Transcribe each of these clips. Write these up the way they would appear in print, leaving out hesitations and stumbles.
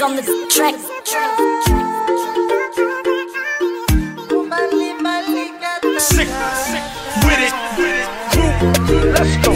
On the track. Sick, sick with it. Let's go.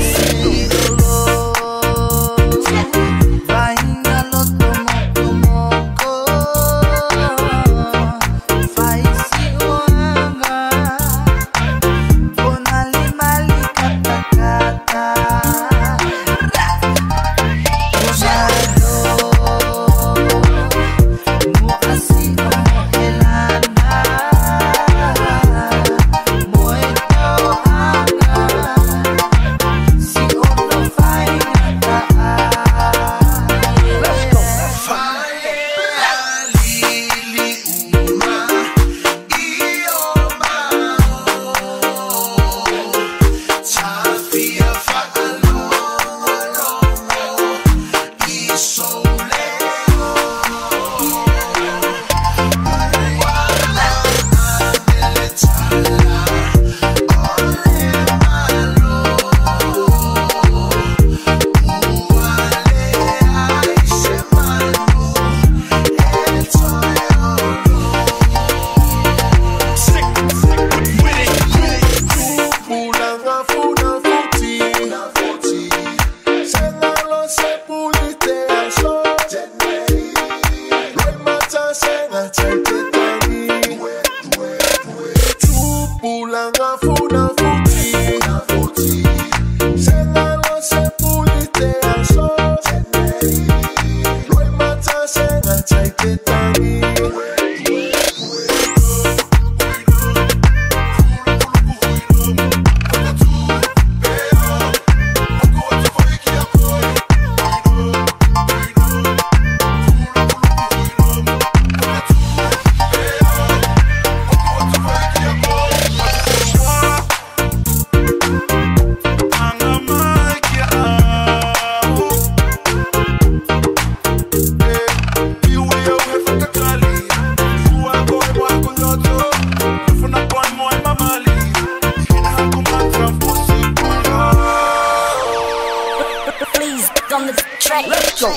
On the track. Let's go.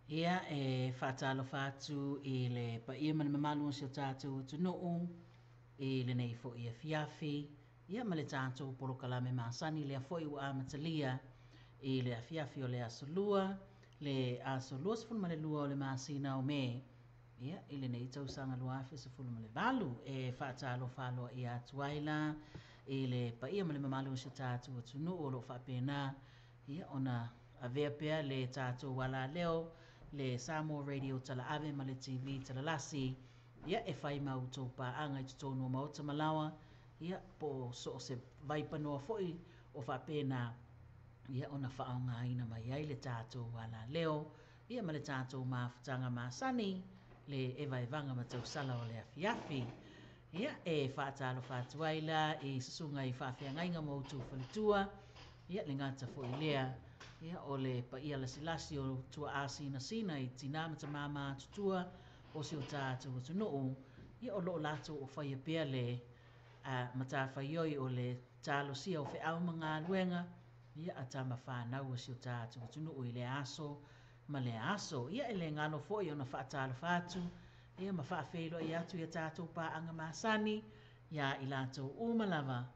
Ia, e faatalofa atu i le paia ma le mamalu o si o tatou atunuu i lenei foi afiafi, ia ma le tatou polokalame masani lea foi ua amatalia i le afiafi o le aso Lua, le aso 22 o le masina o Me, ia, i lenei tausaga 2018. E faatalofa aloaia atu ai la i le paia ma le mamalu o si o tatou atunuu o lo o faapena ia ona avea pea le tatou alaleo, le Samoa Radio Talaave ma le TV Talalasi, ia e fai ma outou paaga i totonu o maota ma laoa, ia po o so o se vaipanoa foi o faapena ia ona faaaogaina mai ai le tatou alaleo, ia ma le tatou mafutaga masani, le evaevaga ma tausala o le afiafi. Ia, e faatalofa atu ai la i susuga i faafeagaiga ma outou faletua, ia le gata foi lea, ia o le paia lasilasi o tuaa sinasina i tinā ma tamā matutua o si o tatou atunuu, ia o loo latou o faia pea le matafaioi o le talosia o feau ma galuega, ia a tama whanau o si o tatou atunuu i le aso ma le aso. Ia e le galo foi ona faatalofa atu, ia ma faafeiloai atu ia tatou paaga masani, ia i latou uma lava,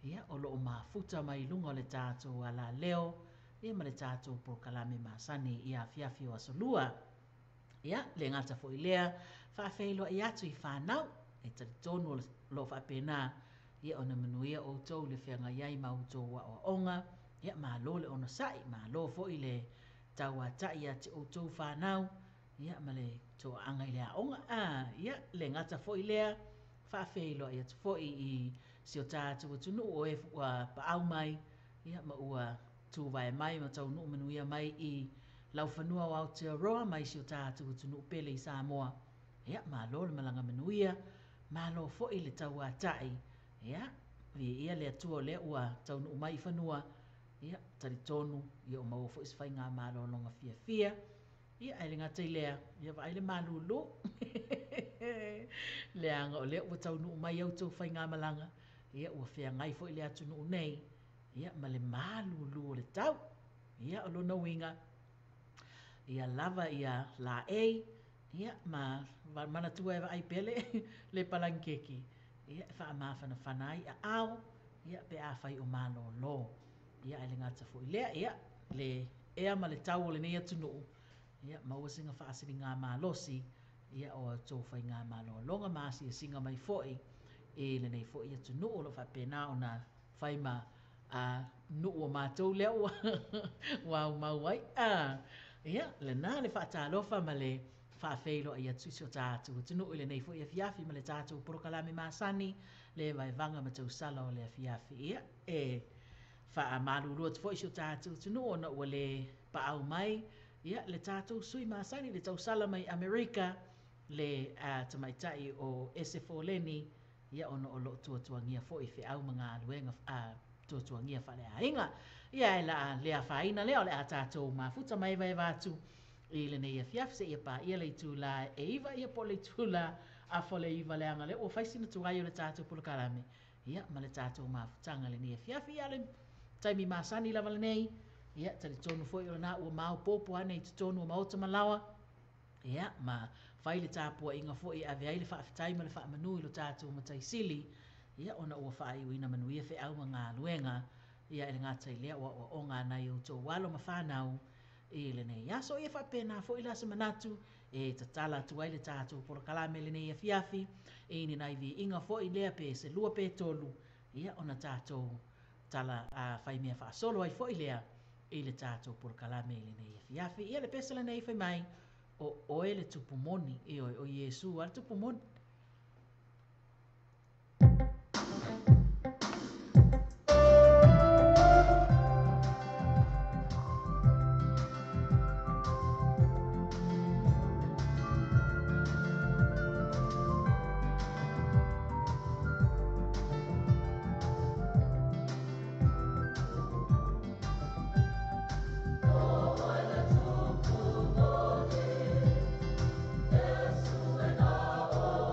ia o loo mafuta mai luga o le tatou alaleo, ia ma le tatou polokalame masani i afiafi o aso Lua. Ia, le gata foi lea, faafeiloai atu i whanau, e talitonu o loo faapena, ia ona manuia outou le feagai ai ma outou aoaoga, ia malo le onosai, malo foi le tauatai ia te outou whanau, ia ma le toaaga i le aoga. Ia, le gata foi lea, faafeiloai atu foi i si o tatou atunuu o e ua paau mai, ia ma ua tuvae mai ma taunuu manuia mai i laufanua o Aotearoa mai si o tatou atunuu pele i Samoa. Ia, malo le malaga manuia, malo foi le tauatai, ia, viia le Atua o lea ua taunuu mai i fanua, ia, talitonu, ia o maua foi se faiga malologa fiafia. Ia, ae le gata i lea, ia vaai le malulu. Leaga o lea ua taunuu mai au outou faigamalaga, ia ua feagai foi le atunuu nei, ia ma le malulu o le tau. Ia, o lona uiga, ia lava ia laei, ia ma manatua e vaai pea le palangikeki, ia e faamafanafana ai aao, ia pe afai o malolo. Ia ae le gata foi lea, ia le ea ma le tau o lenei atunuu, ia maua sina faasiliga malosi, ia o outou faiga malologa ma asiasiga mai foi i lenei foi atunuu o lo o faapena ona fai ma nuu o matou lea ua ua aumau ai. Ia, lena le faatalofa ma le faafeiloai atu i si o tatou atunuu i lenei foi afiafi ma le tatou polokalame masani, le vaevaga ma tausala o le afiafi. Ia, e faamalulu atu foi si o tatou atunuu ona ua le paau mai, ia le tatou sui masani, le tausala mai Amerika, le tamaitai o Ese Foleni, ia ona o loo tuatuagia foi feau ma galuega tuatuagia faaleaiga. Ia e la le afaina lea o le a tatou mafuta maevaeva atu i lenei afiafi seia paia le itula e 9, ia po o le itula 8:30, leaga lea ua fai sina tuai o le tatou polokalame, ia ma le tatou mafutaga lenei afiafi. Ia le taimi masani lava lenei, ia talitonu foi o lena ua maopoopo ane i totonu o maota ma laoa, ia ma fai le tapuaiga foi e ave ai le faafetai ma le faamanu i lo tatou Matai Sili, ia ona ua faaiuina manuia feau ma galuega, ia e le gata i lea o aoaoga nai outou alo ma whanau i lenei aso. Ia faapena foi la se manatu e tatala atu ai le tatou polokalame lenei afiafi, e ni nai viiga foi lea pe se 2 pe 3, ia ona tatou tala fai mea faasolo ai foi lea i le tatou polokalame i lenei afiafi. Ia le pese lenei fai mai, o oe le tupu moni, e oe o Iesu a le tupu moni. Oh,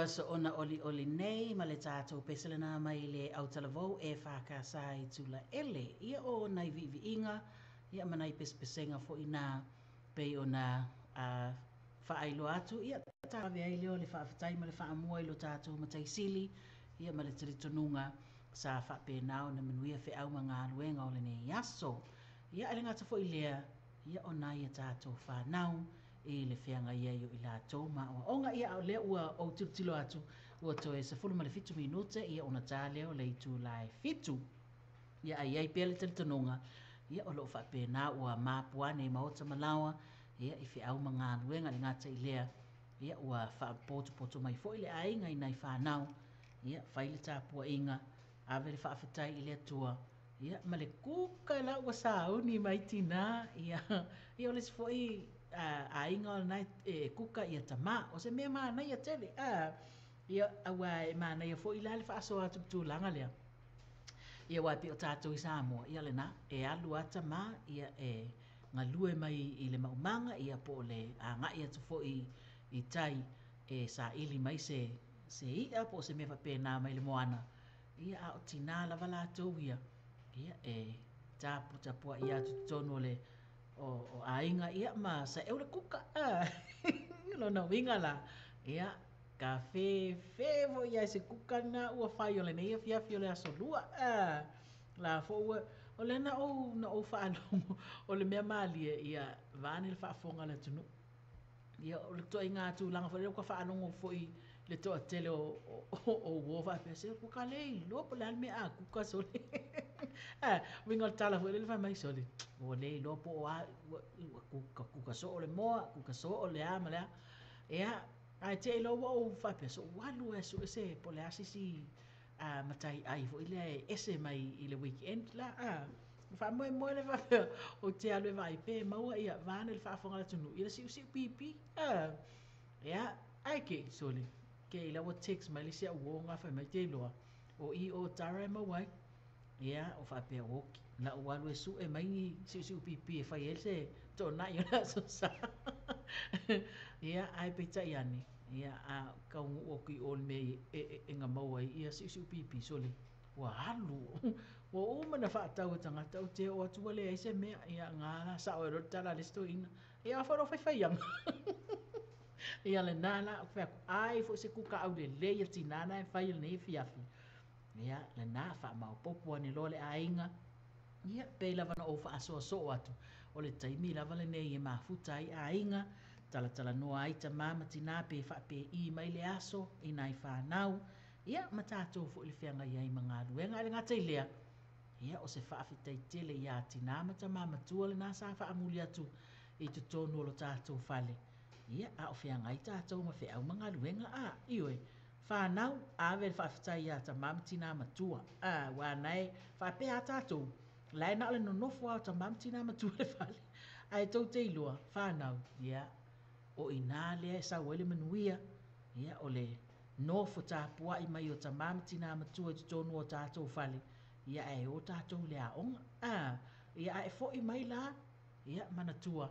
aso ona olioli nei ma le tatou pese lena mai le autalavou EFKS i Tulaele. Ia o nai viiviiga ia ma nai pesepesega foi na pei ona faailoa atu. Ia taave ai lea o le faafetai ma le faamua i lo tatou Mataisili ia ma le talitonuga sa faapena ona manuia feau ma galuega o lenei aso. Ia e le gata foi lea, ia o nai a tatou fanau i le feagai ai o i latou ma aoaoga. Ia a o lea ua ou tilotilo atu ua toe 17 minute ia ona ta lea o le itula e 7. Ia a i ai pea le talitonuga, ia o lo o faapena ua mapu ane i maota ma laoa ia i feau ma galuega. Le gata i lea, ia ua faapotopoto mai foi le aiga i nai fanau, ia fai le tapuaiga, ave le faafetai i le Atua, ia ma le kuka la ua sauni mai tinā, ia ia o le isi foi aiga o lena e kuka ia tamā, o se mea manaia tele, ia aua e manaia foi la le faasoa atu i le tulaga lea. Ia aua e pei o tatou i Samoa, ia lena, e alu lava tamā, ia e galue mai i le maumaga, ia po o le agai atu foi i tai e saili mai se i'a po o se mea faapena mai le moana, ia a o tinā lava latou ia, ia e taputapuai atu i totonu o le o aiga, ia ma saeu le kuka. Lona uiga la, ia ka fefe foi ia se kuka na ua fai o lenei afiafi o le aso lua. La foi ua o lea na ou faalogo o le mea malie, ia vaeane le faafofoga a le atunuu. Ia o le ituaiga tulaga foi lea ua faalogo foi le toatele o uo faapea se ua ka le iloa po o le a le mea a kuka sole. Uiga o le tala foi lele fai mai sole, ua le iloa po o a, ua kuka soo le moa, kuka soo le a ma le a. Ia, ae te i loa ua ou faapea, so ua alu e sue se po o le a se isi matai ai foi lea e ese mai i le weekend la. Faamoemoe le faapea ou te alu e vaai pe maua ia vaeane le faafofoga a le atunuu i le siusiu pipi. Ia, ae ke sole, ke i la ua text mai le isi au uo nga fai mai te iloa, o i o tara e maua ai. Ia, o faapea oki, na ou alu e sue mai ni siusiu pipi e fai ai se toonai o le aso sa. Ia, ae peitai ane, ia, a kaunuu atu i o le mea e ngamau ai ia siusiu pipi sole, ua alu, ua uma na faatau e tagata ou te oo atu ua leai se mea, ia nga la sao e loa le tala a le isi toeaina, ia a foi lou faifaiaga. Ia lena la, ou fai atu, ai foi se kuka aulelei a tinā na e fai o lenei afiafi. Ia lena, faamaopoopo ane loa le aiga. Ia, pei lava na ou faasoasoo atu, o le taimi lava lenei e mafuta ai aiga, talatalanoa ai tamā ma tinā pe faapei mai le aso i nai fanau, ia ma tatou foi le feagai ai ma galuega. Ae le gata i lea, ia o se faafetai tele iā tinā ma tamā matua lena sa faamuli atu i totonu o lo tatou fale. Ia, a o feagai tatou ma feau ma galuega, a, ioe, fanau, ave le faafetai iā tamā ma tinā matua, a, aua na e faapea a tatou, la e na o le nonofo lava o tamā ma tinā matua i le fale, ae tou te iloa, fanau, ia, o i inā lea e sau ai le manuia, ia, o le nofo tapuai mai o tamā ma tinā matua i totonu o tatou fale, ia, ae o tatou i le aoga, a, ia, ae foi mai la, ia, manatua,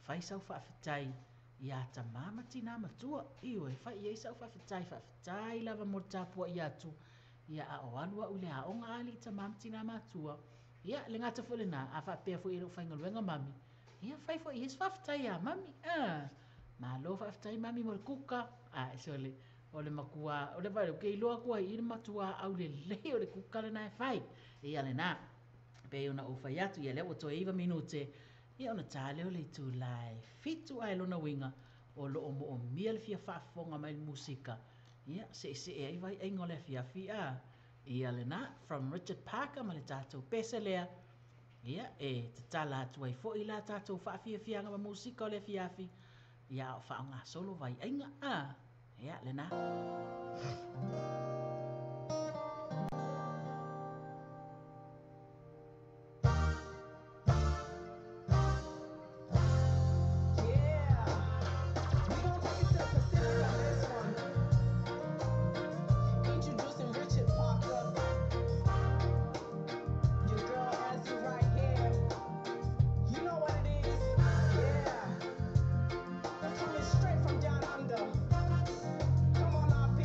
fai sau faafetai iā tamā ma tinā matua, ioe, fai i ai sau faafetai, faafetai lava mo le tapuai atu, ia, a o alu au i le aoga a alii tamā ma tinā matua. Ia, le gata foi lena, a faapea foi e le o faigaluega mami, ia, fai foi i ai se faafetai iā mami, a, malo faafetai mami mo le kuka, a, sole, o le matua, o le vaai, ou te iloa atu ai i le matua aulelei o le kuka lena e fai. Ia lena, pei ona ou fai atu, ia lea ua toe 9 minute, ia ona ta lea o le itula e 7 ae lona uiga, o lo o moomia le fia faafofoga mai le musika, ia seesee ai vaiaiga o le afiafi, a, ia lena, from Richard Parker ma le tatou pese lea, ia e tatala atu ai foi la tatou faafiafiaga ma musika o le afiafi, ia a o faagasolo vaiaiga, a, ia lena. Yeah, we gonna take it to the Pacific on this one. Introducing Richard Parker, your girl Azzy right here. You know what it is? Yeah, they're coming straight from down under. Come on, RP.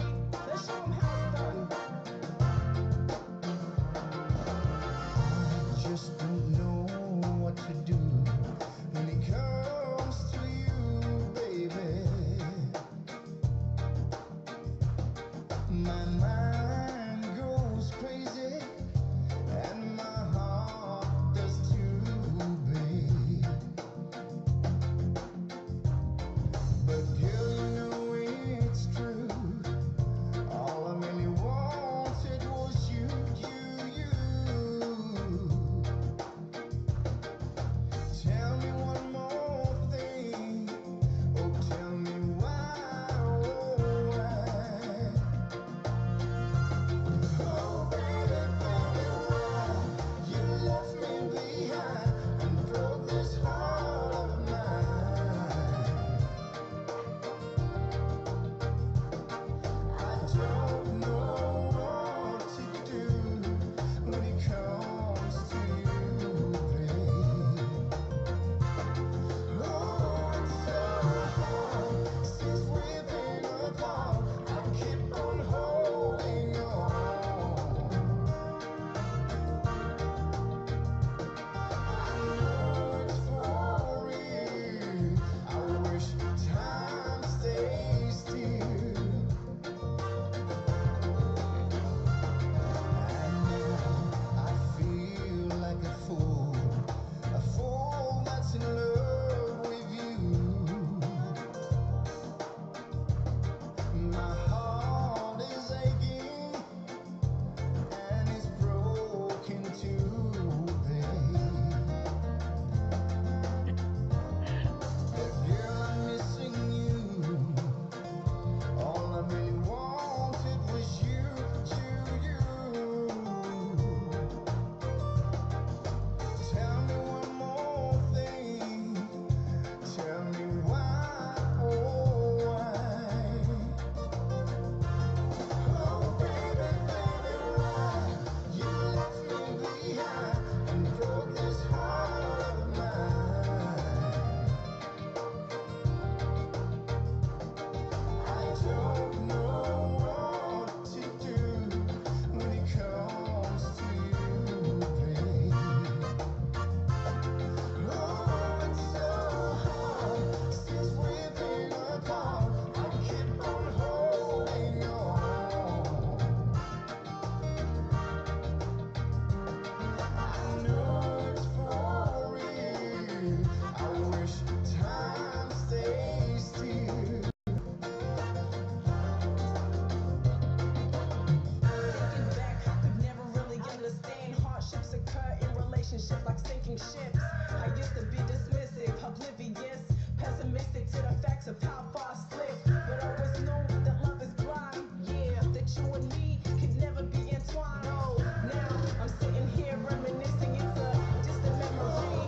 relationship like sinking ships. I used to be dismissive, oblivious, pessimistic to the facts of how far I slipped. But always knew that love is blind. Yeah, that you and me could never be entwined. Oh, now I'm sitting here reminiscing. It's a distant memory.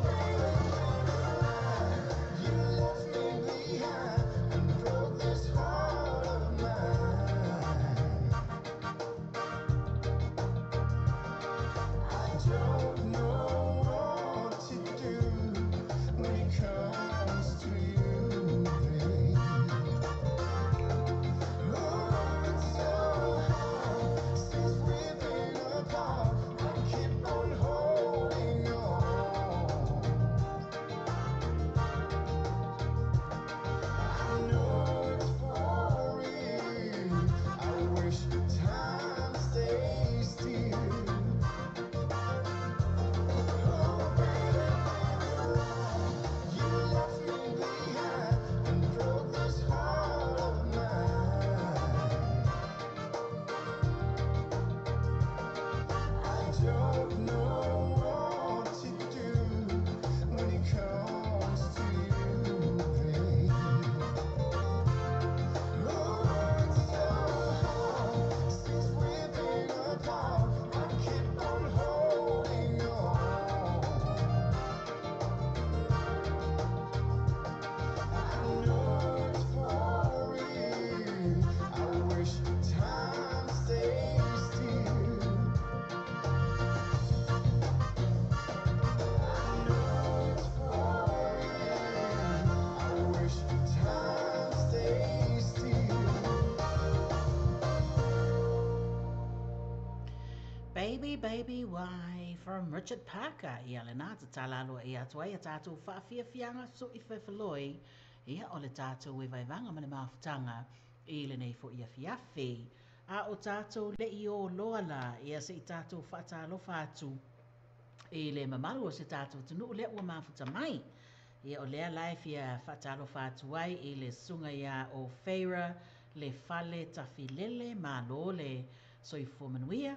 You left me behind and broke this heart of mine. I don't know what to do when it comes to you, babe. Oh, it's so hard since we've been apart. I keep on holding on. I know it's for real. I wish time stays still. Oh, baby, you left me behind and broke this heart of mine. I don't know what to do when it comes to you, babe. Oh, it's so hard since we've been apart. I keep on holding on. I know it's for real. I wish time stays still. I know it's for real. I wish time stays still. Baby, Baby, Why from Richard Parker. Ia lena tatala aloa ia atu ai a tātou whaafiafianga so i whewhaloi. Ia o le tātou e vaivanga ma le mafutanga i lenei fo ia fiafi. A o tātou le i o loa la ia se i tātou whaatalofa atu i le mamalu o se tātou tunu le ua mafuta mai. Ia o lea lai fia whaatalofa atu ai i le sunga ia o Feira le fale tafilele malo le soifua manuia.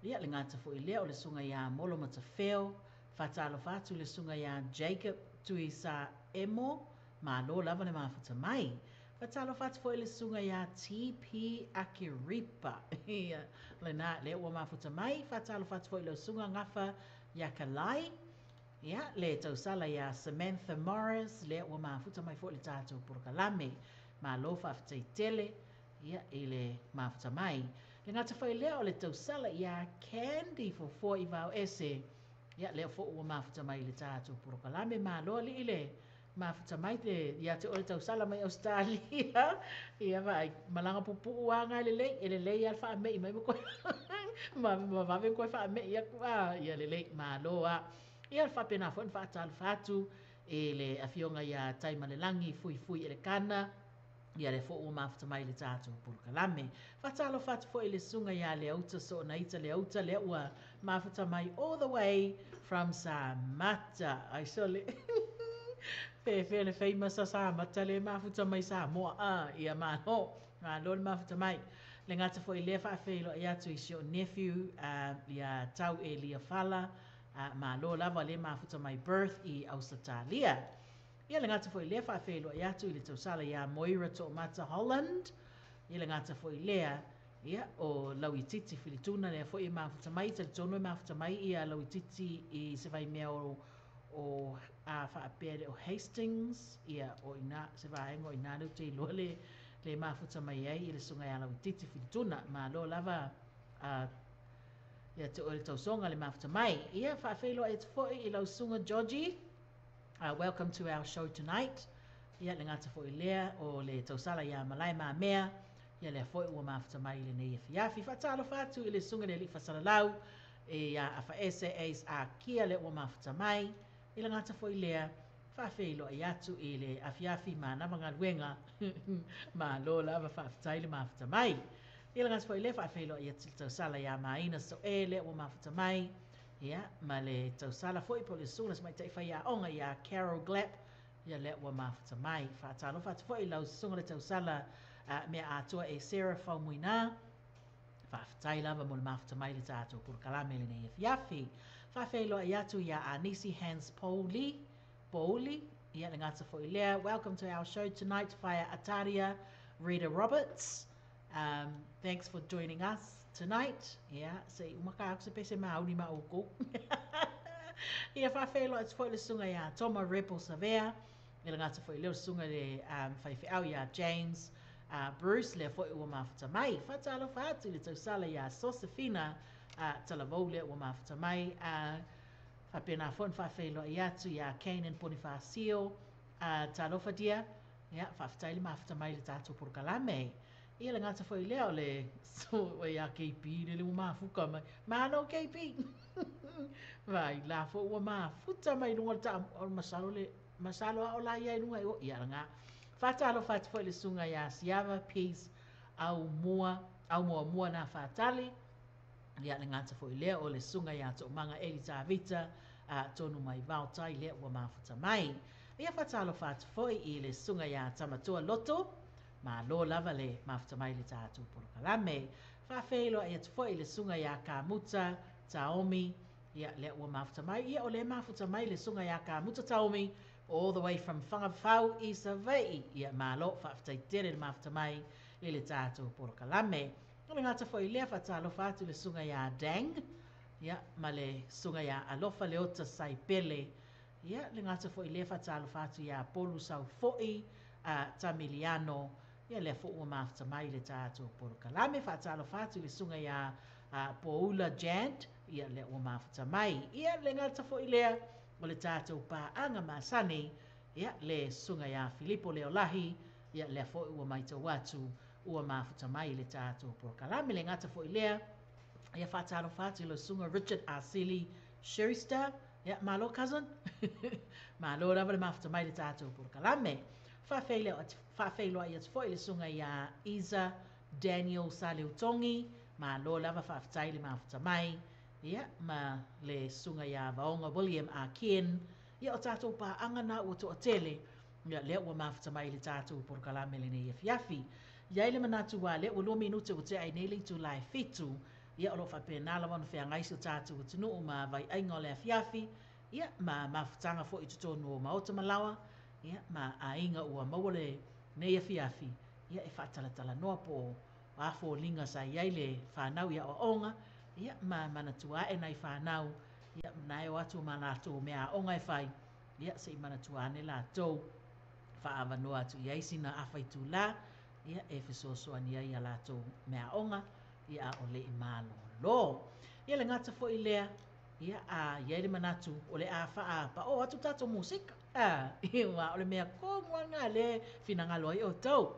Ia le ngata fo i lea o le sunga ia Molo Matafeo, whaatalofa atu le sunga ia Jacob Tuisa Emo, malo lava le mafuta mai. Whaatalofa atu fo i le sunga ia TP Akiripa. Ia le nā le ua mafuta mai, whaatalofa atu fo i le sunga ngafa ia Kalai. Ia, le tausala ia Samantha Morris, le ua mafuta mai fo i le tātou porokalame. Malo whaafetai tele, ia, i le mafuta mai. Le ngata whai lea o le tausala ia Candy fo i vau ese. Ia, lea fo ua mafuta mai le tātou porokalame. Malo li i le mafuta mai te, ia te o le tausala mai Australia. Ia vai, malanga pupu anga le lei, e le lei al wha mei mai mo koe. Ma vave koe wha mei ia kua, ia le lei, malo a. Ia al whapena fo whaatalo whatu, e le afionga ia Taimalelangi, fui fui e le kana. Ia le fo ua mafuta mai le tātou porokalame. Whaatalo whatu fo i le sunga ia le auta so na ita le auta le ua mafuta mai all the way from Samata. Ai so le fe le famous sa Samata le mafuta mai Samoa. Ah, ia malo. Malo le mafuta mai. Le ngata fo i le whaafeilo i atu i sio nephew ia tau e lia fala. Malo lava le mafuta mai birth i Australia. Ia le ngata fo i lea whaafeilo i atu i le tausala ia Moira To'omata Holland. Ia le ngata fo i lea, ia, o Lauititi Filituna lea fo i mafuta mai, tali tonu e mafuta mai ia Lauititi i se vai mea o a whaapea le o Hastings, ia o ina, se vaenga o ina leu te iloa le mafuta mai ai i le sunga ia Lauititi Filituna. Malo lava ia te o le tausonga le mafuta mai. Ia whaafeilo e te foi i lau sunga Georgie. Welcome to our show tonight. Ia le ngata fo i lea o le tausala ia malai mā mea. Ia lea foi ua mafuta mai le nei fiafi. Whaatalo whatu i le sunga le li whasalalau. E ia afa ese eis a kia le ua mafuta mai. I le ngata fo i lea whaafeilo i atu i le afiafi mā nama ngaluenga. Mā lola wa whaafutai le mafuta mai. I le ngata fo i lea whaafeilo i atu le tausala ia maina so e le ua mafuta mai. Ia, ma le tausala foi po le sula mai tai whai onga ia Carol Glapp. Ia le ua mafuta mai. Whaatalo whatu foi lau sunga le tausala mea atua e Sarah Faumuina. Whaafutai lava mo le mafuta mai le tātou porokalame le nei afiafi. Faafeiloai atu iā Anisi Hans Pouli, Pouli, ia le gata foi lea. Welcome to our show tonight, Whaea Ataria Rita Roberts. Thanks for joining us tonight. Ia, se i uma ka aku se pese mauli ma oukou. Ia faafeiloai atu foi le susuga iā Toma Repo Savea, i le gata foi lea o le susuga i le faifeau iā James Bruce, lea foi ua mafuta mai. Faatalofa atu i le tausala iā Sosefina Talavou lea ua mafuta mai. Faapena foi ona faafeiloai atu iā Kanan Ponifasio, talofa dear, ia, faafetai le mafuta mai i le tatou polokalame. Ia le gata foi lea o le ia KP lele ua mafuka mai. Malo KP! Vai la foi ua mafuta mai luga o le taa, o le masalo le, masalo a o la ia i luga i o, ia lena. Faatalofa atu foi i le susuga ia Siava Peace Aumua, Aumoamua na Faatali, ia le gata foi lea o le susuga ia Toomaga Eli Tavita, tonu mai Vaotai lea ua mafuta mai. Ia faatalofa atu foi i le susuga ia Tamatua Loto, Malo lava le mafuta mai i le tatou polokalame. Faafeiloai atu foi i le susuga ia Kamuta Taomi, ia lea ua mafuta mai. Ia o lea e mafuta mai le susuga ia Kamuta Taomi all the way from Fagafau i Savaii. Ia malo, faafetai tele le mafuta mai i le tatou polokalame. O le gata foi lea, faatalofa atu i le susuga ia Dang, ia ma le susuga ia Alofa Leota Saipele. Ia, le gata foi lea, faatalofa atu ia Polu Saufoi a Tamiliano, ia lea foi ua mafuta mai i le tatou polokalame. Faatalofa atu i le susuga ia Poula Jant, ia lea ua mafuta mai. Ia, le gata foi lea o le tatou paaga masani, ia le susuga ia Filipo Leolahi, ia lea foi ua maitau atu ua mafuta mai i le tatou polokalame. Le gata foi lea, ia faatalofa atu i lau susuga Richard Asili Schuster, Ia, malo cousin. Malo lava le mafuta mai i le tatou polokalame. Faafeiloai atu foi i le susuga ia Isa Daniel Saleutogi, malo lava faafetai le mafuta mai. Ia, ma le susuga ia Vaoga William A. Ken. Ia, o tatou paaga na ua toatele, ia, lea ua mafuta mai i le tatou polokalame lenei afiafi. I ai le manatu ua lea ua 2 minute ua tea ai nei le itula e 7, Ia, o lo o faapena lava ona feagai si o tatou atunuu ma vaiaiga o le afiafi, ia, ma mafutaga foi i totonu o maota ma laoa, ia, ma aiga ua maua lenei afiafi, ia, e faatalatalanoa po o a foliga sa i ai le fanau i aoaoga, ia, ma manatua ae nai fanau, ia, na e o atu ma latou meaaoga e fai, ia, se i manatua ane latou, faaavanoa atu i ai sina afa itula, ia, e fesoasoani ai i a latou meaaoga, ia a o le i malolo. Ia le gata foi lea, ia a i ai le manatu o le a faapaoo atu tatou musika. A, aua o le mea tonu lava lena lea e finagalo ai outou.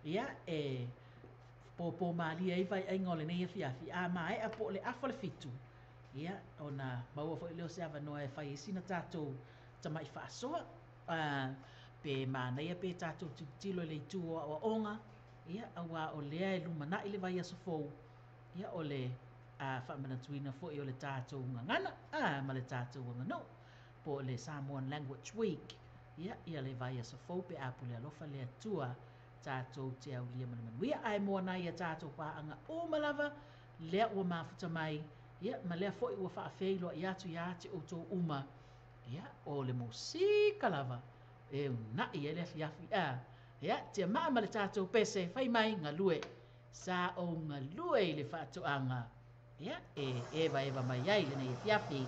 Ia e pōpō malie ai vaiaiga o lenei afiafi, a maea po o le afa le 7, ia ona maua foi lea o se avanoa e fai ai sina tatou tamai faasoa. A, pe manaia pe tatou tilotilo i le itu o aoaoga, Ia, auā o lea e lumanai le vaiaso fou, ia, o le faamanatuina foi o le tatou gagana, a, ma le tatou aganuu, po o le Samoan Language Week, ia, ia le vaiaso fou pe a pule alofa le Atua, tatou te aulia ma le manuia. Ae moa nai a tatou paaga uma lava, lea ua mafuta mai, ia, ma lea foi ua faafeiloai atu ia te outou uma, ia, o le musika lava e una'i ai le afiafi, a. Ia, tiamaa ma le tatou pese, fai mai, galue. Sa ou galue i le faatoaga, ia, e evaeva mai ai lenei afiafi.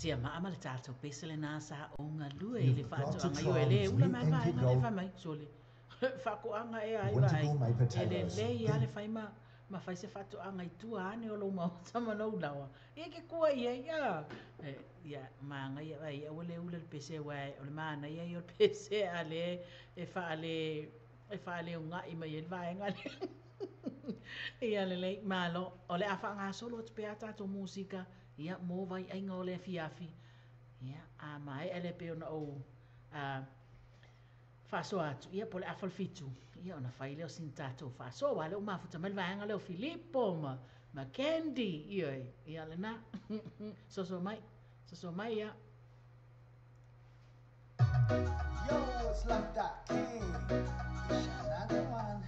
Tia maa ma le tātou pese le nā sa o ngā lue i le You've got to whaatoanga. try Io e le these ula new mai vai NK nga le Gold whai mai, sole. Whakoanga e ai Winter vai. gourmet E le potatoes. le ia le whai ma, ma whai se whaatoanga i tua ane o lo maota manau lawa. E ke kua ia ia. E, ia, maanga ia vai, aua le ula le pese wai, o le maana ia i o le pese a le, e whaale, e whaale o ngai mai e le vaenga le. Ia le lei, malo, o le awha ngā solo atu pea tātou musika, ia mō vai ainga o le fiafi. Ia, a mai ele pe ona o a whasoa atu, ia po le awhal fitu. Ia ona whai leo sin tātou whasoa, wa leo mafuta mai le vaenga leo Filipo ma, ma Candy, ia e, ia le nā. Soso mai, soso mai ia. Yo, it's Love Dot King. It's another one.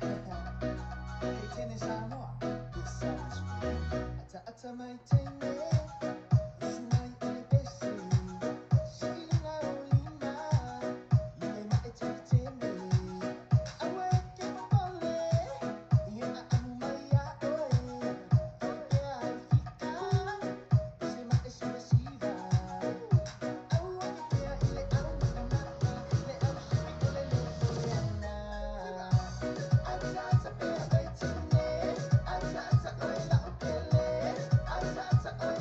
Hey, tennis Samoa. This song is for you. Ata ata mai tene. Usu mai ile pesi. Silinga ulima. Ile ma e tene. Awe ke popole. Ia a amu mai a oe. Oe ai fika. Se ma e siva siva. Aua ke pea ile au mana mana. Le au shiri ole le ole ana. Ata ata pea mai tene. Ata ata oe la upele. Ata ata oe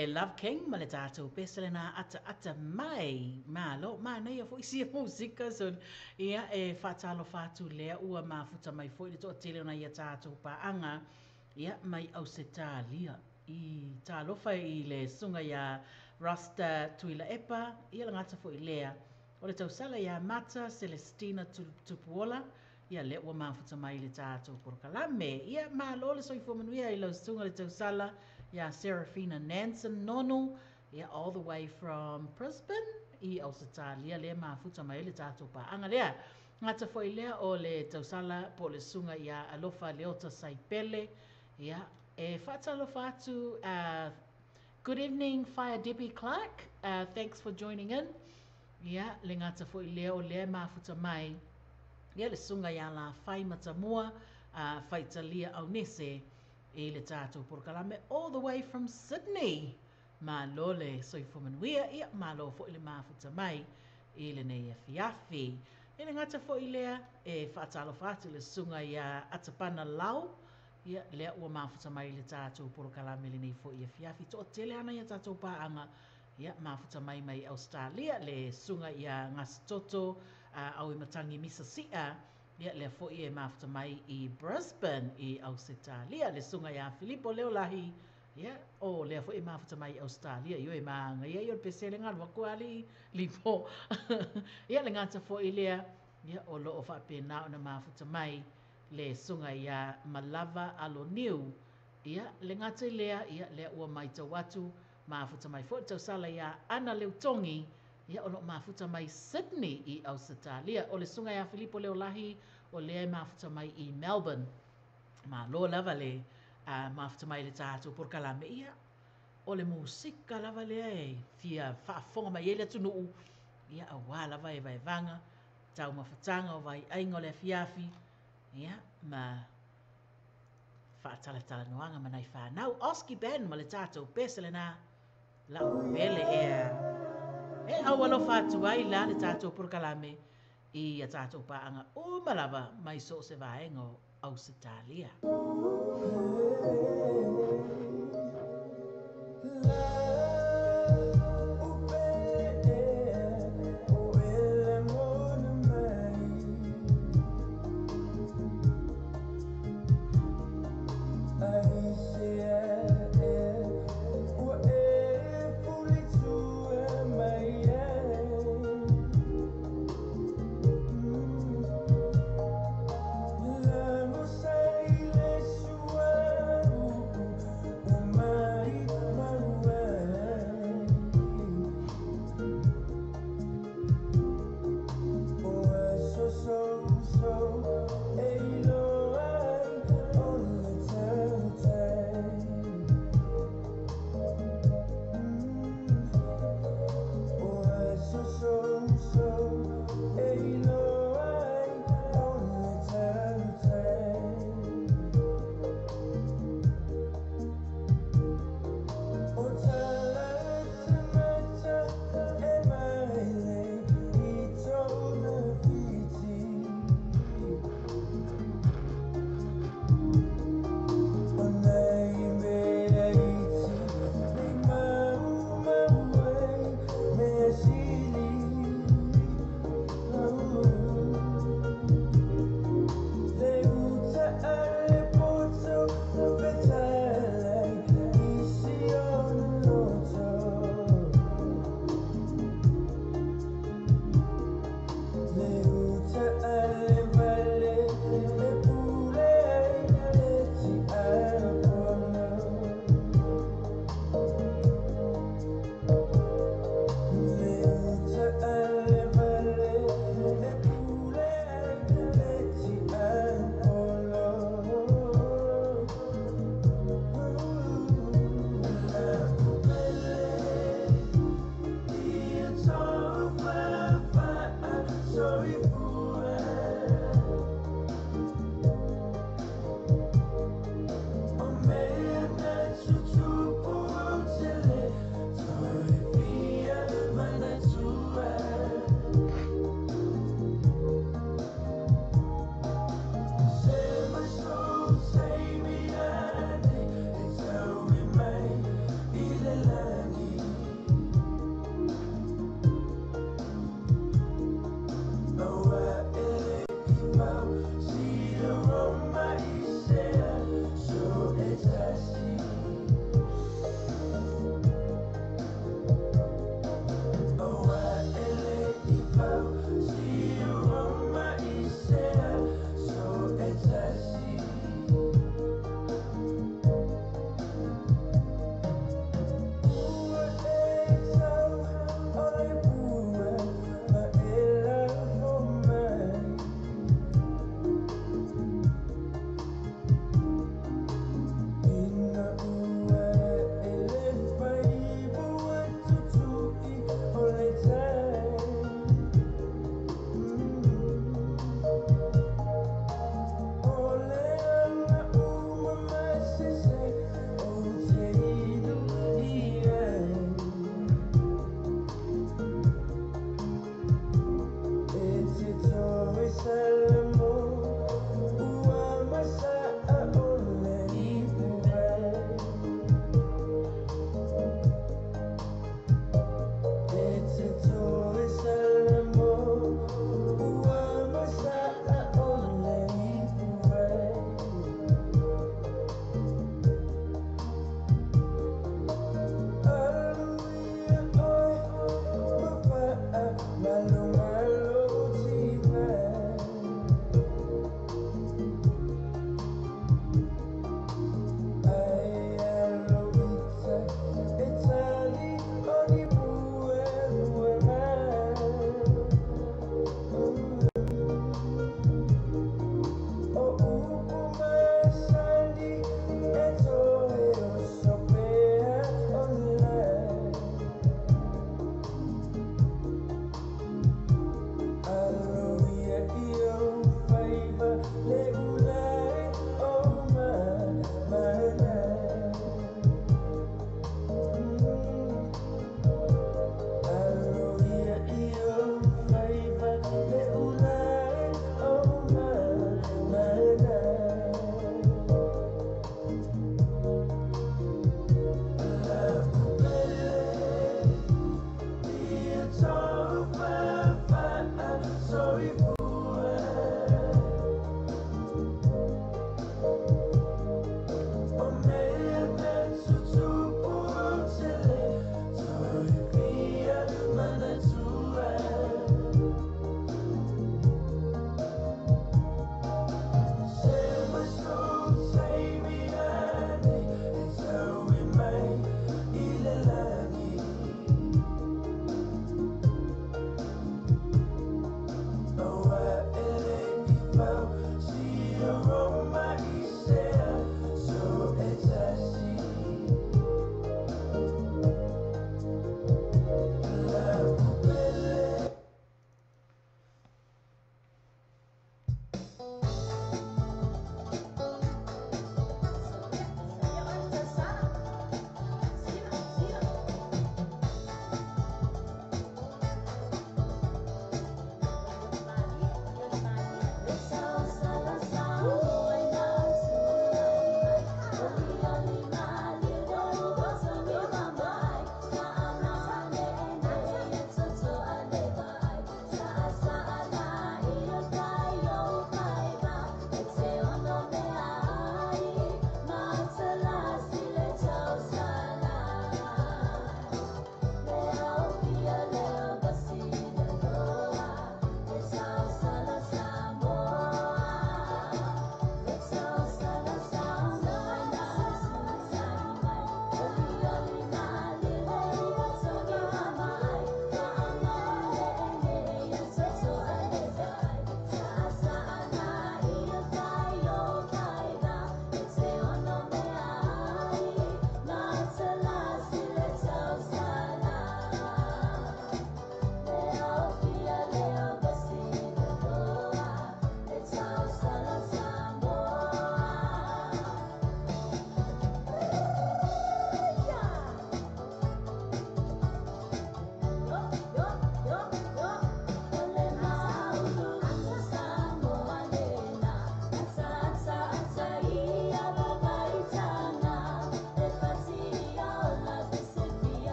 le Love King ma le tatou pese lena ataata mai. Malo, manaia foi sia musika so ia e faatalofa atu lea ua mafuta mai foi le toatele o nai a tatou paaga ia mai Ausetalia. I talofa i le susuga ia Rasta Tuilaepa, ia le gata foi lea o le tausala ia Mata Celestina Tupuola, ia lea ua mafuta mai le tatou polokalame. Ia malo le soifua manuia i lau susuga le tausala ia Serafina Nansen Nono, ia all the way from Brisbane i Ausetalia lea mafuta mai le tatou paaga lea. Gata foi lea o le tausala po o le susuga ia Alofa Leota Saipele, ia e faatalofa atu. Good evening Fire Debbie Clark, thanks for joining in. Ia le gata foi lea o lea mafuta mai ia le susuga ia Lafai Matamua Faitalia Aunese i le tatou polokalame all the way from Sydney. Malo le soifua manuia, ia malo foi le mafuta mai i lenei afiafi. E le gata foi lea e faatalofa atu le susuga ia Atapana Lau, ia lea ua mafuta mai le tatou polokalame lenei foi afiafi. Toatele ana ia tatou paaga, ia mafuta mai mai Australia le susuga ia Gasitoto Auimatangi Misa Si'a, ia lea foi e mafuta mai i Brisbane i Ausetalia le susuga ia Filipo Leolahi, ia o lea foi e mafuta mai i Australia io e maga ia i o le pese le galu aku ali lipo. Ia le gata foi lea ia o loo faapena ona mafuta mai le susuga ia Malava Aloniu, ia le gata i lea ia lea ua maitau atu mafuta mai foi le tausala ia Ana Leutogi, ia o loo mafuta mai Sydney i Ausetalia. O le susuga ia Filipo Leolahi o lea e mafuta mai i Melbourne. Malo lava le mafuta mai le tatou polokalame. Ia o le musika lava lea e fia faafofoga mai ai le atunuu, ia auā lava e vaevaga taumafataga o vaiaiga o le afiafi, ia ma faatalatalanoaga ma nai fanau. Oski Ben ma le tatou pese lena lau pele ea e aualofa atu ai la le tatou polokalame i a tatou paaga uma lava mai so o se vaega o Ausetalia. Love.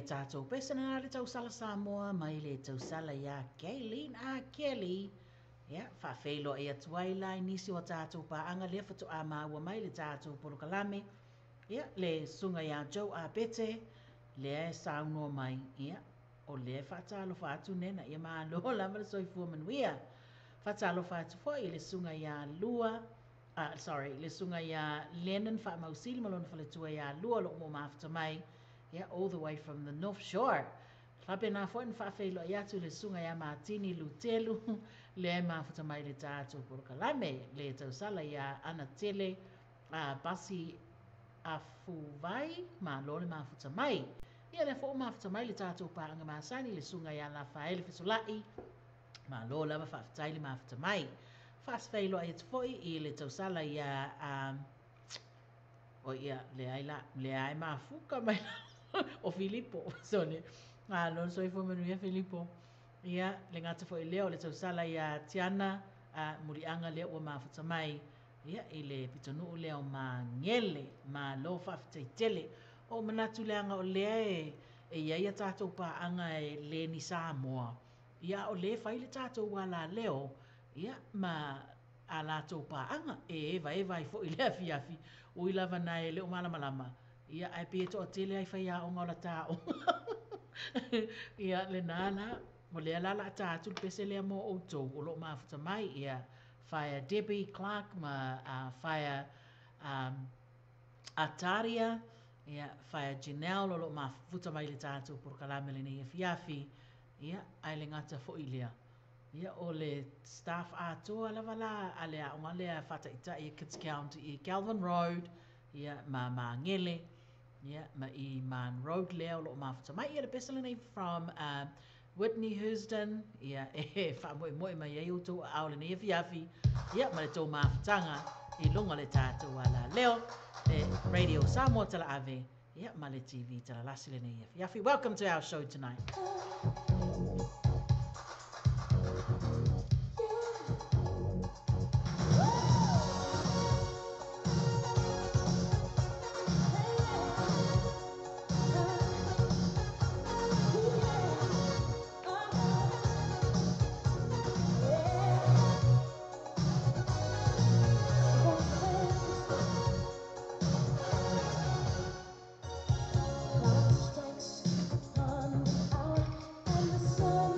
tatou pese lena le tausala Samoa mai le tausala iā Kayleen A. Kelly. Ia, faafeiloai atu ai la i nisi o a tatou paaga lea faatoa maua mai le tatou polokalame. Ia, le susuga iā Joe Abete, lea e saunoa mai, ia, o lea e faatalofa atu nena, ia malo lava le soifua manuia. Faatalofa atu foi i le susuga iā Lua, ah, sorry, le susuga iā Lennon Faamausili ma lona faletua iā Lua o lo o mafuta mai, ia, all the way from the North Shore. Faapena foi ona faafeiloai atu i le susuga ia Matini Lutelu, lea e mafuta mai i le tatou polokalame, le tausala iā Anatele a Pasi Afuvai, malo le mafuta mai. Ia lea foi ua mafuta mai le tatou paaga masani, le susuga ia Lafaele Fesolai, malo lava faafetai le mafuta mai. Faafeiloai atu foi i le tausala iā O ia, leai la, lea e mafuka mai o Filipo, sone. Malo le soifua manuia Filipo. Ia, le gata foi lea o le tausala iā Tiana a Muliaga lea ua mafuta mai, ia, i le pitonuu lea o Magele. Malo faafetai tele. Ua ou manatu leaga o lea e, e i ai a tatou paaga e le ni Samoa, ia, a o lea e fai le tatou alaleo, ia, ma a latou paaga e evaeva ai foi i le afiafi, ui lava na e le o malamalama, ia ae pei e toatele ai faiaoga o lata aoga. Ia lena la, o lea la la ta atu le pese lea mo outou o lo o mafuta mai, ia Whaea Debbie Clark ma Whaea Ataria, ia Whaea Janelle o lo o mafuta mai i le tatou polokalame lenei afiafi, ia ae le gata foi i lea. Ia, o le staff atoa lava la a le aoga lea faataitai a Kids Count i Kelvin Road, ia, ma Magele, ia, ma i Man Road lea o lo o mafuta mai. Ia, le pese lenei from Whitney Hurston, ia, e faamoemoe mai ai outou aao i lenei afiafi, ia, ma le tou mafutaga i luga o le tatou alaleo, le Radio Samoa Talaave, ia, ma le TV Talalasi lenei afiafi. Welcome to our show tonight. Clock strikes upon the hour and the sun.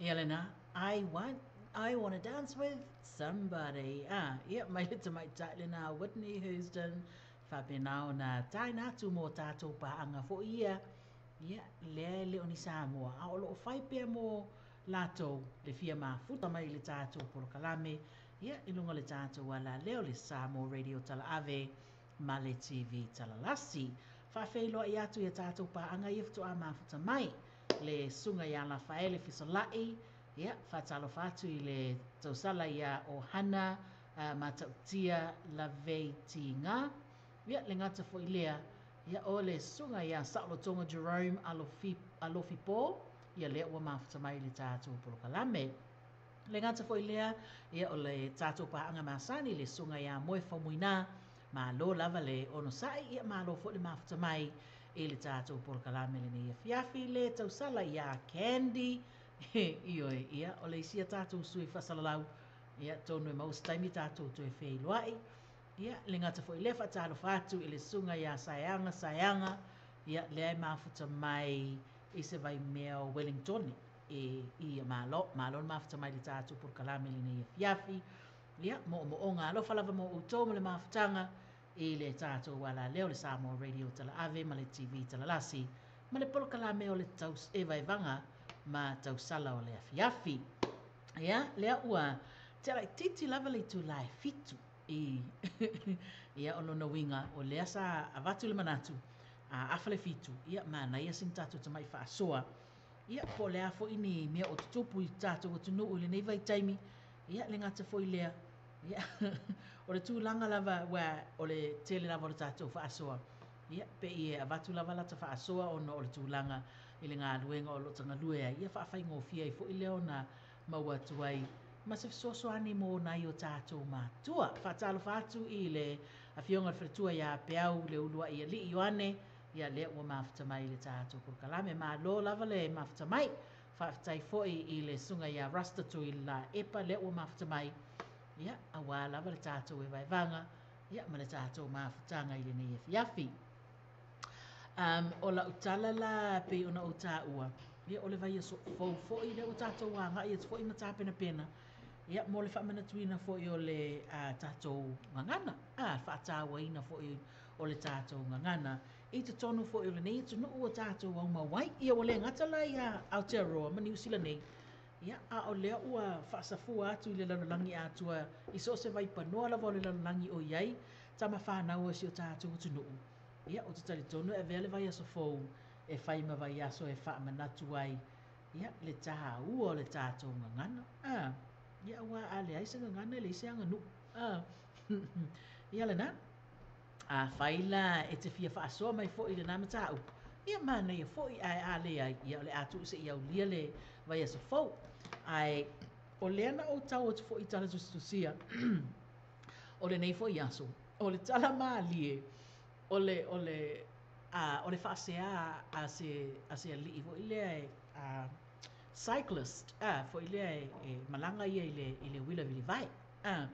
Ia lena, I want, I wanna dance with somebody. Ah, ia, mai le tamaitai lena Whitney Houston, faapena ona taina atu mō tātou pāʻanga foi ia, ia, lea e le o ni Samoa, a o lo o fai pea mō latou le fia mafuta mai i le tātou polokalame, ia, i luga o le tātou alaleo, le Samoa Radio Talaave ma le TV Talalasi. Faafeiloai atu i a tātou pāʻanga ia faatoa mafuta mai. le Susuga ia Lafaele Fesola'i, ia, faatalofa atu i le tausala ia Ohana Matautia Laveitiga, ia, le gata foi lea, ia, o le Susuga ia Saolotoga Jerome Alofi, Alofipo, ia, lea ua mafuta mai i le tatou polokalame. Le gata foi lea, ia, o le tatou paaga masani, le Susuga ia Moe Faumuina, Malo lava le onosai, ia malo foi le mafuta mai i le tatou polokalame lenei afiafi, le tausala iā Candy, ioe, ia, o le isi a tatou sui faasalalau, ia, atonu e maua se taimi tatou toe feiloai, ia, le gata foi lea, faatalofa atu i le susuga iā Saeaga Saeaga, ia, lea e mafuta mai i se vaimea o Wellingtone, e, ia, malo, malo le mafuta mai i le tatou polokalame lenei afiafi, Ia, moomooga alofa lava mo outou ma le mafutaga i le tatou alaleo le Samoa Radio Talaave ma le TV Talalasi ma le polokalame o le taus evaevaga ma tausala o le afiafi. Ia, lea ua tea laitiiti lava le itula e fitu i ia o lona uiga o lea sa avatu le manatu a afa le fitu, ia manaia sina tatou tamai faasoa. Ia, po o le a foi ni mea o tutupu i tatou atunuu i lenei vaitaimi, Ia, le gata foi lea, ia, o le tulaga lava aua o le tele lava o le tatou faasoa, ia, pei e avatu lava lata faasoa ona o le tulaga i le galuega o lo o tagalue ai, ia faafaigofie ai foi lea ona maua atu ai ma se fesoasoani mo nai o tatou matua. Faatalofa atu i le Afioga i le Faletua ia Peau Leuluai Alii Ioane, ia lea ua mafuta mai i le tatou polokalame. Malo lava le mafuta mai. Faafetai foi i le Susuga ia Rasta Tuilaepa lea ua mafuta mai, ia, aua lava le tatou evaevaga, ia, ma le tatou mafutaga i lenei afiafi. Um, o lau tala la pei ona ou taua, ia, o le vaiaso fou foi lea ua tatou agai atu foi ma tapenapena, ia, mo le faamanatuina foi o le tatou gagana, a, le faatauaina foi o le tatou gagana i totonu foi o lenei atunuu ua tatou aumau ai. Ia ua le gata la ia Aotearoa ma Niu Sila nei, ia, a o lea ua faasafua atu i le lalolagi atoa i so o se vaipanoa lava o le lalolagi o i ai tama fanau a si o tatou atunuu. Ia, ou te talitonu e avea le vaiaso fou e fai ma vaiaso e faamanatu ai, ia, le taua o le tatou gagana. A, ia, aua a leai se gagana e leai se aganuu. A, ia lena. Afai la e te fia faasoa mai foi i lena mataupu, ia manaia foi, ae a leai, ia o le a tuu se i aulia le vaiaso fou. Ae o lea na ou tau atu foi i tala tusitusia o lenei foi aso, o le tala malie, o le, o le, a, o le faasea a se, a se alii foi lea e, a, cyclist, a, foi lea e, e malaga ia i le, i le uila vilivae. A,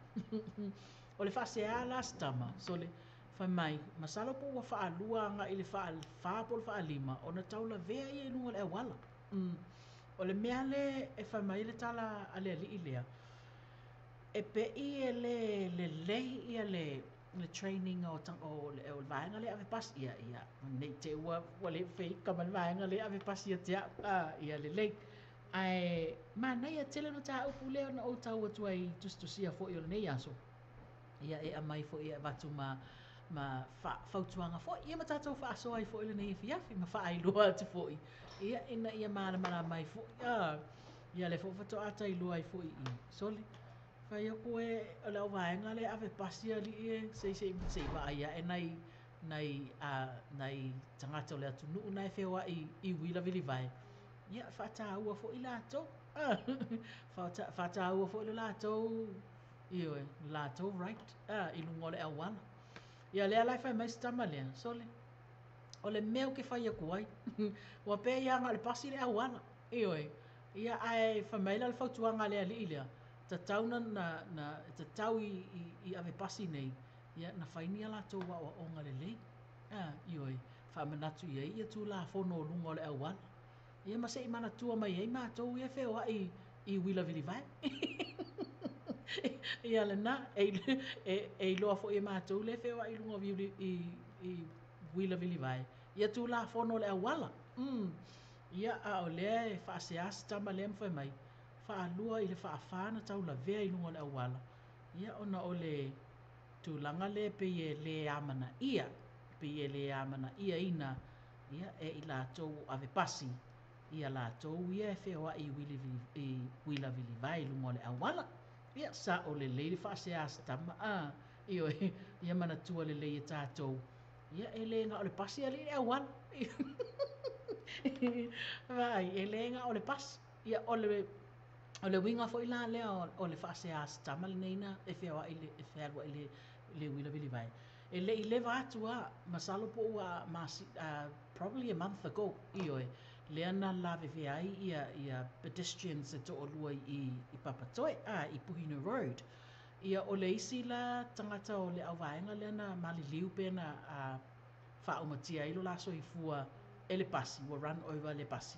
O le faasea la a si tama, sole, fai mai, masalo po ua faalua agai i le faafa po o le faalima ona taulavea ia i luga o le auala. Umm. O le mea le e fai mai ai le tala a le alii lea, e pei e le lelei ia le le training o o le vaega lea e ave pasi, ia, ia, ne i te i ua ua le feika ma le vaega lea e ave pasi ia te au, a, ia lelei. Ae manaia tele le mataupu lea na ou tau atu ai i tusitusia foi o lenei aso, ia e aumai foi e avatu ma ma fautuaga foi, ia ma tatou faasoa ai foi lenei afiafi ma faailoa atu foi, ia ina ia malamalama ai foi. A, ia lea foi faatoa tailua ai foi i i, sole, fai atu e o le auvaega lea e ave pasi alii e, se i se i vaai ae nai nai a nai tagata o le atunuu na e feoai i uila vilivae, ia faataua foi latou, faataua foi le latou, ioe, le latou right i luga o le auala. Ia lea la e fai mai si tama lea, sole, o le mea ou te fai atu ai, ua pei lava na o le pasi le auala, ioe, ia ae fai mai la le fautuaga a le alii lea, tatau na, na, na tatau i, i, i ave pasi nei, ia na fai ni a latou aoaoga lelei, ioe, faamanatu i ai ia Tulafono o luga o le auala. Ia ma se i manatua mai ai matou ia e feoai i uila vilivae. Ia lena, e, e, e iloa foi e matou le feoai i luga o i, i uila vilivae, ia tulafono o le auala. Ia, a o lea e faasea si tama lea ma fai mai, faalua i le faafa na taulavea i luga o le auala, ia ona o le tulaga lea pei e le amanaia, pei e le amanaiaina ia e i latou o ave pasi, ia latou ia e feoai i uila vilivae i luga o le auala. Ia, sao lelei le faasea a si tama, a, ioe, ia manatua lelei e tatou, ia e le na o le pasi alii le auala. Vaai, e le na o le pasi. Ia, o le uiga foi la lea o le faasea a si tama lenei na e feoai e fealuai i le uila vilivae. E le i leva atu a, masalo po ua probably a month ago, ioe, lea na lavevea ai ia pedestrians e toalua i Papatoe, i Puhino Road. Ia o le isi la tagata o le auvaega lea na maliliu pe na faaumatia ai lo la soifua e le pasi, ua run over le pasi.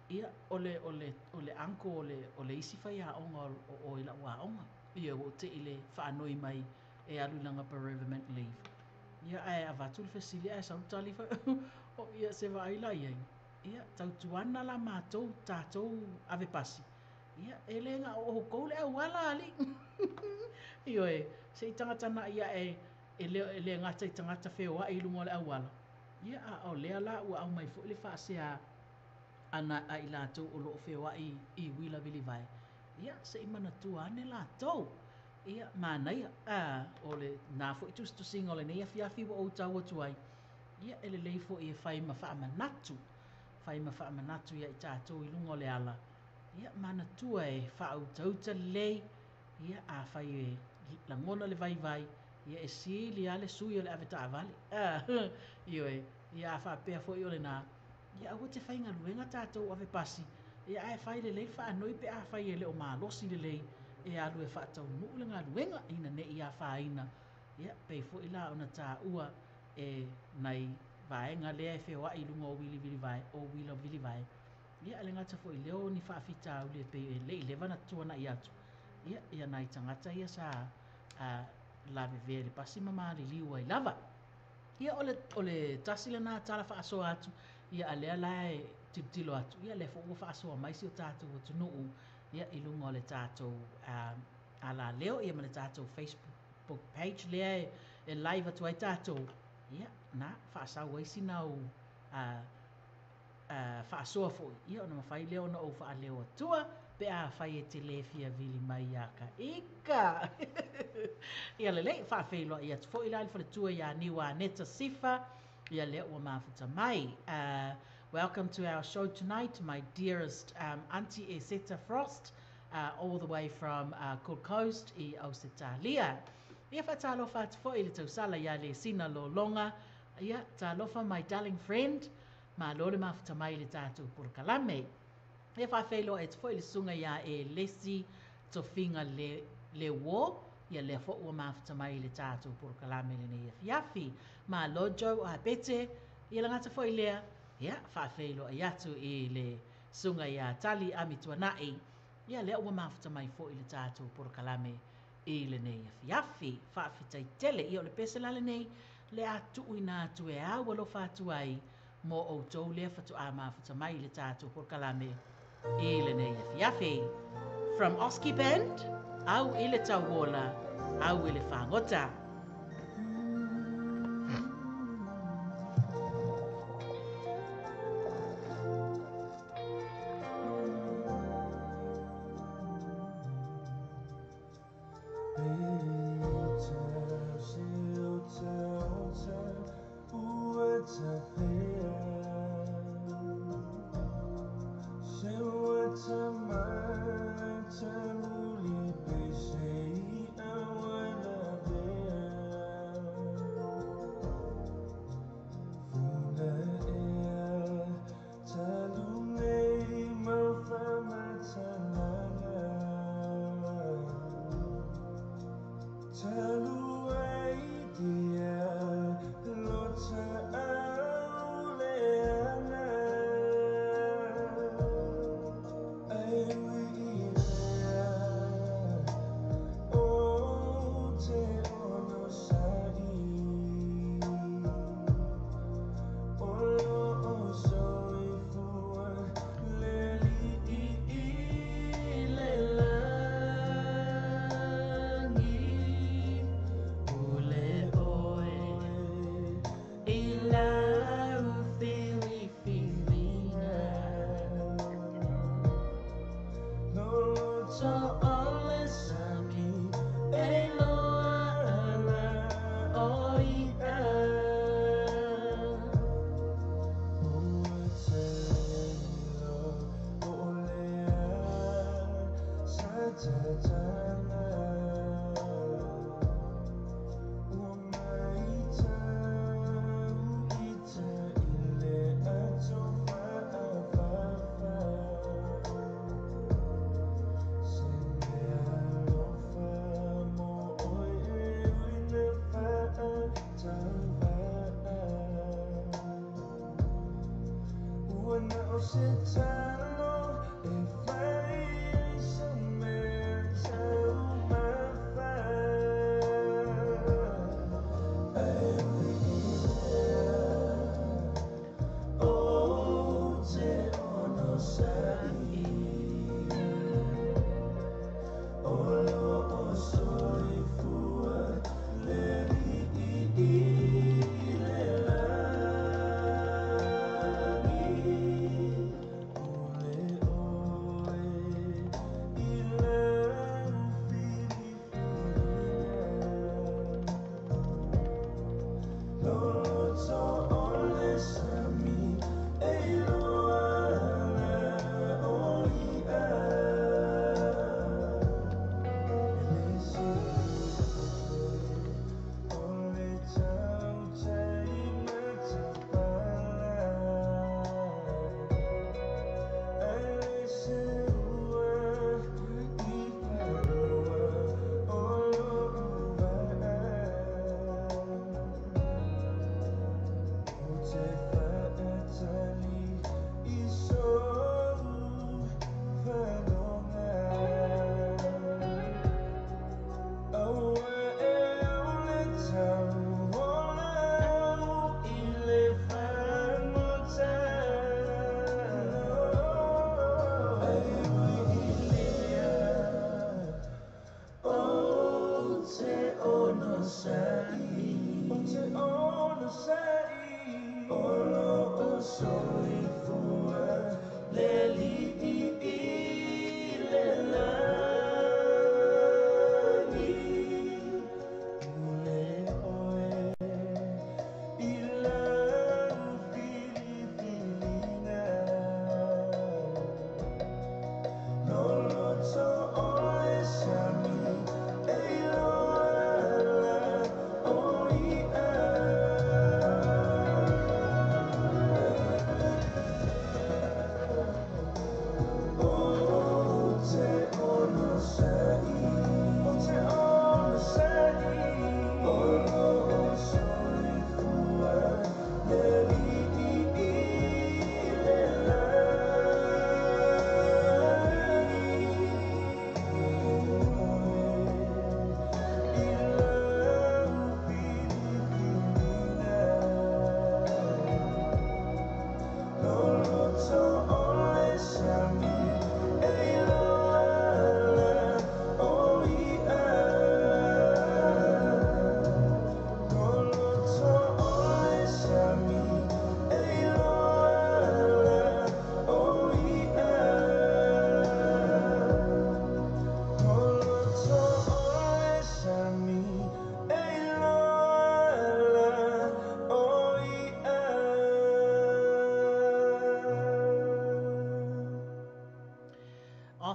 Ia o le o le o le uncle o le isi faiaoga o i lau aoga. Ia ua ou te i le faanoi mai e alu i lana bereavement leave. Ia ae avatu le fesili ae sau le tali fai o ia se vaai la i ai. Ia tautuana la matou tatou ave pasi. Ia e le na o outou le auala alii. Ioe, se i tagatagai ae e le gata i tagata feoai i luga o le auala. Ia a o lea la ua aumai foi le faasea ana a i latou o loo feoai i uila vilivae. Ia se i manatua ane latou. Ia manaia, o le na foi tusitusiga o lenei afiafi ua ou tau atu ai. Ia e lelei foi e fai ma faamanatu, fai ma faamanatu ia i tatou i luga o le ala. Ia manatua e faautauta lelei, ia afai e lagona le vaivai, ia e sili lava le sui o le avetaavale. Ioe, ia a faapea foi o lena, ia aua te faigaluega tatou ave pasi, ia ae fai lelei le faanoi pe afai e le o malosi lelei e alu e faataunuu le galuega ina ne i afaina. Ia pei foi la ona taua e nai vaega lea e feoai i luga o uili vilivae, o uila vilivae. Ia le gata foi lea o ni faafitauli e pei e le i leva na tuanai atu. Ia, ia nai tagata ia sa lavevea i le pasi ma maliliu ai lava. Ia o le tasi lena tala faasoa atu, ia a lea la e tilotilo atu, ia lea foi ua faasoa mai si o tatou atunuu, ia i luga o le tatou alaleo, ia ma le tatou Facebook page lea e live atu ai tatou, ia na faasau ai sina au faasoa foi, ia ona mafai lea ona ou faaleo atua, pe afai e te le fia vili mai ia ka ika. Ia lelei, faafeiloai atu foi la i le faletua ia Niu Aneta Sifa, ia lea ua mafuta mai. Welcome to our show tonight, my dearest Auntie Eseta Frost, all the way from Gold Coast i Ausetalia. Ia faatalofa atu foi i le tausala ia le sina lologa. Ia talofa my darling friend, malo le mafuta mai i le tatou polokalame. Ia faafeiloai atu foi i le susuga ia e Lesi Tofiga le, le Wo, ia lea foi ua mafuta mai i le tatou polokalame lenei afiafi. Malo Joe Apete, ia le gata foi lea, ia faafeiloai atu i le susuga ia Tali Amituanai, ia lea ua mafuta mai foi i le tatou polokalame i lenei afiafi. Faafetai tele, ia o le pese la lenei, le a tuuina atu e au alofa atu ai mo outou lea faatoa mafuta mai i le tatou polokalame i lenei afiafi. From Oski Band, au i le tauola, au i le fagota.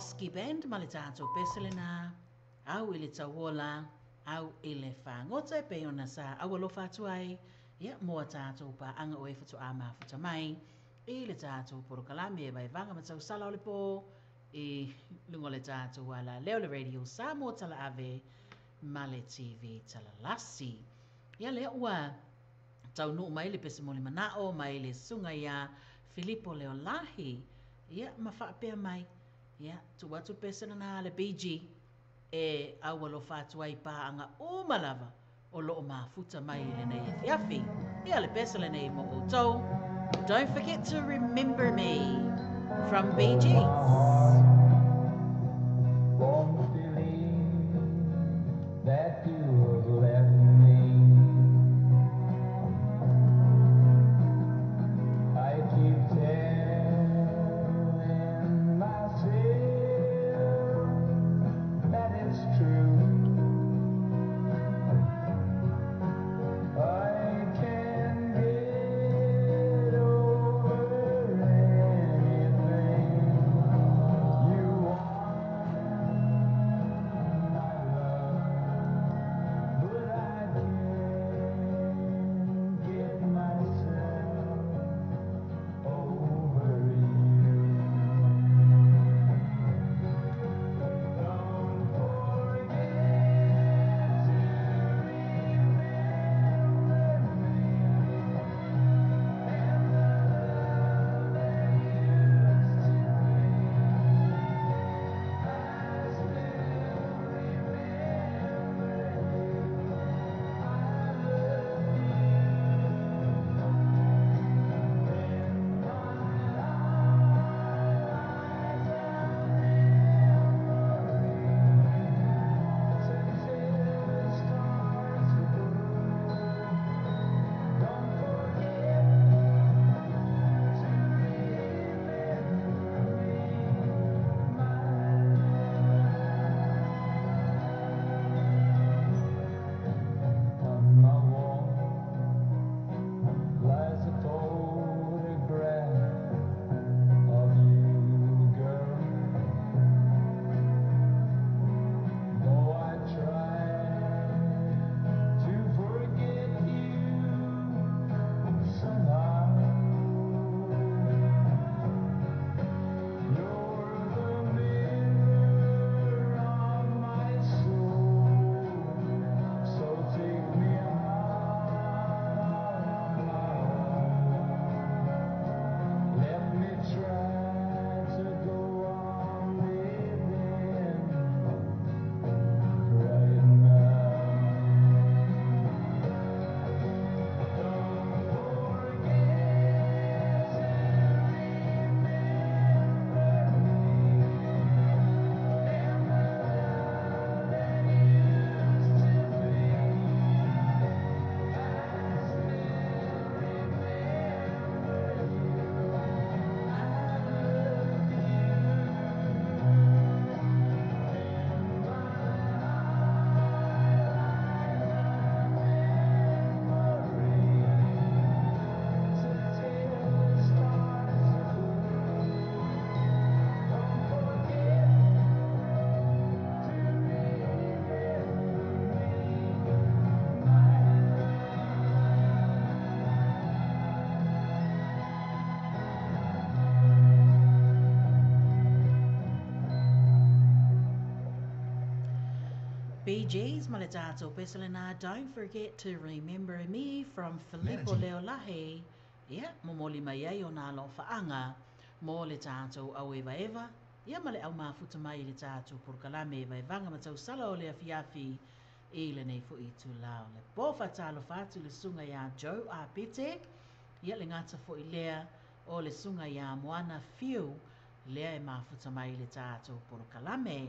Oski Band ma le tātou pese lena, au i le tauola, au i le whangota e pe ona sa au alofa atu ai, ia mua tātou pa anga o e whatu a mafuta mai, i le tātou porokalame e vai vanga matau sala o le pō, i lunga le tātou ala leo le radio Samoa tala ave ma le TV tala lasi. Ia lea ua taunuu mai le pese moli manao mai le sunga ia Filipo Leolahi, ia ma whaapea mai, ia tu atu pese na le BG e au alofa atu ai pāanga o malava o loo mafuta mai le nei afiafi. Ia le pese le nei mo outou. Don't forget to remember me from BG. Won't believe that you have left me. I keep telling myself that it's true. I can get over anything. Bee Gees ma le tatou pese lena Don't Forget to Remember Me from Filipo Leolahi. Ia, momoli mai ai ona alofaaga mo le tatou auevaeva, ia ma le aumafuta mai i le tatou polokalame Vaevaga ma Tausala o le afiafi i lenei foi itula o le po. Faatalofa atu i le susuga ia Joe Apete, ia le gata foi lea o le susuga ia Moana Fiu lea e mafuta mai i le tatou polokalame.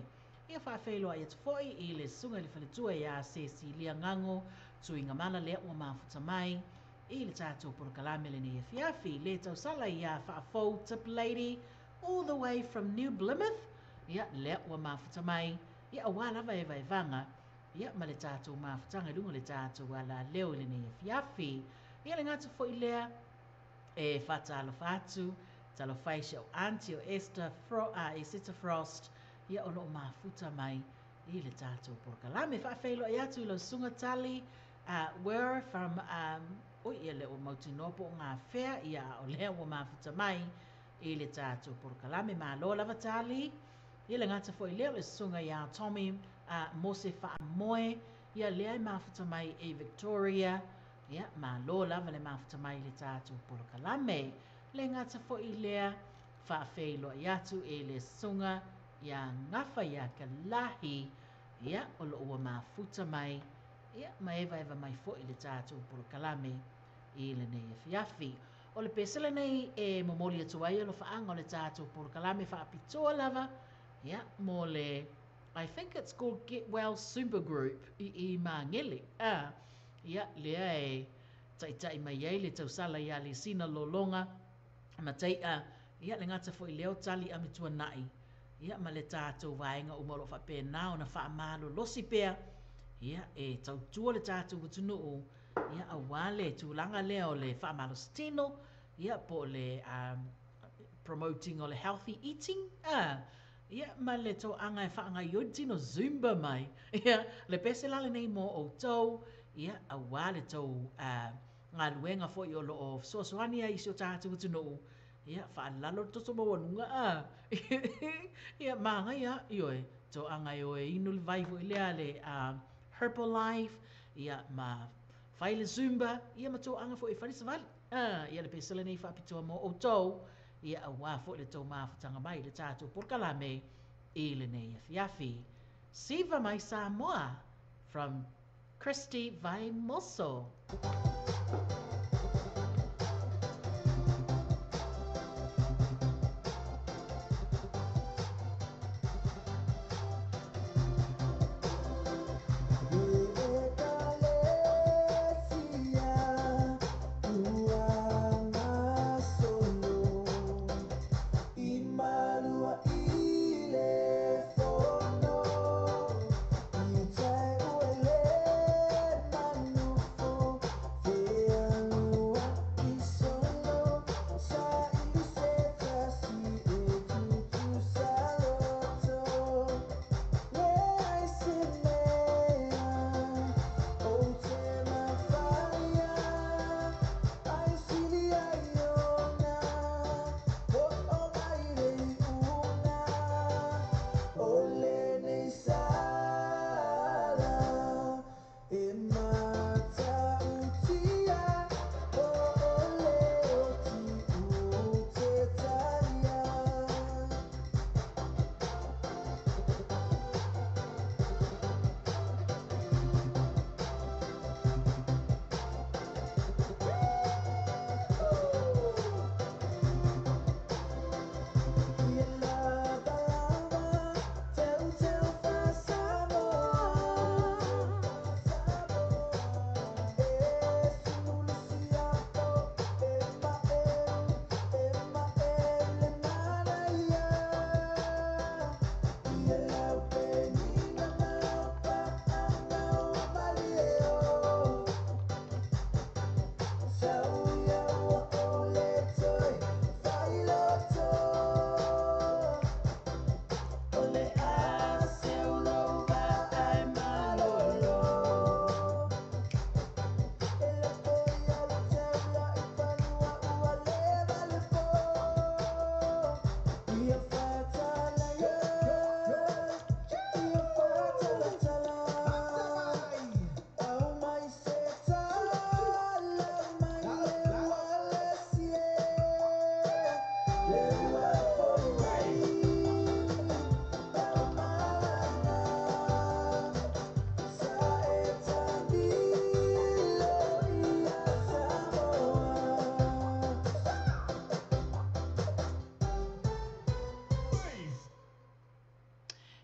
Ia faafeiloai atu foi i le susuga i le faletua ia Cecilia Gago Tuigamala lea ua mafuta mai i le tatou polokalame lenei afiafi. Le tausala ia Faafou Tip Lady all the way from New Plymouth, ia lea ua mafuta mai, ia aua lava e vaevaga, ia ma le tatou mafutaga i luga o le tatou alaleo i lenei afiafi. Ia le gata foi lea e faatalofa atu, talofa e si au aunty o Esther Fro, Eseta Frost, ia o loo mafuta mai i le tatou polokalame. Faafeiloai atu i lau susuga Tali Were from oi ia le o mautinoa po o ngā fea, ia a o lea ua mafuta mai i le tatou polokalame. Malo lava Tali. Ia le gata foi lea o le susuga iā Tommy Mose Faamoe, ia lea e mafuta mai i Victoria. Ia malo lava le mafuta mai i le tatou polokalame. Le gata foi lea faafeiloai atu i le susuga iā Gafa iā Kalahi, ia o loo ua mafuta mai, ia ma evaeva mai foi le tatou polokalame i lenei afiafi. O le pese lenei e momoli atu ai alofaaga o le tatou polokalame faapitoa lava, ia mo le I think it's called Get Well Super Group i i Magele. Ia lea e taitai mai ai le tausala ia Lesina Lologa Matai'a, ia le gata foi lea o Tali Amituanai, ia ma le tatou vaega uma o lo o faapena ona faamalolosi pea, ia e tautua le tatou atunuu, ia aua le tulaga lea o le faamalositino, ia po o le promoting o le healthy eating, ia ma le toaga e faagaoioi le tino Zumba mai, ia le pese la lenei mo outou, ia aua le tou galuega foi o lo o fesoasoani ai i si o tatou atunuu, ia faalalo le toto maualuga a ia manaia ioe toaga e o e inu le vai foi lea le Herbalife, ia ma fai le Zumba, ia ma toaga foi e fai le savali. Ia le pese lenei faapitoa mo outou, ia aua foi le tou mafutaga mai i le tatou polokalame i lenei afiafi. Siva mai Samoa from Christy Vaimoso.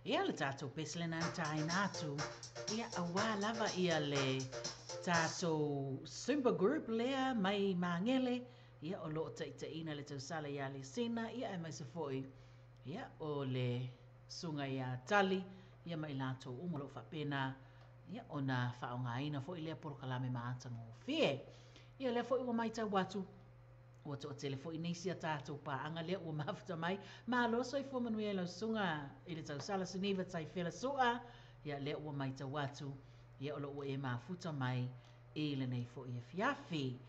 Ia le tatou pese lena na taina atu, ia auā lava ia le tatou Zumba group lea mai Magele, ia o loo taitaiina le tausala ia Lesina, ia aemaise foi ia o le susuga ia Tali, ia ma i latou uma o loo faapena ia ona faaaogaina foi lea polokalame matagofie. Ia lea foi ua matau atu ua toatele foi nisi a tatou paaga lea ua mafuta mai. Malo soifua manuia i lau susuga i le tausala Suniva Taifela Sua, ia lea ua matau atu ia o lo ua e mafuta mai i lenei foi afiafi.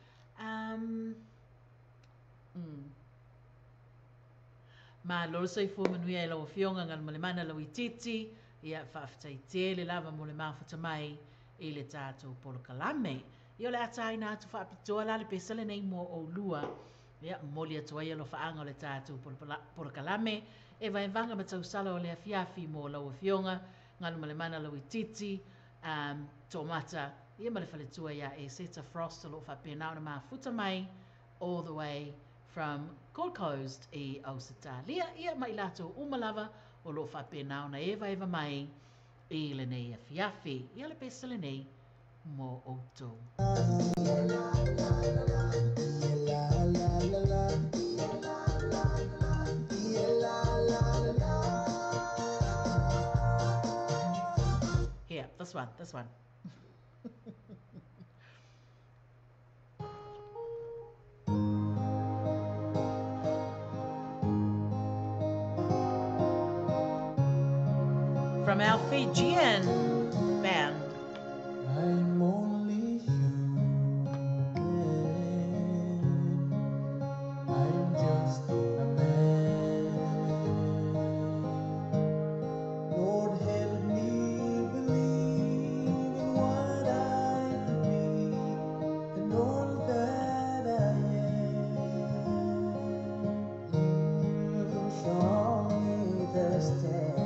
Malo le soifua manuia i lau Afioga Galumalemana Lauitiiti, ia faafetai tele lava mo le mafuta mai i le tatou polokalame. Ia o le a taina atu faapitoa la le pesa lenei mo oulua. Ia momoli atu ai alofaaga o le tatou polokalame e vaevaga ma tausala o le afiafi mo lau Afioga Galumalemana Lauitiiti, Tomata, ia ma le faletua ia Eseta Frost o loo faapena ona mafuta mai all the way from Gold Coast i Ausetalia, ia ma i latou uma lava o loo faapena ona evaeva mai i lenei afiafi. Ia le pesa lenei mo outou. Here, this one, this one. From our Fijian band. I'm only human. I'm just a man. Lord, help me believe in what I could be and all that I am. Show me the stairway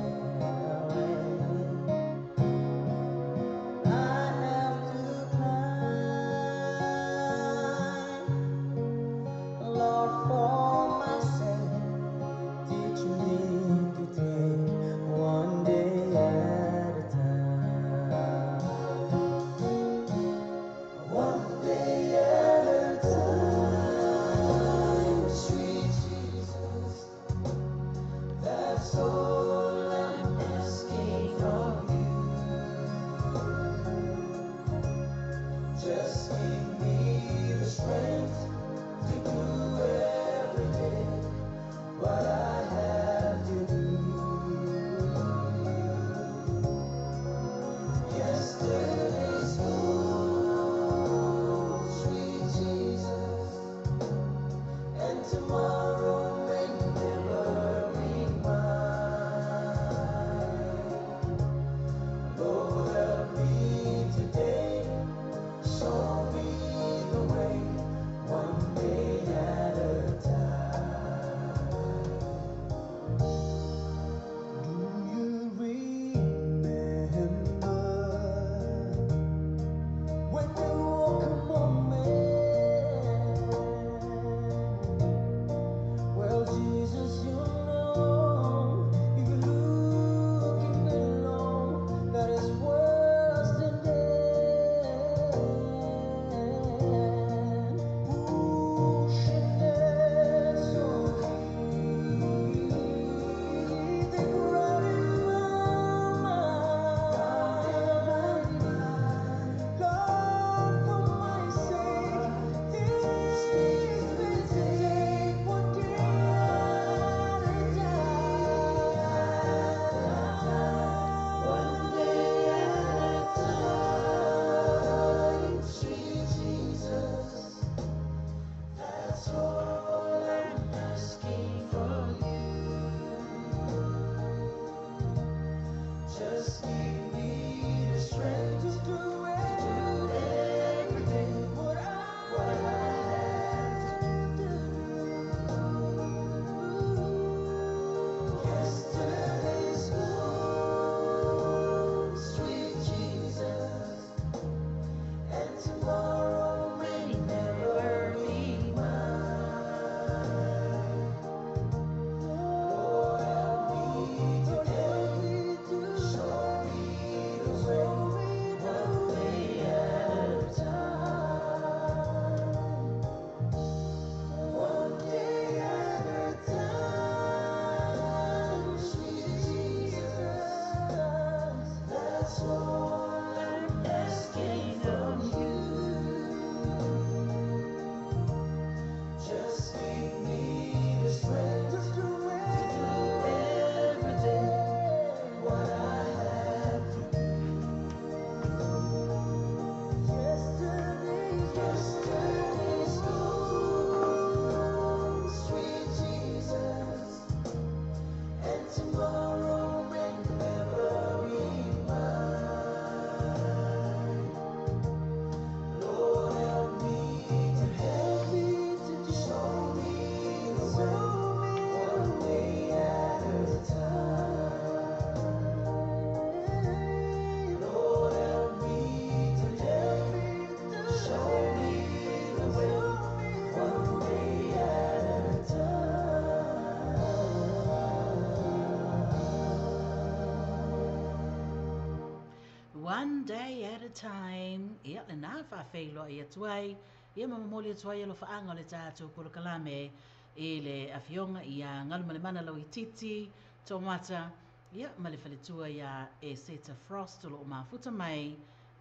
Time. Ia, lena faafeiloai atu ai, ia ma momoli atu ai alofaaga o le tatou polokalame i le Afioga ia Galumalemana Lauitiiti Tomata, ia ma le faletua ia Eseta Frost o lo o mafuta mai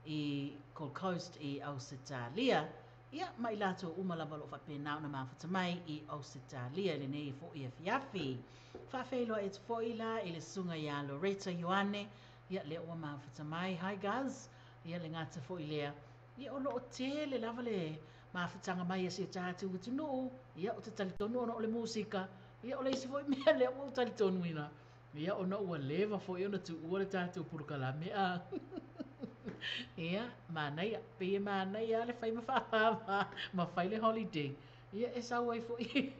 i Gold Coast i Ausetalia, ia ma i latou uma lava o lo o faapena ona mafuta mai i Ausetalia i lenei foi afiafi. Faafeiloai atu foi la i le susuga ia Loretta Ioane, ia lea ua mafuta mai. Hi guys! Ia le gata foi lea, ia o lo o tele lava le mafutaga mai a si o tatou atunuu, ia ou te talitonu ona o le musika, ia o le isi foi mea lea ua ou talitonuina, ia ona ua leva foi ona tuua le tatou polokalame a. Ia, manaia, pei e manaia lava le fai ma faapāpā ma fai le holiday. Ia e sau ai foi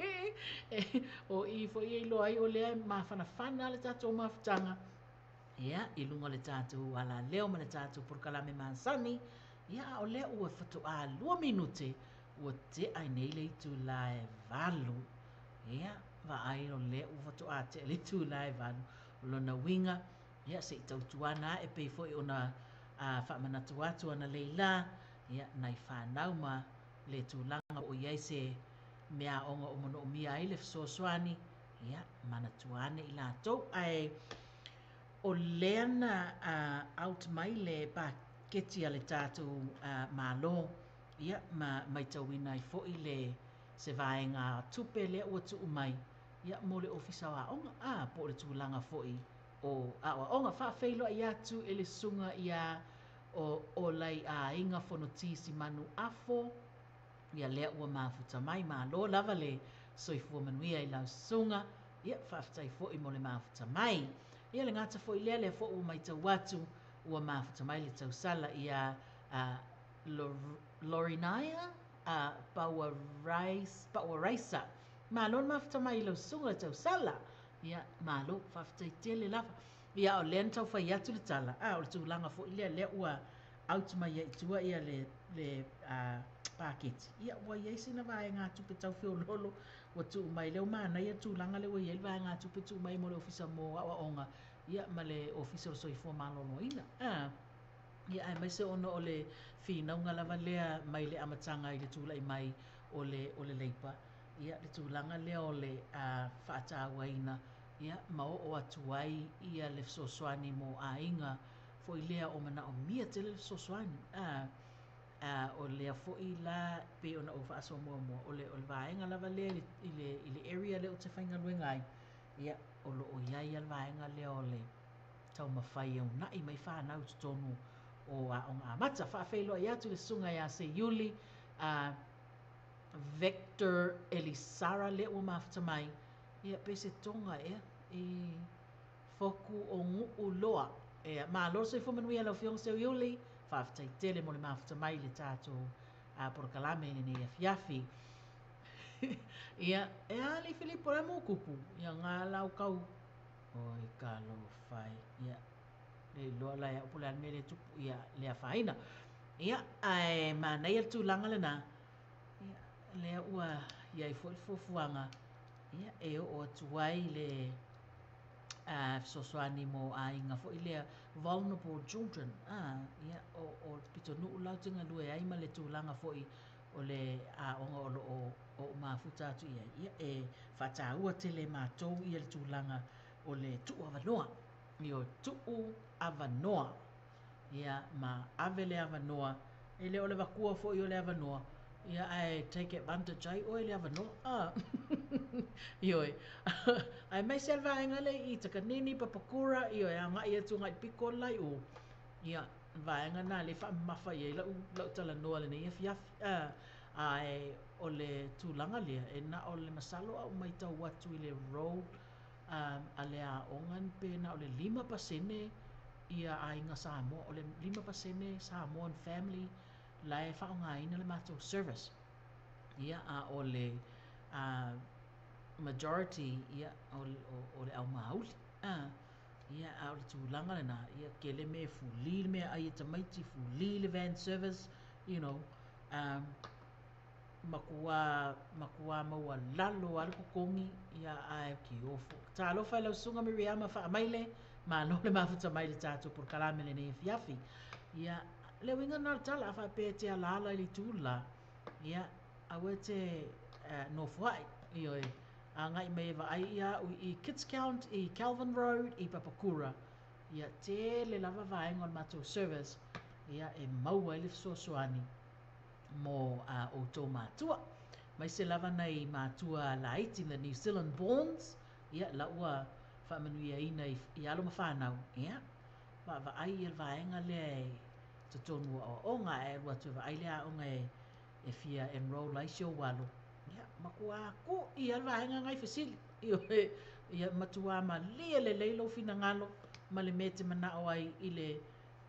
o i foi e iloa ai o lea e mafanafana le tatou mafutaga. Ia, i luga o le tatou alaleo ma le tatou polokalame masani, ia a o lea ua faatoa 2 minute ua tea ai nei le itula e 8. Ia, vaai o lea ua faatoa tea le itula e 8. O lona uiga, ia se i tautuana ae pei foi ona faamanatu atu analeila, ia, nai fanau ma le tulaga o i ai se meaaoga o manaomia ai le fesoasoani, ia, manatua ane i latou. Ae o lea na out mai le paketi a le tatou Malo, ia, ma matauina ai foi le se vaega tupe lea ua tuu mai, ia, mo le Ofisa o Aoga, a, po o le tulaga foi o aoaoga. Faafeiloai atu i le susuga ia o Laiaiga Fonoti Simanu Afo, ia lea ua mafuta mai. Malo lava le soifua manuia i lau susuga, ia faafetai foi mo le mafuta mai. Ia le gata foi lea, lea foi ua matau atu ua mafuta mai le tausala ia Lorinaia Pauaraisa. Malo le mafuta mai i lau susuga le tausala. Ia malo, faafetai tele lava. Ia o lea na tau fai atu le tala, a o le tulaga foi lea, lea ua out mai ai i tua ia le paketi. Ia ua i ai sina vaegatupe tau feoloolo ua tuu mai, lea ua manaia le tulaga lea ua i ai le vaegatupe tuu mai mo le Ofisa mo Aoaoga, ia ma le Ofisa o le Soifua Maloloina. Ia aemaise ona o le finauga lava lea mai le amataga i le tulai mai o le o le Leipa, ia le tulaga lea o le faatauaina, ia ma oo atu ai ia le fesoasoani mo aiga foi lea o manaomia tele le fesoasoani. O lea foi la pei ona ou faasoa muamua, o le vaega lava lea i le area lea ou te faigaluega ai, ia o lo o i ai lava le vaega lea o le taumafai e uunai mai fanau i totonu o aoga amata. Faafeiloai atu i le susuga ia Seiuli Victor Elisara lea ua mafuta mai, ia pe se Tonga ea i Foku o Nuu Loa. Ia, malo le soifua manuia lau Afioga Seiuli, faafetai tele mo le mafuta mai i le tatou polokalame i lenei afiafi. Ia, e a alii Filipo o le a mo kupu? Ia nga lau kau. Oi talofa e. Ia, le iloa la e au po o le a le mea lea e tupu, ia le afaina. Ia, ae manaia le tulaga lena, ia, lea ua i ai foi le fuafuaga, ia, e oo atu ai le fesoasoani mo aiga foi lea, vulnerable children, ia, o le pitonuu la ou te galue ai ma le tulaga foi o le aoga o lo o ou mafuta atu i ai, ia, e faataua tele e matou ia le tulaga o le tuu avanoa. Ioe, tuu avanoa. Ia, ma ave le avanoa, e le o le avatua foi o le avanoa, ia, ae take advantage ai oe i le avanoa. A, ioe, aemaise lava le vaega lea i Takanini, Papakura, ioe, agai atu agai i le pito la i o, ia, le vaega lena lea e faamamafa i ai lau, lau talanoa i lenei afiafi. A, ae o le tulaga lea, e na o le masalo a ou matau atu i le roll a le aoga pe na o le 5% ia aiga Samoa, o le 5% Samoan family la e faaaogaina le matou service. Ia, a o le majority, ia, o le aumauli. Ia, a o le tulaga lena, ia, tele mea e fuli le meaai a tamaiti, fuli le van service, you know, matua, matua maualalo lava le totogi, ia, ae kiofo. Talofa i lau Susuga Miriama Faamaile, malo le mafuta mai i le tatou polokalame i lenei afiafi. Ia, Le uiga lena o le tala, a faapea e te alaala i le itu le la, ia, aua e te nofoai, ioe, agai mai e vaai ia au i Kids Count i Kelvin Road i Papakura. Ia, tele lava vaega o le matou service, ia, e maua ai le fesoasoani mo a outou matua. Aemaise lava nai matua laiti, the New Zealand borns, ia, la ua faamanuiaina i alo ma fanau, ia, vaavaai ia le vaega lea i totonu o aoaoga, ae alu atu e vaai le aoga e fia enrol ai si ou alo, ia, matua ku'i lava le vaega na i fesili, ioe, ia matua malie lelei lou finagalo ma le mea e te manao ai i le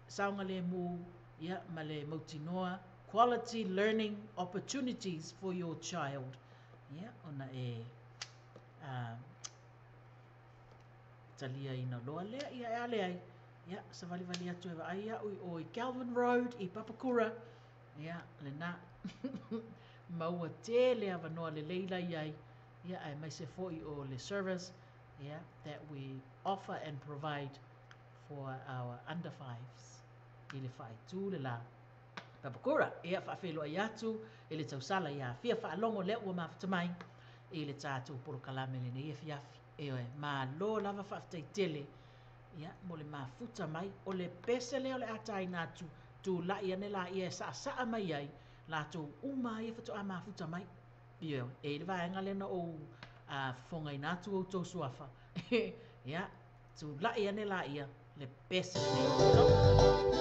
saogalemu, ia, ma le mautinoa, quality learning opportunities for your child, ia, ona e taliaina loa lea, ia e ale ai, ia, savalivali atu e vaai au i o i Kelvin Road i Papakura, ia, lena, ma ua tele avanoa lelei la i ai, ia, aemaise foi o le service, ia, that we offer and provide for our under fives i le faaitu le la. Papakura, ia, faafeiloai atu i le tausala ia fia faalogo lea ua mafuta mai i le tatou polokalame lenei afiafi. Ioe, malo lava faafetai tele, ia, mo le mafuta mai. O le pese lea o le a taina atu, tulai ane laia e saasaa mai ai latou uma ia faatoa mafuta mai. Ioe, e i ai le vaega lea na ou fofogaina atu outou suafa. Ia, tulai ane laia le pese lenei o outou.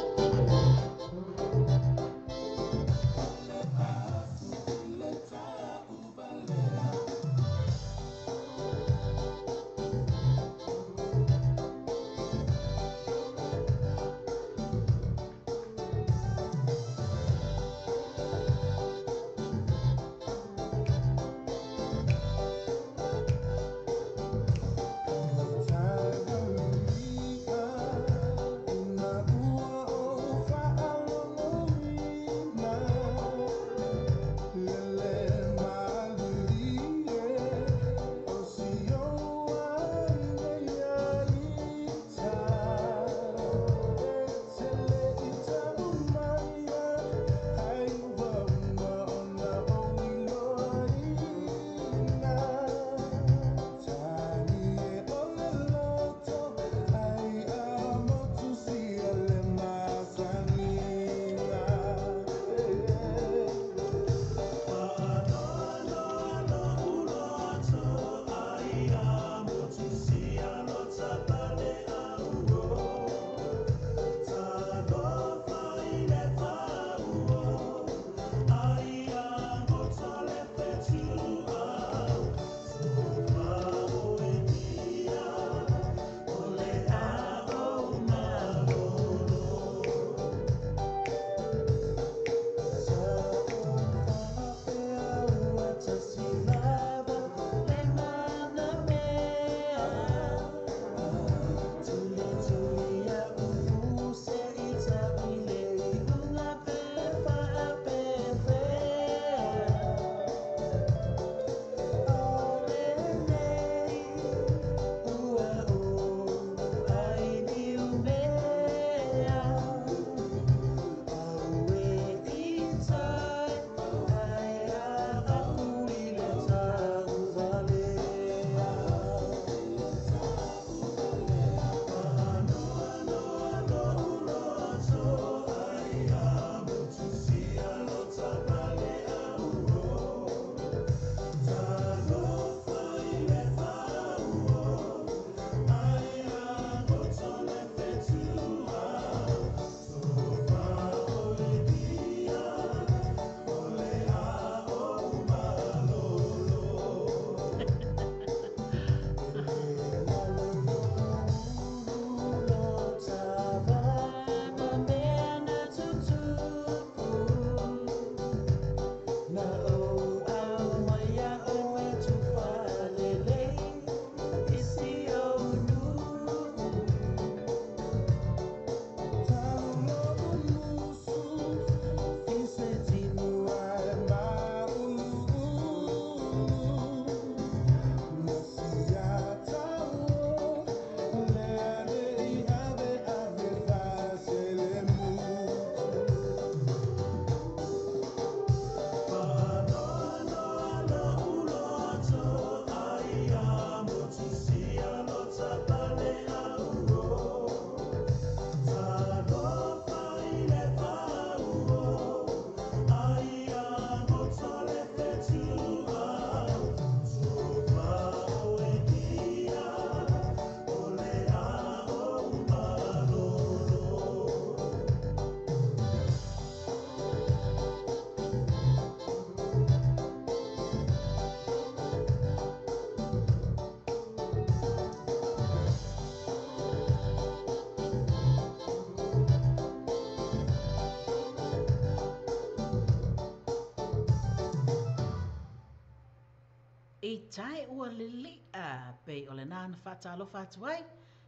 I tae ua lili'a pei o lena na faatalofa atu ai,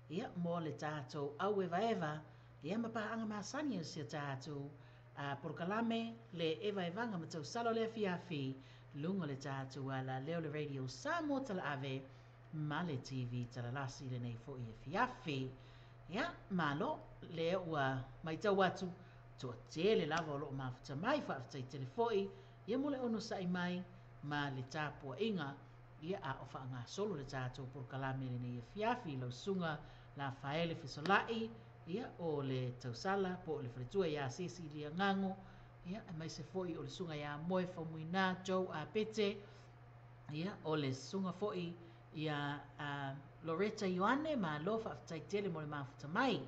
ia, mo le tatou auevaeva, ia ma paaga masani o si o tatou polokalame le evaevaga ma tausala o le afiafi luga o le tatou alaleo le Radio Samoa Talaave ma le TV Talalasi i lenei foi afiafi. Ia, malo, lea ua matau atu, toatele lava o loo mafuta mai, faafetai tele foi, ia mo le onosai mai ma le tapuaiga, ia a o faagasolo le tatou polokalame i lenei afiafi i lau susuga Lafaele Fesolai, ia o le tausala po o le faletua ia Sesilia Gago, ia aemaise foi o le susuga ia Moe Faumuina Joe Apete, ia o le susuga foi ia Loretta Ioane, malo faafetai tele mo le mafuta mai.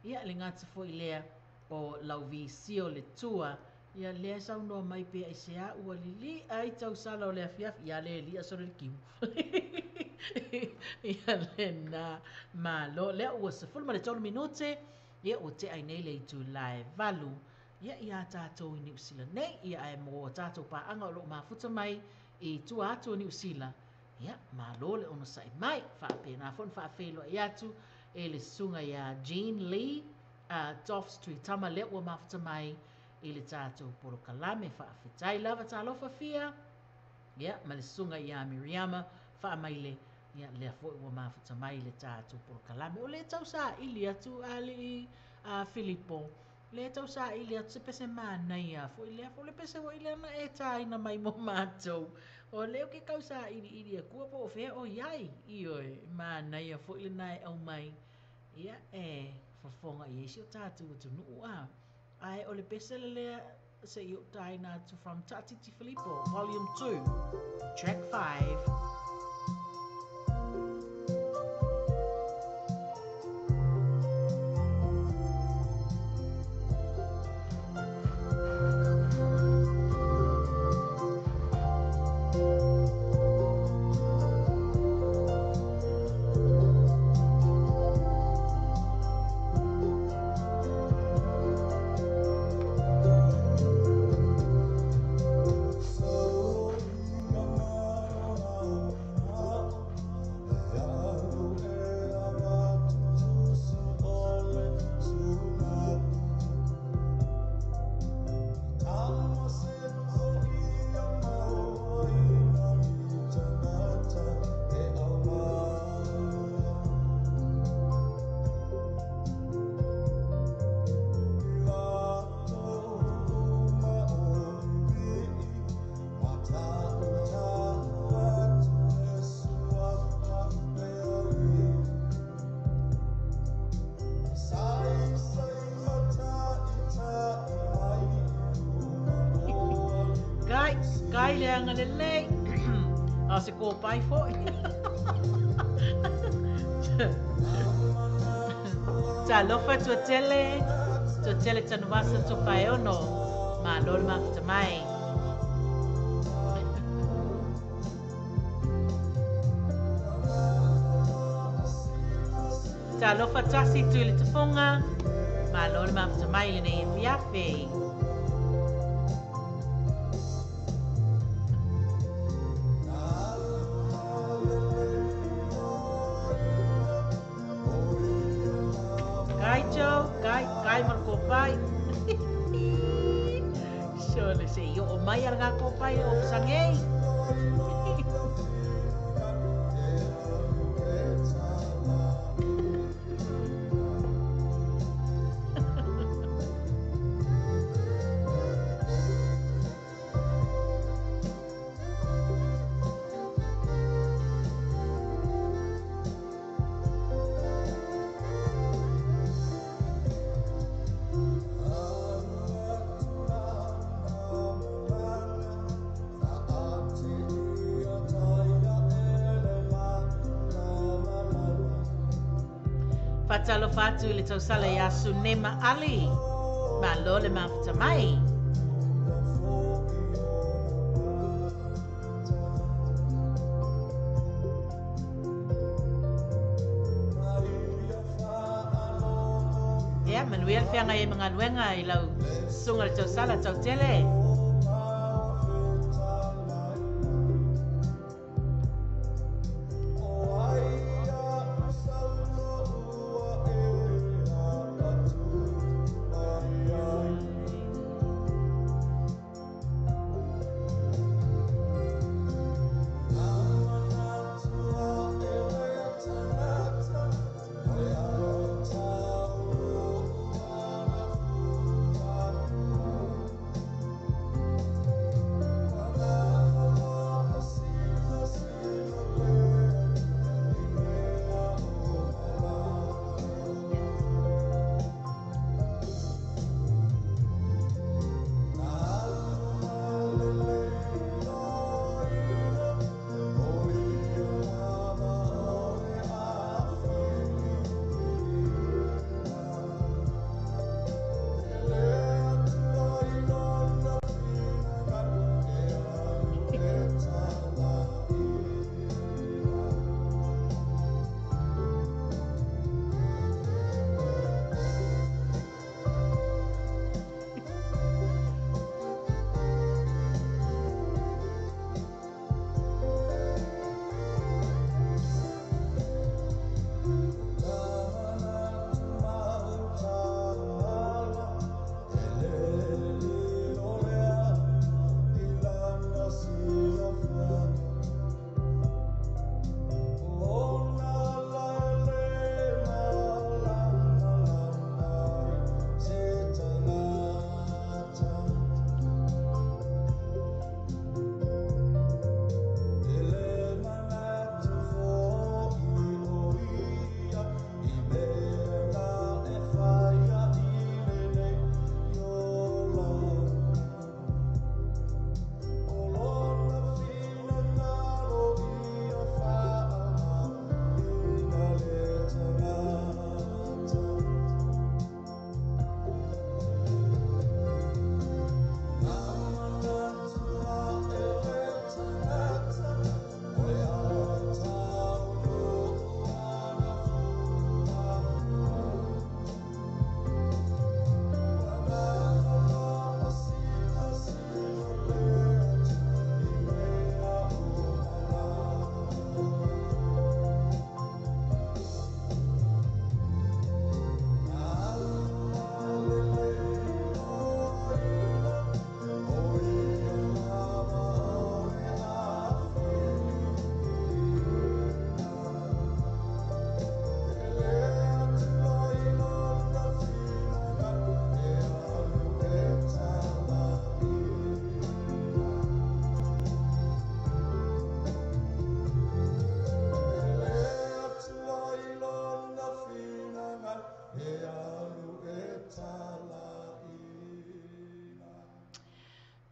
Ia le gata foi lea o lau visio le tua, ia lea e saunoa mai pe aisea ua lili'a ai tausala o le afiafi, ia le li'a sole le kimu. Ia lena, malo, lea ua 13 minute, ia ua tea ai nei le itula e 8, ia iā tatou i Niu Sila nei, ia ae mo a tatou paaga o lo o mafuta mai i tua atu o Niu Sila, ia malo le onosai mai. Faapena foi ona faafeiloai atu e le susuga ia Jean Lee Doffs Tuitama lea ua mafuta mai i le tatou polokalame. Faafetai lava, talofa fia, ia ma le susuga ia Miriama Faamaile, ia lea foi ua mafuta mai i le tatou polokalame. O le tau saili atu alii Filipo, le tau saili atu se pese manaia foi lea, o le pese foi lea na e tāina mai mo matou. O lea ou te tau sailiili atua po o fea o i ai, ioe, manaia foi lena e aumai, ia e fofoga i ai si o tatou atunuu a. Ae o le pese lea se i ou tāina atu from Ta'atiti Filipo, Volume 2, Track 5. Kai, kai le agalelei. A o se kōpae foi. Talofa Tuatele, Tuatele Tanuvasa Tofaeono, malo le mafuta mai. Talofa Tasi Tui le Tafoga, malo le mafuta mai i lenei afiafi. Kai Joe, kai, kai ma le kōpae. Sole se i oo mai ala ngā kōpae o Ofisangei. Faatalofa atu i le tausala ia Sunema Ali. Malo le mafuta mai. Ia, manuia le feagai ai ma galuega i lau susuga le tausala tautele.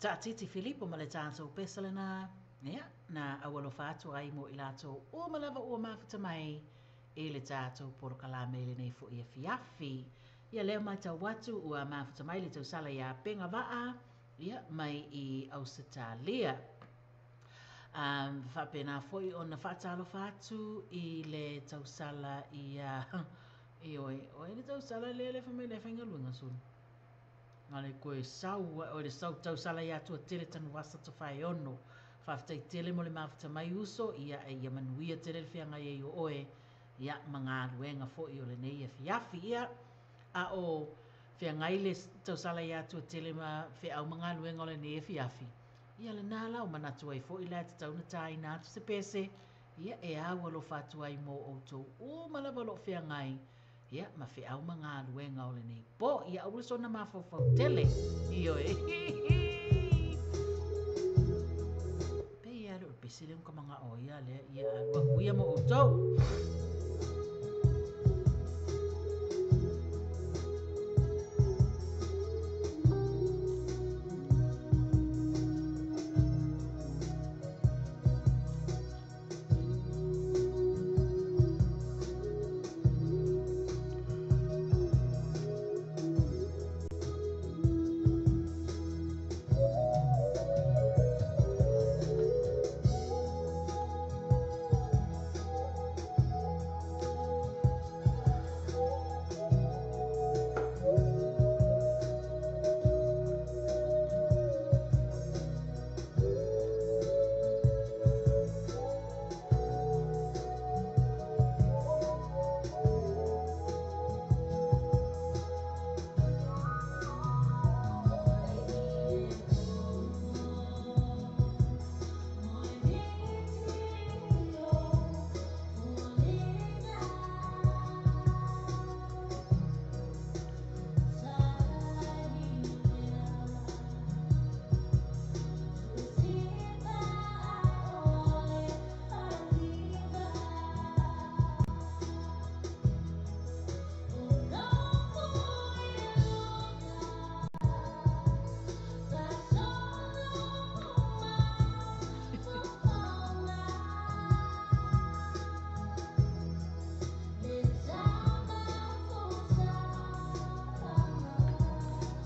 Taatiti Filipo ma le tatou pesa lena, ia, na aualofa atu ai mo i latou uma lava ua mafuta mai i le tatou polokalame i lenei foi afiafi. Ia lea matau atu ua mafuta mai le tausala ia Pega Vaa, ia, mai i Ausetalia. Faapena foi ona faatalofa atu i le tausala ia, ioe, o ai le tausala lea le fai mai le faigaluega sulu? Na le koe sau, o le sau tausala ia Tuatele Tanuvasa Tofaeono. Faafetai tele mo le mafuta mai uso, ia e ia manuia tele le feagai ai o oe, ia ma galuega foi o lenei afiafi. Ia, a o feagai le tausala ia Tuatele ma feau ma galuega o lenei afiafi, ia lena la o manatu ai foi la e tatau ona taina atu se pese, ia e au alofa atu ai mo outou uma lava o lo o feagai, ia ma feau ma galuega o lenei po. Ia aua le soona mafaufau tele. Ioe. Pe ia le o le pese lea ka manga o ia lea, ia alu aku ia mo outou.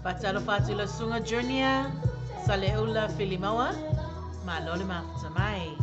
Faatalofa atu i le Susuga Junior Saleula Filimaua, malo le mafuta mai.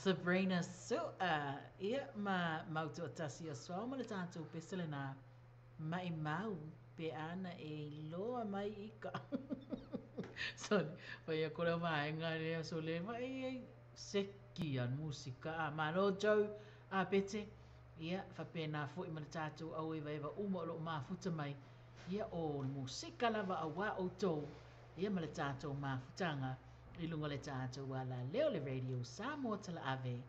Sabrina Su'a, ia ma Mautoatasi o Suao ma le tatou pese lena. Maimau pe ana e iloa mai i ka Sorry, fai aku le vaega lea so le vaai ai seki a musika a malo Joe a Pete ia faapena foi ma le tatou auevaeva uma o loo mafuta mai ia o le musika lava auā outou ia ma le tatou mafutaga i luga o le tatou alaleo le Radio Samoa Talaave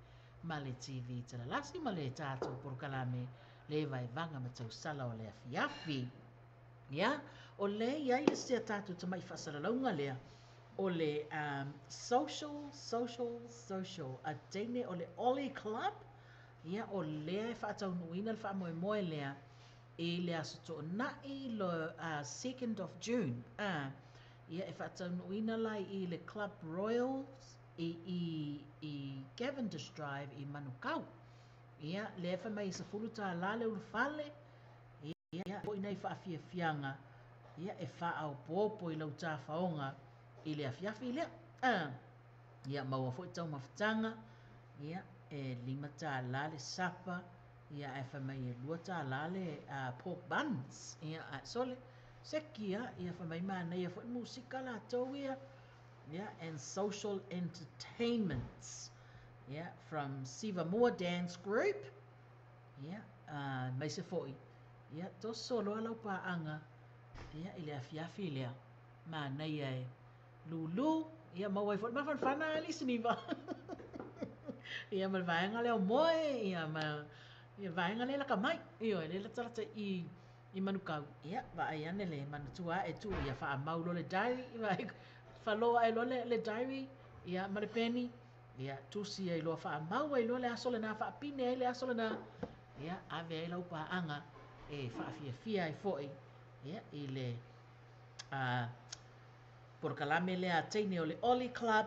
ma le TV Talalasi ma le tatou polokalame le vaevaga ma tausala o le afiafi. Ia, o lea e i ai le sia tatou tamai faasalalauga lea, o le um, social, social, social, a teine o le Oli Club, ia, o lea e faataunuuina le faamoemoe lea i le Aso Toonai, lo, 2nd of June, ia, e faataunuuina la i le Club Royals i, i, i Cavendish Drive i Manukau. Ia, lea fai mai e $10 le ulufale, ia, foi nai faafiafiaga, ia, e faaopoopo i lau tafaoga i le afiafi lea. Ia, maua foi taumafataga, ia, e $5 le sapa, ia, ae fai mai e $2 le pork buns, ia, ae sole, seki lava, ia, fai mai manaia foi le musika latou ia, ia, and social entertainments. Ia, from Siva Mua Dance Group, ia, aemaise foi, ia, toso loa lau paaga, ia, i le afiafi lea, manaia e lulu, ia, maua ai foi le mafanafana a alii Siniva. Ia, ma le vaega lea o Moe, ia, ma le vaega lea e laka mai, ioe, lea e latalata i i Manukau, ia, vaai ane le manatua ae tuu, ia, faamau loa le diary, vaai, falo ae loa le diary, ia, ma le peni, Ia, tusi ai loa, faamau ai loa le aso lena, faapine ai le aso lena, ia, ave ai lau paaga e faafiafia ai foi, ia, i le polokalame lea a teine o le Oli Club,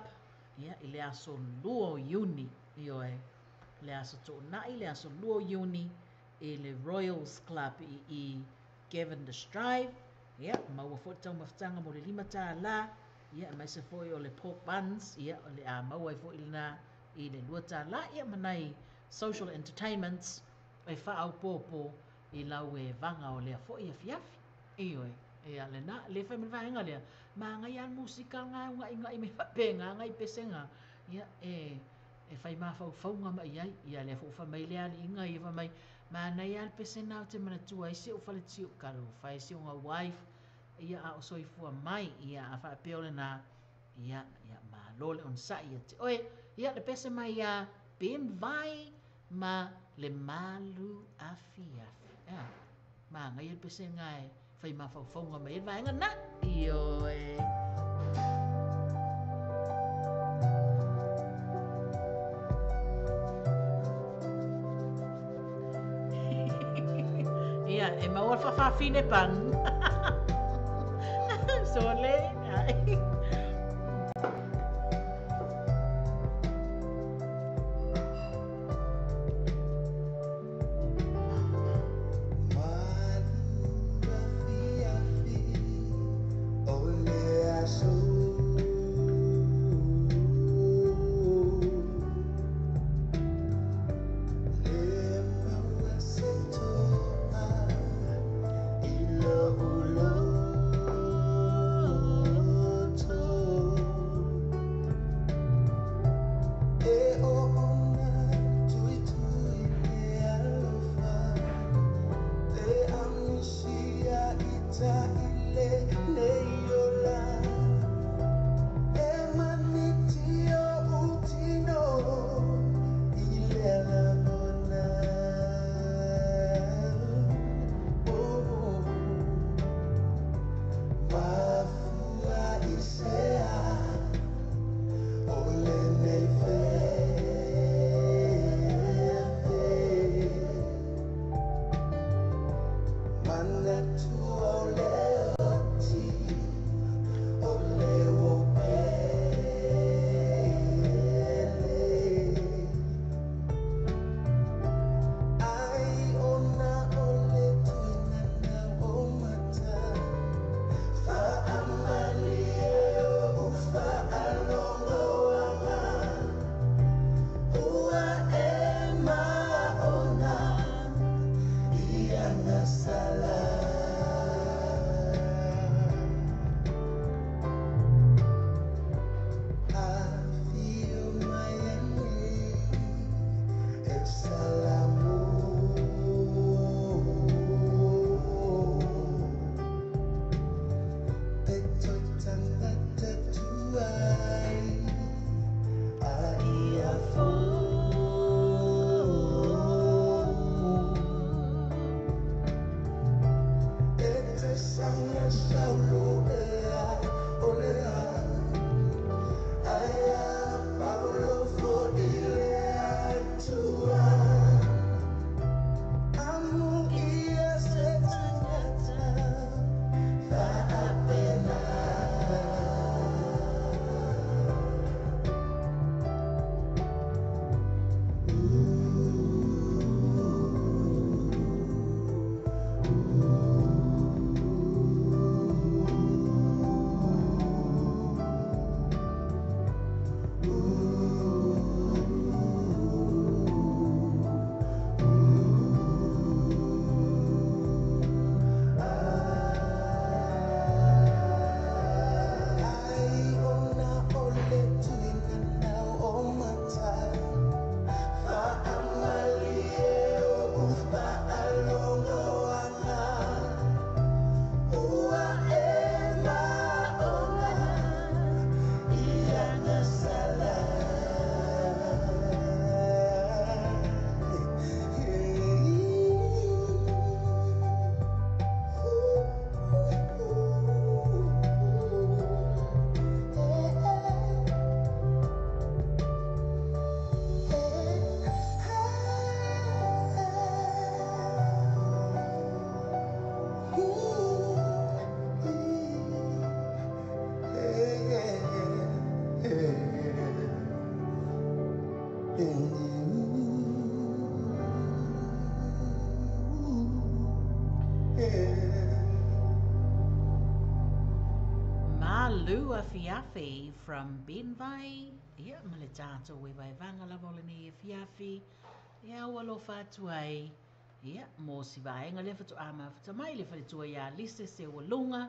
ia, i le aso 2 o Iuni, ioe, le aso Toonai, le aso 2 o Iuni, i le Royals Club i i Cavendish Drive, ia, maua foi le taumafataga mo le $5, ia, aemaise foi o le pork buns, ia, o le a maua ai foi lena i le $2, ia, ma nai social entertainments e faaopoopo i lau evaga o lea foi afiafi. Ioe, ia, lena, le fai ma le vaega lea, manaia lava le musika lena e uga'iga'i mai faapena nai pesega, ia, e, e fai mafaufauga mai ai. Ia, lea foi ua fai mai le aliiga ia, fai mai, manaia lava le pese lena ou te manatua ai si ou faletiu, talofa e si ona wife, ia a o soifua mai, ia a faapea o lena, ia, ia malo le onosai ia te oe. Ia le pese mai ia Ben Vai ma le malu afiafi. Ea, manaia le pese lena e fai mafaufauga mai ai le vaega lena. Ioe. Ia, e maua le faafafine pan. Sole. Ai. afiafi from Benvai, ia ma le tatou evaevaga lava o lenei afiafi, ia ua alofa atu ai, ia mo si vaega lea faatoa mafuta mai le faletua ia Lise Seualuga,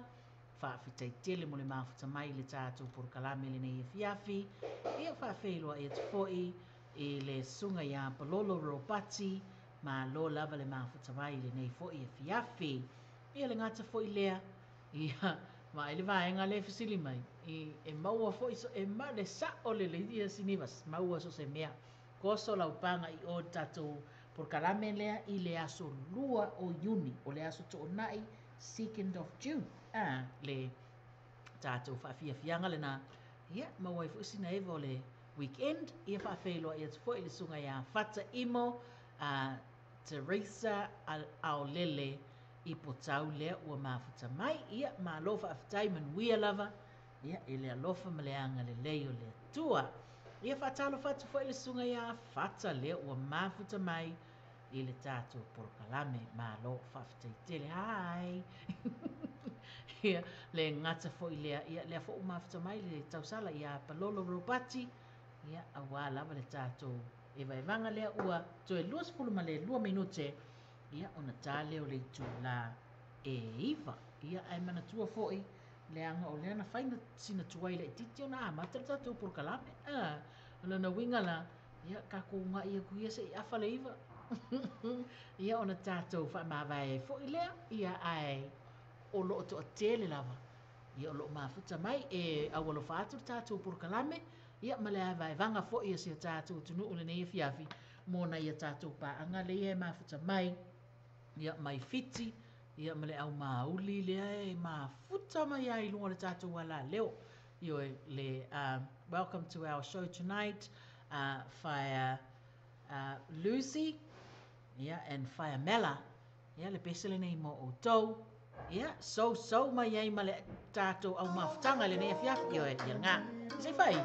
faafetai tele mo le mafuta mai i le tatou polokalame i lenei afiafi, ia faafeiloai atu foi i le susuga ia Palolo Ropati, malo lava le mafuta mai i lenei foi afiafi. Ia le gata foi lea, ia, vaai le vaega lea e fesili mai, i, e maua foi so, e ma, le sa'o lelei ia Siniva, maua so o se mea. Toso lau paga i o i le tatou polokalame lea i le aso 2 o Iuni, o le aso Toonai, 2nd of June, a, le tatou faafiafiaga lena, ia, maua ai foi sina eva o le weekend, ia faafeiloai atu foi i le susuga ia Fata Imo, a, Teresa Aolele i Potau lea ua mafuta mai. Ia, malo faafetai, manuia lava, ia, i le alofa ma le agalelei o le Atua. Ia, faatalofa atu foi i le susuga ia Fata lea ua mafuta mai i le tatou polokalame. Malo faafetai tele. Hi! Ia, le gata foi lea, ia, lea foi ua mafuta mai le tausala ia Palolo Ropati, ia, aua lava le tatou evaevaga lea ua toe 22 minute, ia, ona ta lea o le itula e 9. Ia, ae manatua foi, leaga o lea na fai sina tuai laitiiti ona amata le tatou polokalame. A, o lona uiga la, ia, tatou uunai atu ia se i afa le 9. Ia, ona tatou faamavae ai foi lea, ia, ae o lo o toatele lava, ia, o lo o mafuta mai e aualofa atu le tatou polokalame, ia, ma le vaevaega foi o si o tatou atunuu i lenei afiafi, mo nai a tatou paaga lea e mafuta mai, ia, mai Fiti, ia, ma le aumāuli lea e mafuta mai ai i luga o le tatou alaleo. Ioe, le, welcome to our show tonight, Fire Lucy, ia, and Fire Mela, ia, le pese lenei mo outou, ia, sousou mai ai ma le tatou aumafutaga i lenei afiafi, ioe, ia lena. Se i fai.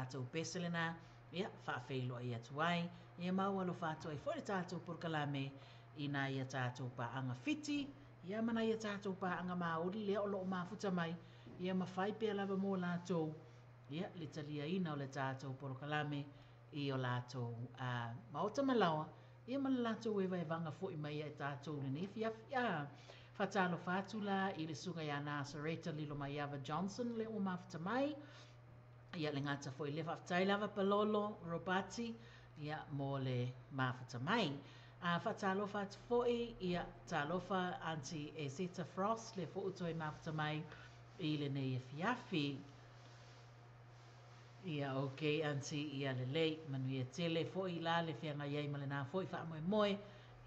tatou pese lena, ia, faafeiloai atu ai, ia ma ua alofa atu ai foi le tatou polokalame i nai a tatou paaga fiti, ia ma nai a tatou paaga maoli lea o lo o mafuta mai, ia ma fai pea lava mo latou, ia, le taliaina o le tatou polokalame i o latou maota ma laoa, ia ma le latou evaevaga foi mai ia i tatou i lenei afiafi. Faatalofa atu la i le susuga ia Nasareta Lilomaiava Johnson lea ua mafuta mai, ia le gata foi lea faafetai lava Palolo Robati ia mo le mafuta mai. Faatalofa atu foi, ia talofa Aunty Eseta Frost lea foi ua toe mafuta mai i lenei afiafi. Ia ok Aunty, ia lelei, manuia tele foi la le feagai ai ma lena foi faamoemoe,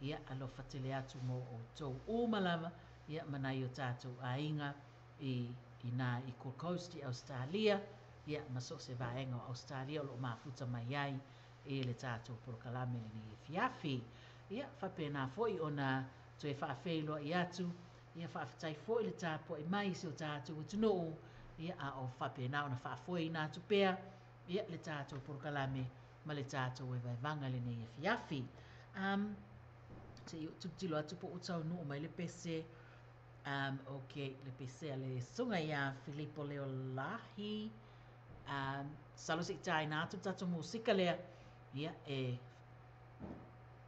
ia alofa tele atu mo outou uma lava, ia ma nai o tatou aiga i ina i Gold Coast i Ausetalia, ia ma so o se vaega o Ausetalia o lo o mafuta mai ai i le tatou polokalame lenei afiafi. Ia faapena foi ona toe faafeiloai atu, ia faafetai foi le tapuai mai i si o tatou atunuu, ia a o faapena ona faafoeina atu pea, ia le tatou polokalame ma le tatou evaevaga i lenei afiafi. Se i ou tilotilo atu po ua taunuu mai le pese. Ok, le pese a le susuga ia Filipo Leolahi. Masalo se i taina atu le tatou musika lea, ia e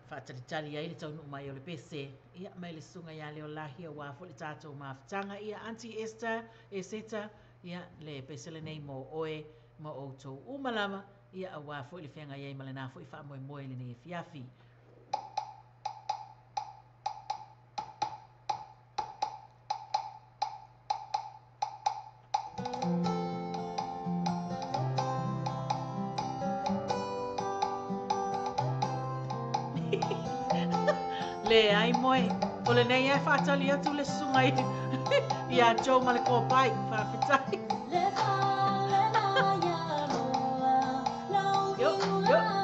faatalitali ai le taunuu mai o le pese, ia mai le susuga ia Leolahi aua foi le tatou mafutaga. Ia Aunty Esther, Eseta, ia le pese lenei mo oe ma outou uma lava, ia aua foi le feagai ai ma lena foi faamoemoe i lenei afiafi. Leai moe, o lenei lava e faatali atu le susuga ia Joe ma le kopai. Faafetai. Yo, yo. Yo, yo.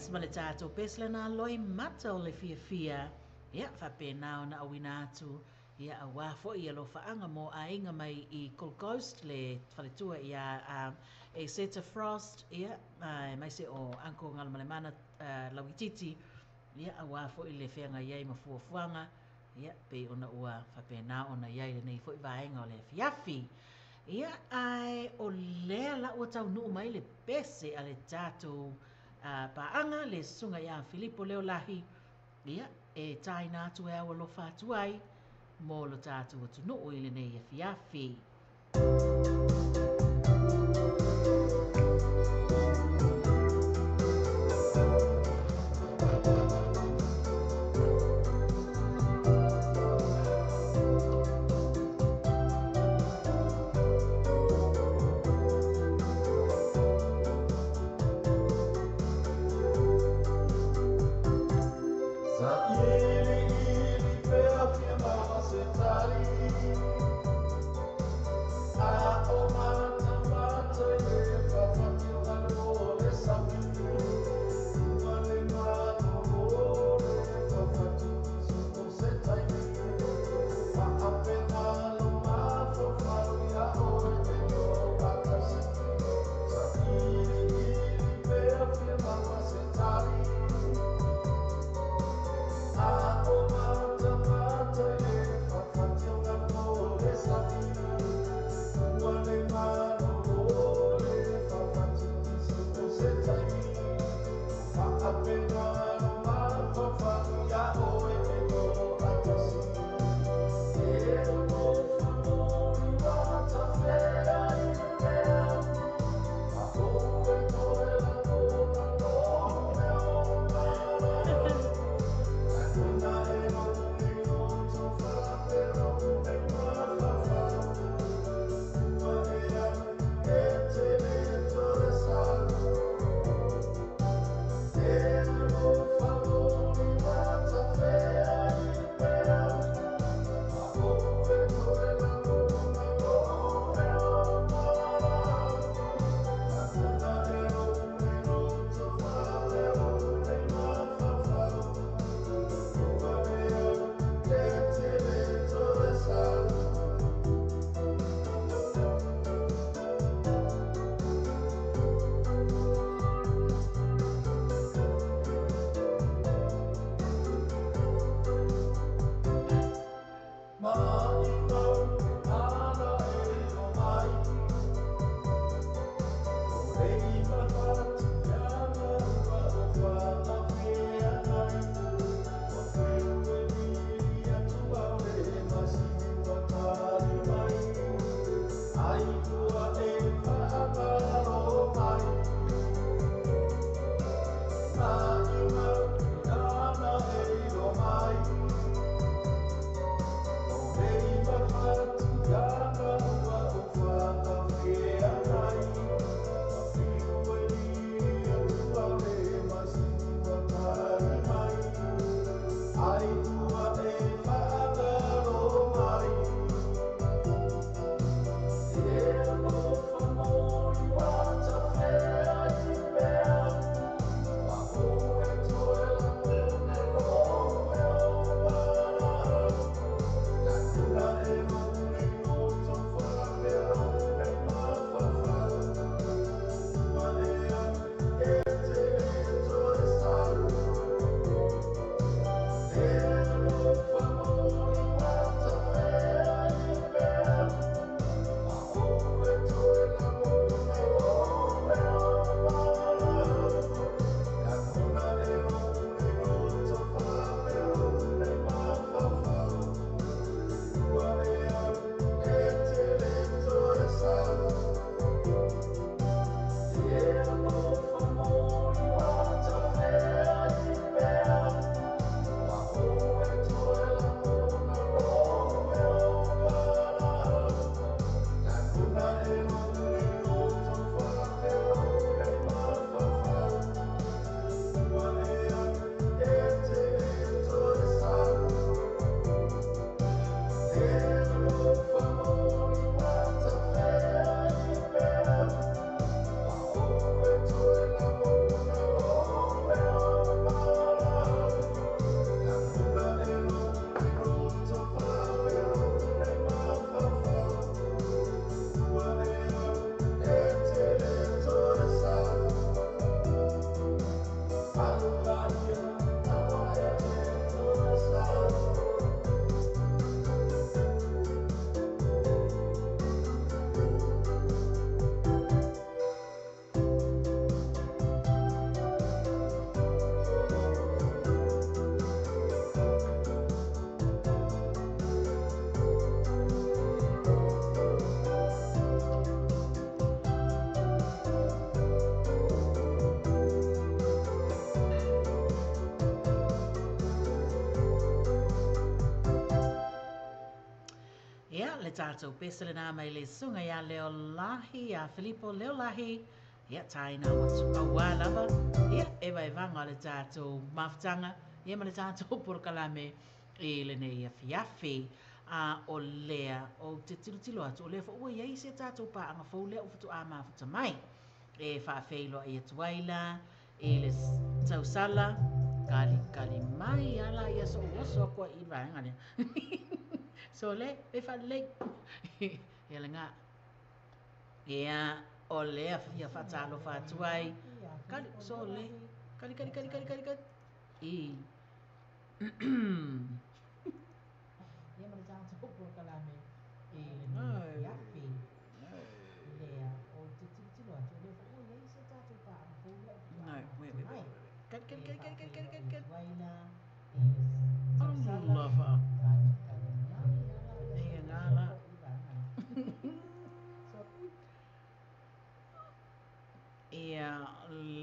Yes, ma le tatou pese lena loimata o le fiafia, ia, faapena ona auina atu, ia, aua foi alofaaga mo aiga mai i Gold Coast, le faletua ia Eseta Frost, ia, aemaise o Uncle Galumalemana Lauitiiti, ia, aua foi le feagai ai ma fuafuaga, ia, pei ona ua faapena ona i ai lenei foi vaega o le afiafi. Ia, ae o lea la ua taunuu mai le pese a le tatou paaga, le susuga ia Filipo Leolahi, ia, e taina atu e au alofa atu ai mo lo tatou atunuu i lenei afiafi. Sa ili ili pea fia maua se tali. tatou pese lena mai le susuga ia Leolahi, ia Filipo Leolahi, ia taina aua lava, ia e vaevaga o le tatou mafutaga, ia ma le tatou polokalame i lenei afiafi. A o lea, ou te tilotilo atu, o lea foi ua i ai se tatou paaga fou lea ua faatoa mafuta mai. E faafeiloai atu ai la i le tausala, kali kali mai ala ia so oso aku ai i le vaega lea. Sole, e faalelei. Ia lena. Ia, o lea fia faatalofa atu ai. Kali, sole, kali kali kali kali kali kali. I. Ia ma le tatou polokalame i lenei afiafi. Lea, ou te tilotilo atu, o lea foi ua i ai se tatou paaga fou lea ua No, wait, wait, wait, wait, wait. Kali, kali, kali, kali, kali, kali, kali. Alofa. Ia ngā la. Ia,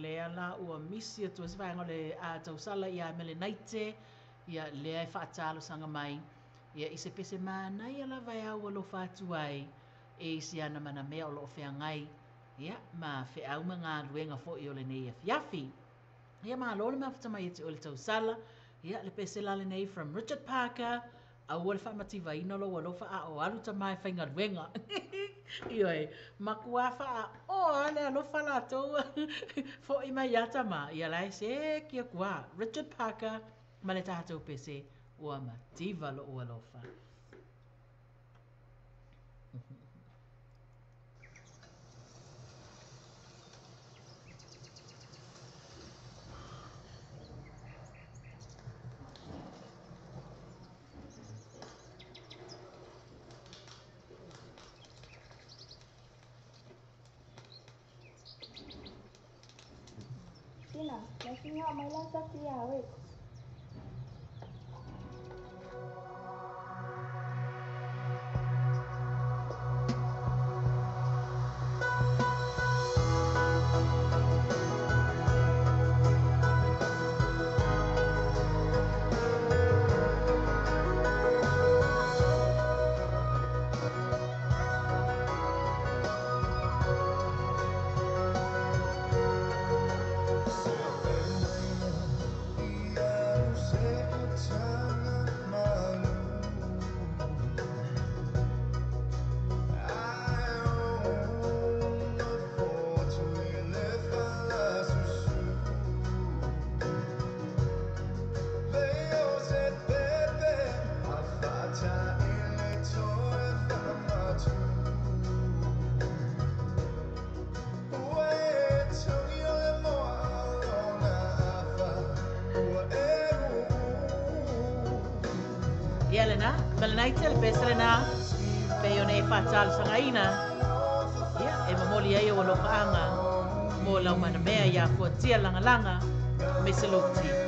lea la ua misi atu ai se vaega o le tausala ia Melenaite, ia lea e faatalosaga mai, ia i se pese manaia lava e au alofa atu ai e si ana manamea o loo feagai, ia, ma feau ma galuega foi o lenei afiafi. Ia malo le mafuta mai e te oe le tausala, ia, le pese la lenei from Richard Parker, aua le faamativaina lou alofa a o alu tama e faigaluega. Ioe, matua faaoa le alofa latou foi mai ia tama, ia la e seki atu lava. Richard Parker ma le tatou pese ua mativa lou alofa. Tina, mai mai la sa fia we. Ia lena, Melenaite, le pese lena, pei ona e faatalosagaina, ia, e momoli ai ou alofaaga mo lau manamea ia fuatia lagalaga Meseluti.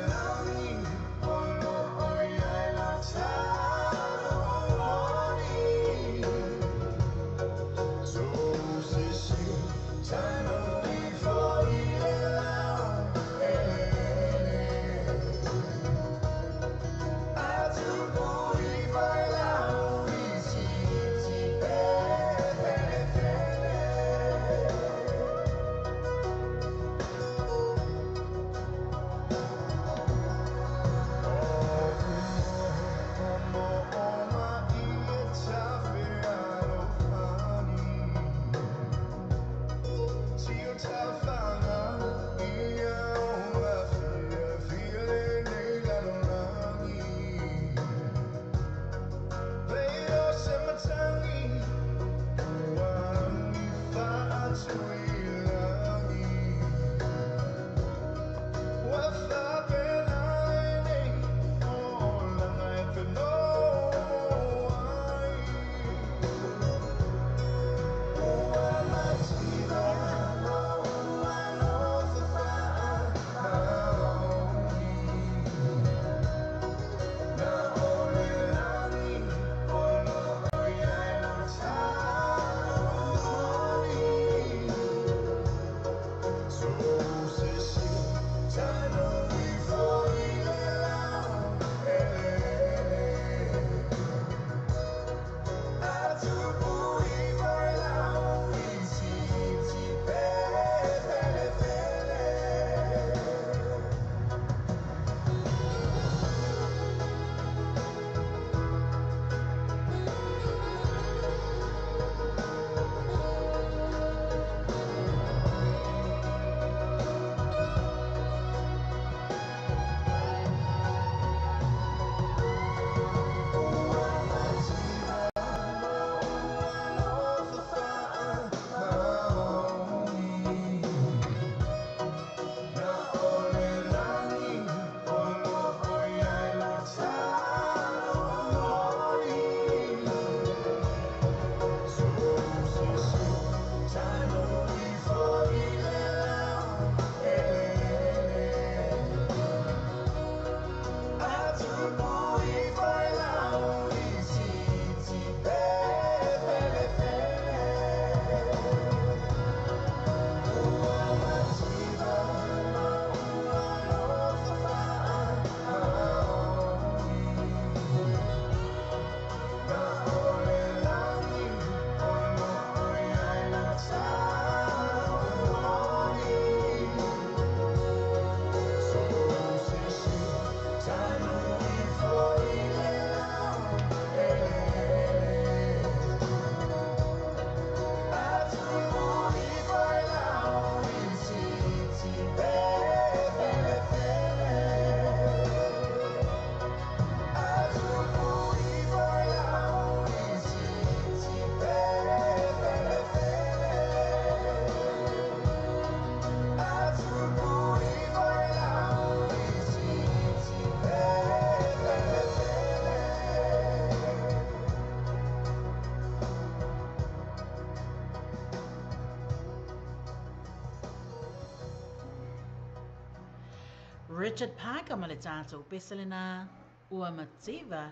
Richard Parker ma le tatou pese lena ua mativa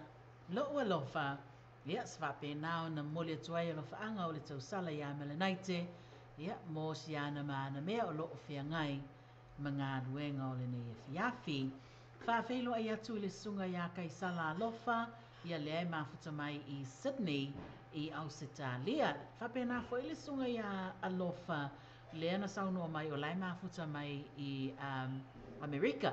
lo'u alofa. Ia, se faapena ona momoli atu ai alofaaga o le tausala iā Melenaite, ia, mo si ana ma ana mea o lo'o feagai ma galuega o lenei afiafi. Faafeiloai atu i le susuga iā Kaisala Alofa, ia lea e mafuta mai i Sydney i Ausetalia. Faapena foi le susuga iā Alofa lea na saunoa mai o la e mafuta mai i Amerika.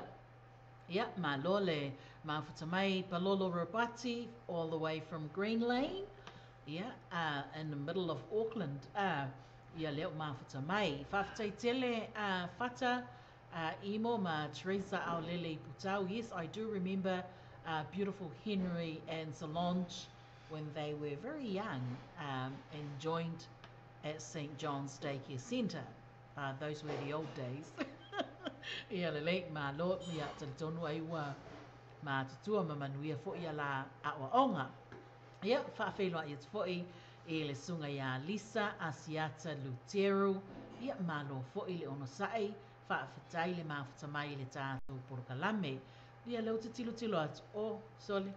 Ia, malo le mafuta mai Palolo Robati all the way from Green Lane, ia, in the middle of Auckland, ia lea ua mafuta mai. Faafetai tele Fata, Imo ma Teresa Aolele i Putau. Yes, I do remember beautiful Henry and Solange when they were very young and joined at St John's Daycare Centre. Those were the old days. Ia lelei, malo, ia talitonu ai ua matutua ma manuia foi ia la aoaoga. Ia, faafeiloai atu foi i le susuga ia Lisa Asiata Luteru. Ia, malo foi le onosai, faafetai le mafuta mai i le tatou polokalame. Ia, lea ou te tilotilo atu, oh, sole,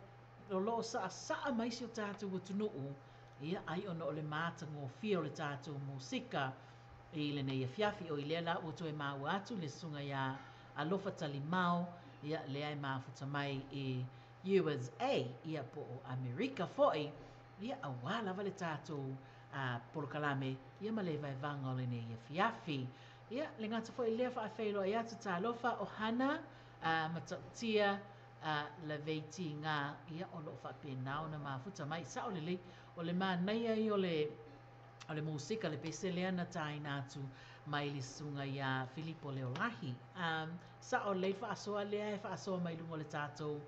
o lo o saasaa mai si o tatou atunuu, ia, ai ona o le matagofie o le tatou musika i lenei afiafi. Oi lea la ua toe maua atu le susuga iā Alofa Talimao, ia, lea e mafuta mai i USA, ia, po o Amerika foi, ia, auā lava le tatou polokalame, ia, ma le vaevaga o lenei afiafi. Ia, le gata foi lea faafeiloai atu talofa o Hana Matautia Laveitiga, ia, o lo o faapena ona mafuta mai. Sao lelei, o le manaia ia o le o le musika, le pese lea na tāina atu mai le susuga iā Filipo Leolahi. Sao lelei le faasoa lea e faasoa mai luga o le tatou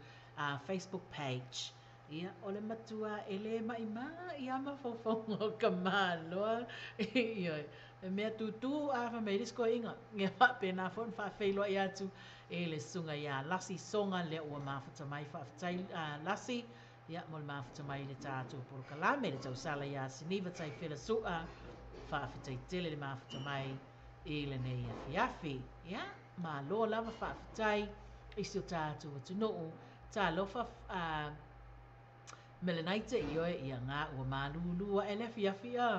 Facebook page. Ia, o le matua e le maimai lava mafaufauga o ka Malo. Ioe, e mea tūtū a fai mai le isi toeaiga. Ia faapena foi ona faafeiloai atu i le susuga ia Lasi Soga lea ua mafuta mai. Faafetai Lasi, ia, mo le mafuta mai i le tatou polokalame, le tausala iā Siniva Taifela Su'a, faafetai tele le mafuta mai i lenei afiafi. Ia, malo lava faafetai i si o tatou atunuu. Talofa a Melenaite, ioe, ia ngā ua malūlū aʻe le afiafi a.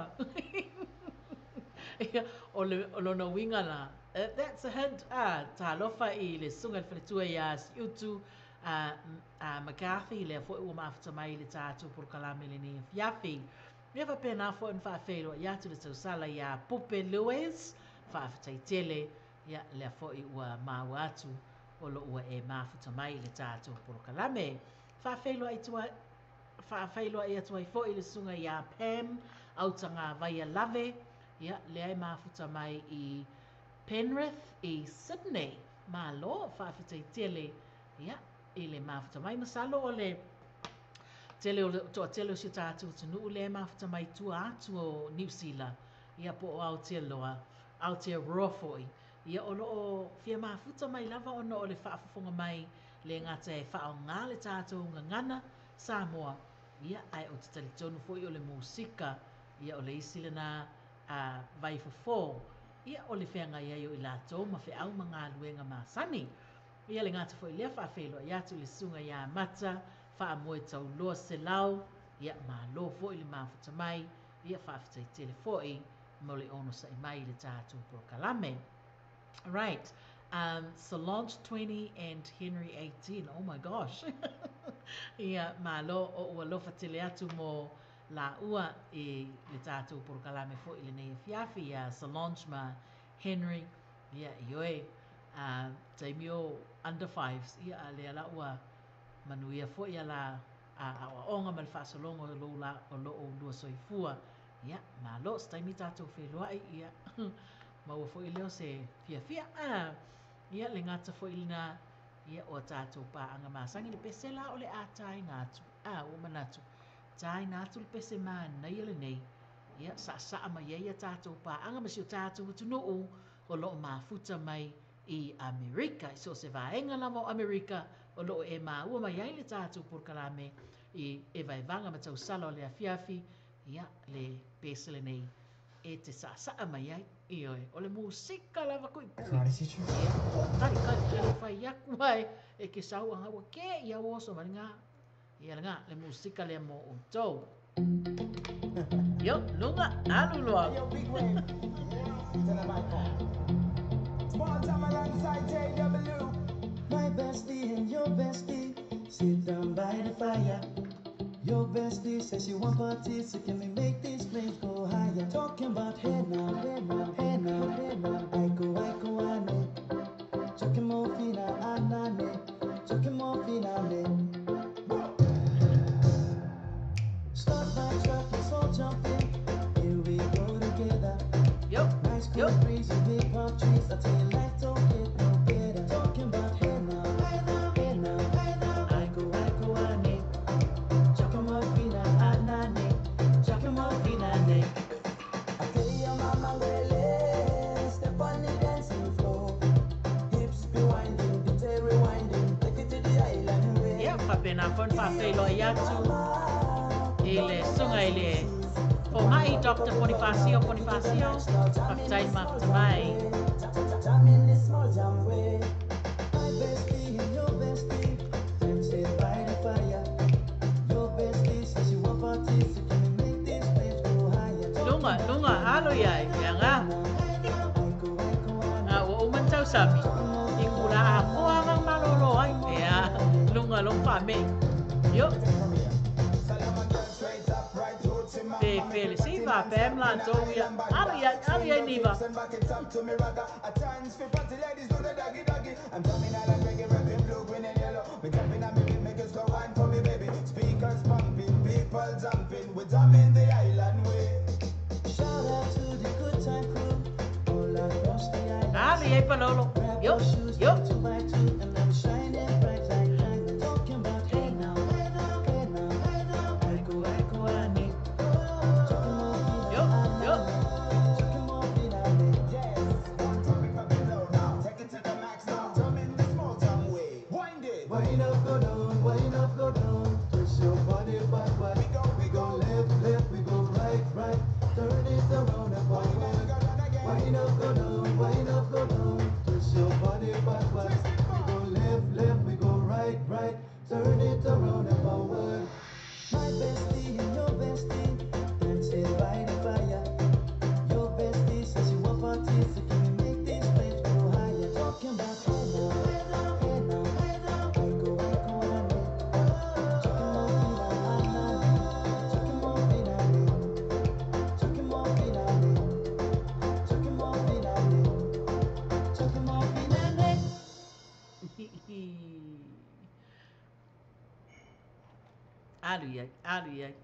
Ia, o le, o lona uiga la, that's a hint, a, talofa i le susuga i le faletua iā Siutu a, a McCarthy, lea foi ua mafuta mai i le tatou polokalame i lenei afiafi. Ia faapena foi ona faafeiloai atu le tausala iā Pupe Lewis, faafetai tele, ia, lea foi ua maua atu o lo o ua e mafuta mai i le tatou polokalame. Faafeiloai Faafeiloai atu ai foi le susuga iā Pam Autagavaia Lave, ia, lea e mafuta mai i Penrith i Sydney. Malo, faafetai tele, ia, i le mafuta mai. Masalo o le tele o le toatele o si o tatou atunuu lea e mafuta mai tua atu o Niu Sila, ia, po o Aotearoa, Aotearoa foi. Ia, o lo o fia mafuta mai lava ona o le faafofoga mai le gata e faaaoga le tatou gagana Samoa, ia, ae ou te talitonu foi o le musika, ia, o le isi lena a vaifofo, ia, o le feagai ai o i latou ma feau ma galuega masani. Ia, le gata foi lea faafeiloai atu i le susuga ia Mata Faamoe Tauloa Selau, ia, malo foi le mafuta mai, ia, faafetai tele foi mo le onosai mai i le tatou polokalame. Right, Solange 20 and Henry 18, oh my gosh. Ia, malo, o ua alofa tele atu mo lāua i le tatou polokalame foi i lenei afiafi, ia Solange ma Henry, ia, ioe, taimi o under fives, ia, a lea la ua manuia foi ia la aoaoga ma le faasologa o lou la, o lo oulua soifua. Ia, malo, se taimi tatou feiloai, ia, maua foi lea o se fiafia. Ia, le gata foi lena, ia, o a tatou paaga masani, le pese la o le a tāina atu. A, ua manatu, tāina atu le pese manaia lenei, ia, saasaa mai ai a tatou paaga ma si o tatou atunuu o lo o mafuta mai i Amerika. I so o se vaega lava o Amerika o lo o e maua mai ai le tatou polokalame i e vaevaga ma tausala o le afiafi, ia, le pese lenei e te saasaa mai ai. Ioe, o le musika lava kuʻikuʻi. Karate teacher? Ia, tali tali le fai aku ai e ke sau anga ua ke ia oso ma le ia lega le musika lea mo outou. Yo, luga, alu loa. Yo, big wave. Turn the mic on. Small time alongside JW. My bestie and your bestie sit down by the fire. Your bestie says she want parties, so can we make these flames go higher? Talking about hey now, hey now, hey now, hey now. I go, ane. Talking more fina, anane. Talking more fina, ane. Start my truck, let's all jump in. Here we go together. Yo, Nice yo. cool breeze and big palm trees. I tell you, life don't get no better. Talking about hey now, hey now, hey now, hey now. I go, ane. Chuckamofina, anane. Chuckamofina, ane. Okay, your mama ngwele. Step on the dancing floor. Hips be winding, DJ rewinding. Take it to the island way. Ia, faapena foi ona faafeiloai atu i le suga i le fomaʻi Dr. Ponifasio Ponifasio, faafetai le mafuta mai. Jam in the small jam way. My bestie and your bestie dancing by the fire. Your bestie says she want parties, so can we make these flames go higher? Luga, luga, alo iai, ia ga. I go, ane. A ua uma le tausami, i kula akoa aga malōlō ai. Ia, luga lou faamei. Io. Pe pe le si faapea ma latou ia. Alo iai, alo iai niva. And back it up to me ragga. A chance for party ladies do the doggy doggy. I'm drumming island reggae, rapping blue, green and yellow. We jumping and me make it slow wine for me baby. Speakers pumping, people jumping. We jamming the island way. Shout out to the good time crew all across the island. Alo iai palolo. Grab Io, your shoes, io. two by two, and now we're shining bright like diamonds. Talking about hey now, hey now, hey now, hey now. I go, ane. Io, io. Yes, one time we pop it low now. Take it to the max now. Jam in the small jam way. Wind it. Wind up, go down, wind up, go down. Twist your body backward. We go, We go left, left, we go right, right. Turn it around and We forward. go down again. Wind up, go down, wind up, go down. Twist your body backward. We go left, left, we go right, right. Turn it around and forward. My bestie and your bestie dancing by the fire. Your bestie says she want parties, so can we make these flames go higher? Talking about hey now, hey now, hey now, hey now. I go, ane. Talking more fina, anane. Talking more fina, ane. Talking more fina, ane. Talking more fina, ane. Alu iai, alu iai.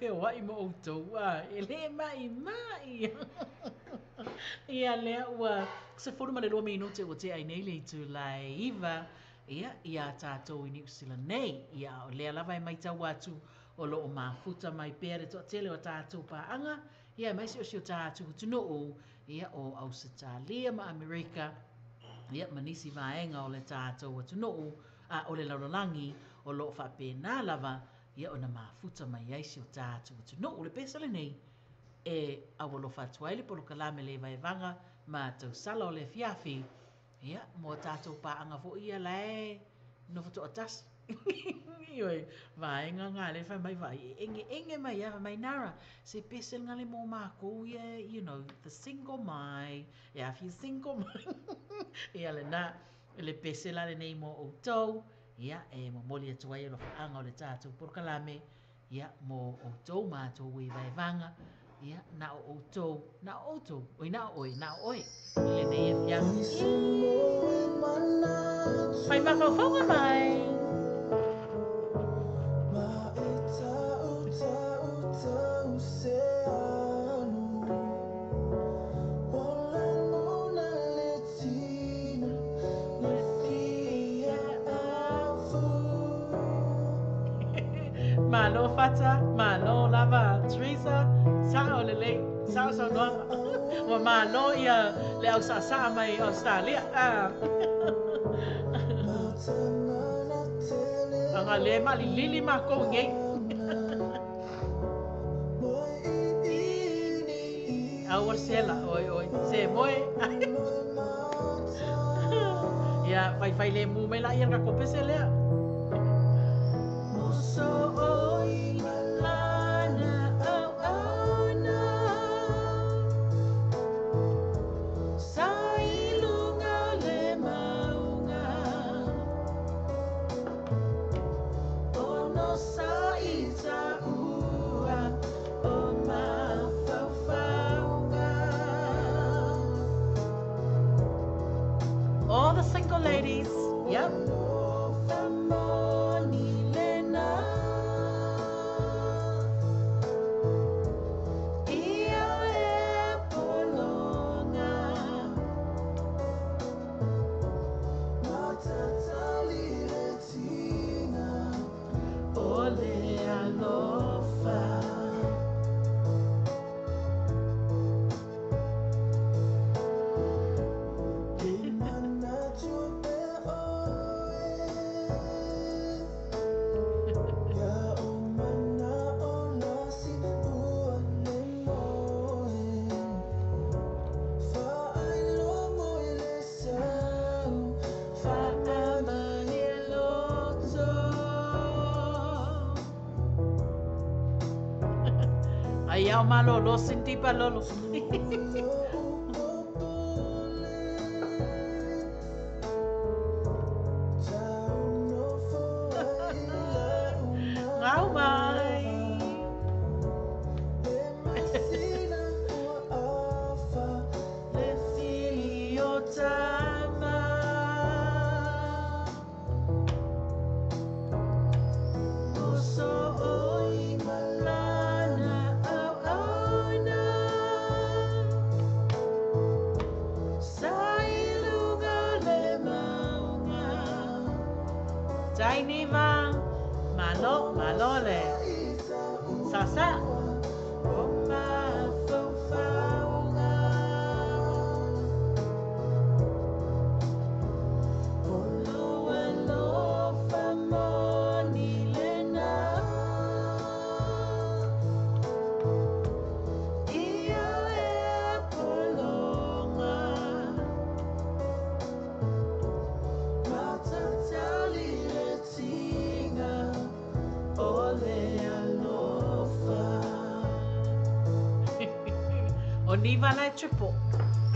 feoai ma outou, a, e lē maʻimaʻi. Ia lea ua 12 minute ua tea ai nei le itulā e 9, ia, iā tatou i Niu Sila nei. Ia, a o lea lava e matau atu o lo o mafuta mai pea le toatele o a tatou paaga, ia, aemaise o si o tatou atunuu, ia, o Ausetalia ma Amerika, ia, ma nisi vaega o le tatou atunuu, a o le lalolagi, o lo o faapena lava, ia, ona mafuta mai ai si o tatou atunuu. O le pese lenei e aualofa atu ai le polokalame le vaevaga ma tausala o le afiafi, ia, mo a tatou paaga foi ia la e nofo toatasi. Ioe, vaega ngā le whai mai vai, e enge enge mai a mai nara, se pese ngā le mō mākou ia, you know, the single mai, e afi single mai. Ia le nā, le pese la le nei mō outou, ia, e momoli atu ai alofaʻaga o le tatou polokalame, ia, mo outou matou e vaevaga, ia, na o outou, na o outou, oi na o oe, na o oe, i lenei afiafi. Fai mafaufauga mai. Malo Fata, malo lava Teresa, sa'o lelei, sa'o saunoaga. Ua malo ia le ausaʻasaʻa mai Australia. Ah. Aga le malilili makou nei. Aua sela, oi oi, se moe. Ia, faifai le mu mai la ia ka kopese lea. Muso oi lana au ana sa i luga le maunga ono sa i taua o mafaufauga. All the single ladies, yep. Ai au malolo sinti palolo. Ngau mai. Le filio tama. Uso oi malana au ana sa i luga le maunga. Tainiva, malo, malo le. Sasa. O mafaufauga. O alofa moni lena. Ia e polonga. Matatali le tinga o le alofa. O niva lai triple.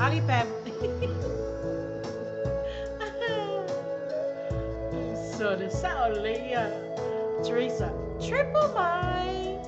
Ali Pam. So the sao le Teresa. Triple mai.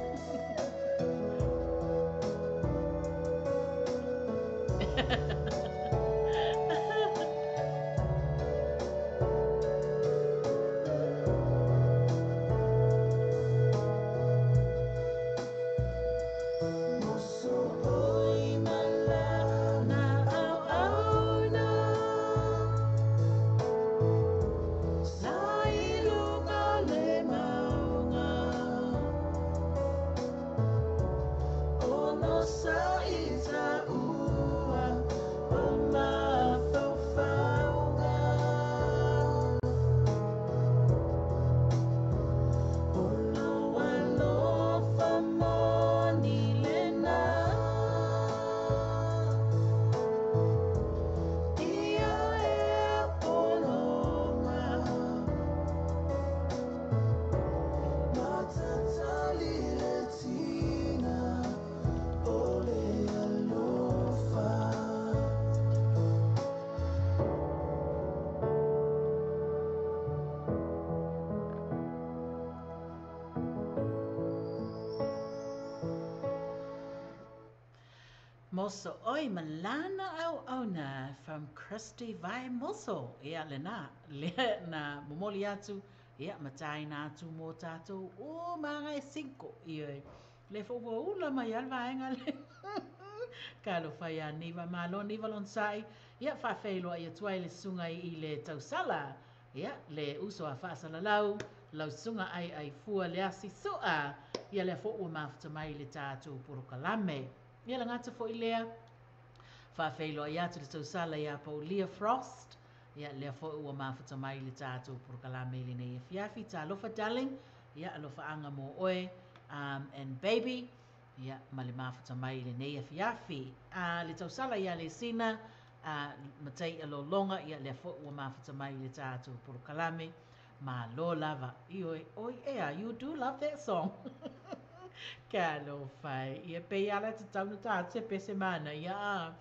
Moso oi malana au auna from Christy Vai Moso. Ia lena, lea na momoli atu, ia mataina atu mo tātou o maga e cinco. Ia, le fo ua ula mai al vaenga le. Ka alofa ia Niva, malo Niva lonsai. Ia whaawheiloa ia tuai le sunga i le tausala. Ia, le uso a whaasalalau, lau sunga ai ai fua le asi soa. Ia le fo ua mafuta mai le tātou porokalame. Ia la ngata fo i lea, whaawheiloa ia atu le tausala ia Paulia Frost. Ia lea fo ua mafuta mai le tātou porokalame le nei fiafi. Tā alofa darling, ia alofa anga mo oe, and baby. Ia ma le mafuta mai le nei fiafi. Le tausala ia le sina, matai alolonga, ia lea fo ua mafuta mai le tātou porokalame. Ma lo lava, ioi, oi ea, you do love that song. Ka alofa, ia pe ala te tauna tā te pese mana, ia.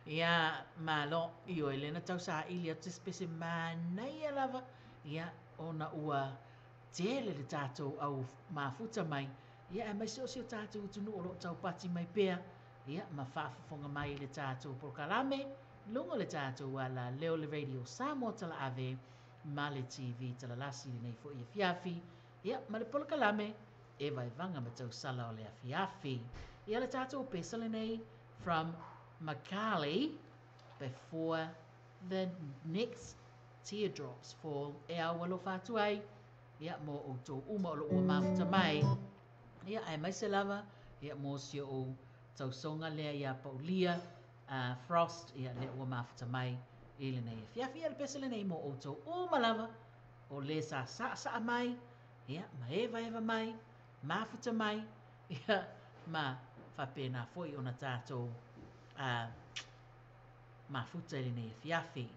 Ia, malo, ioi, lena tau sa ili atu te pese mana, ia lava. Ia, ona ua tele le tātou au mafuta mai. Ia, e mai se o se o tātou tunu o lo tau pati mai pea. Ia, ma whaafafonga mai le tātou porokalame. Lunga le tātou ala leo le radio Samoa tala ave, ma le TV tala lasi le nei fo ia fiafi. Ia, ma le porokalame, e vai vanga ma tau sala o le afiafi. Ia le tātou pesa le nei from Makali before the next teardrops fall. E au alofa atu ai, ia mo o tō uma o lo ua mafuta mai. Ia, ai mai se lava, ia mo si o tausonga lea ia Paulia Frost, ia lea ua mafuta mai i le nei afiafi. Ia le pesa le nei mo o tō uma lava, o le sa sa sa mai, ia ma eva eva mai, mafuta mai, ia ma whapena foi ona tātou mafuta i le nei afiafi.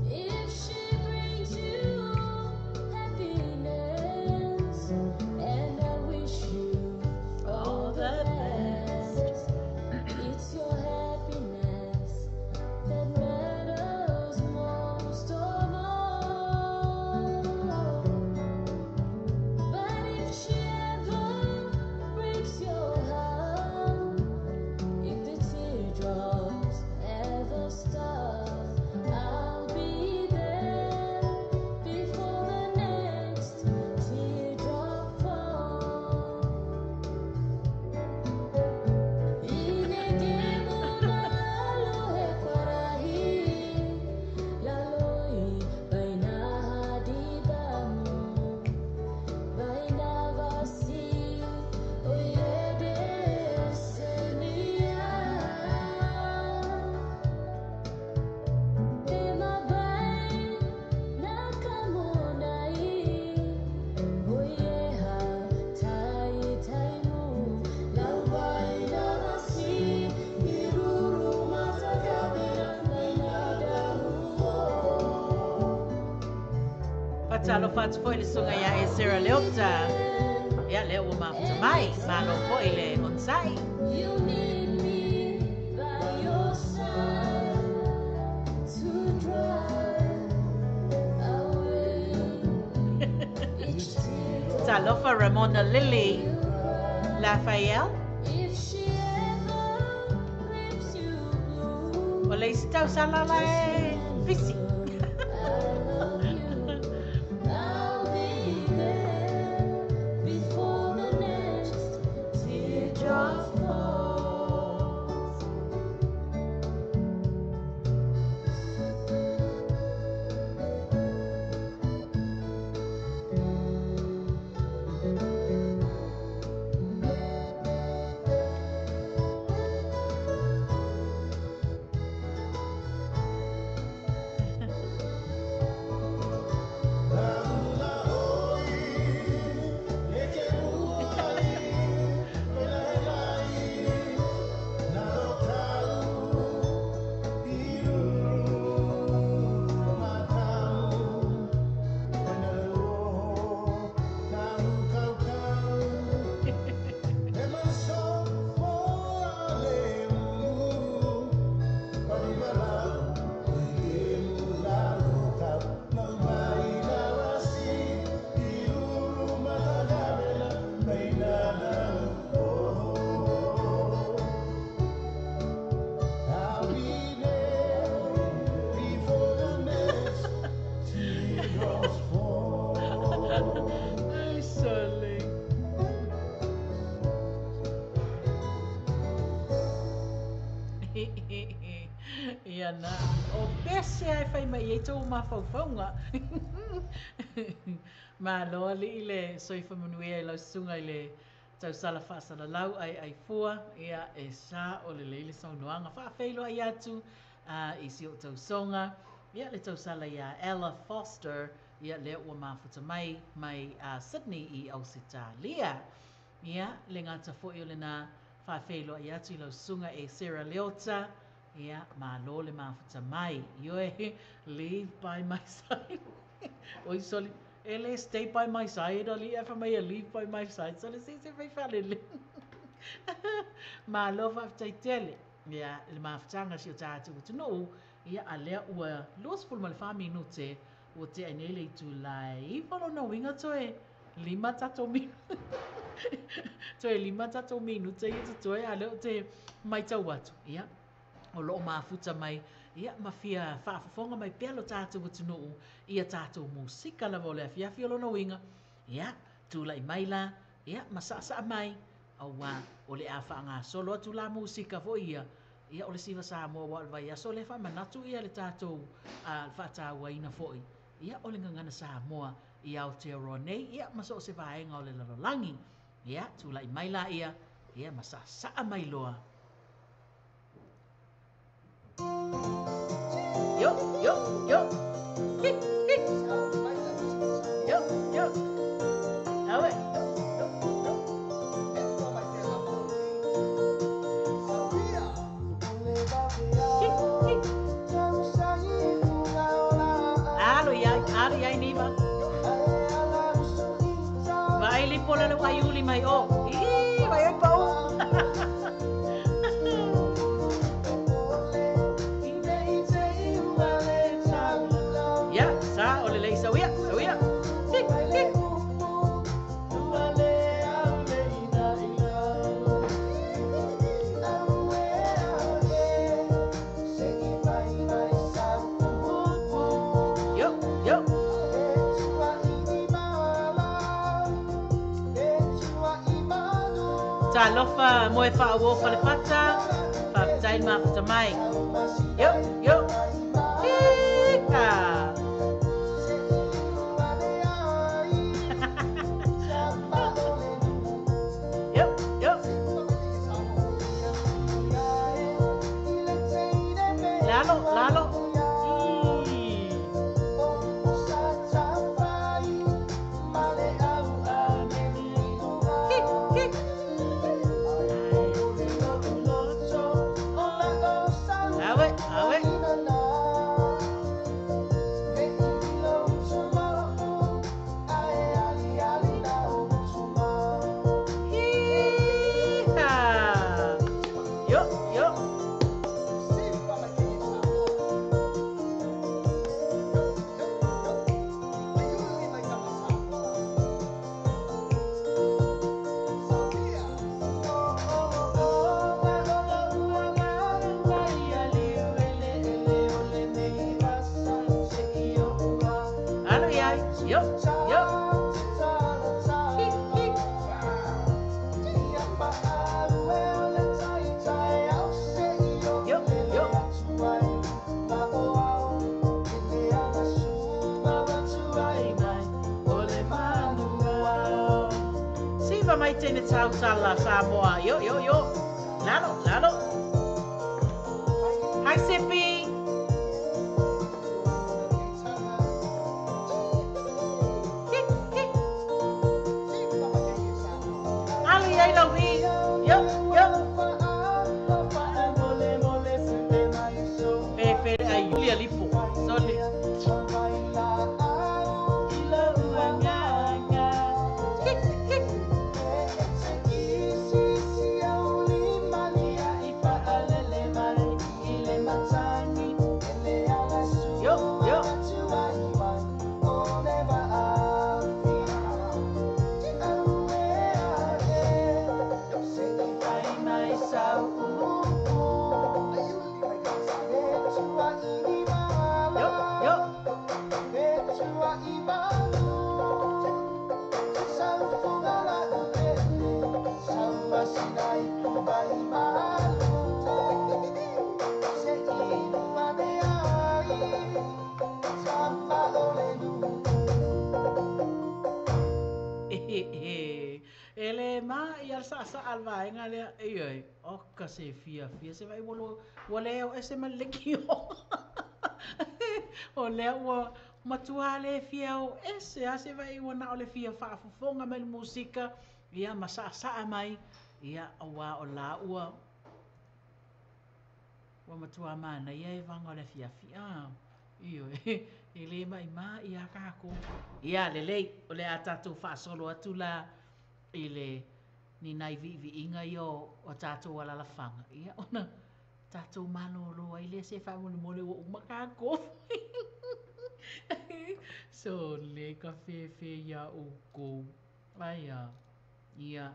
If she brings you happiness, and I wish you all the best, it's your happiness that matters most of all. But if she ever breaks your heart, if the teardrops ever stop, I'll be there before the next teardrop falls. Fatalo fatu foi le sunga ia e Sarah Leota. Ia lea ua mafuta mai, malo foi le onsai. You need me by your side to drive away each teardrop. Talofa Ramona Lily Lafayette. If she ever leaves you blue, O le isi tau sala la e fisi. I love you. I'll be there before the next teardrop falls. Ai, sole. Ia na, o pese ai fai mai e tō mafaufauga. Malo ali i le soifua manuia i lau susuga i le tausala faasalalau ai ai fua, ia e sa o lelei le saunoaga. Faafeiloai atu i si ou tausoga, ia le tausala ia Ella Foster, ia lea ua mafuta mai mai Sydney i Ausetalia. Ia le gata foi o lena faafeiloai atu i lau susuga e Sarah Leota, ia malo le mafuta mai. Ioe, leave by my side. Oi soli, e le stay by my side, ali e fa mai e leave by my side. Soli se se fai faalele. Malo faafetai tele. Ia le mafutaga si o tatou atunuu, ia a lea ua 24 minute ua tea nei le itula e 9 lona uiga toe 5 tatou minute. Toe 5 tatou minute ia totoe a lea ou te matau atu. Ia, o loo mafuta mai, ia ma fia faafofoga mai pea lo tatou atunuu ia tatou musika lava o le afiafi o lona uiga. Ia, tulai mai la, ia ma saasaa mai, auā o le a faagasolo atu la musika foi ia, ia o le siva Samoa ua o le vaiaso lea faamanatu ia le tatou faatauaina foi, ia o le gagana Samoa i Aotearoa nei, ia ma so o se vaega o le lalolagi. Ia, tulai mai la ia, ia ma saasaa mai loa. Yo, yo, yo. Hi, hi. Yo, yo. Awe. Hi, hi. Alo iai, alo iai niva. Vai lipo le wai uli mai o. Ii, vai ai pau. Ya, sa o le lei sawia, sawia. Hi, hi. Yo, yo. Talofa moe whaawō le fata, whaapatai mafuta mai. Yo, yo. Hika. Yo, yo. Lalo, lalo. Ii. Hi, hi. Awe, awe. Hika. Yo, yo. Alo iai. Yo, yo. Hi, hi. Yo, yo. Siva mai tene tausala Samoa. Yo, yo, yo. Lalo, lalo. Hi, Sippy. Hi, hi. Alo iai lau hi. Yo, yo. Fe, fe, ai, Julia lipo. Soli. Hi, hi. Yo, yo. le ma ia le saasaa le vaega lea. Ioe, oka se fiafia se vaai ua ua le o ese ma le lekiō. O lea ua matuā le fia o ese a se vaai ua na o le fia faafofoga mai le musika, ia ma saasaa mai, ia auā o la ua ua matuā manaia e vaga o le afiafi. A, ioe, e le maimā ia kākou. Ia, lelei, o le a tatou faasolo atu la i le ni nai viiviiga ia o tatou alalafaga, ia ona tatou malōlō ai lea se faamolemole ua uma kākou. So, le ka fefe iā ʻoukou. Aia, ia,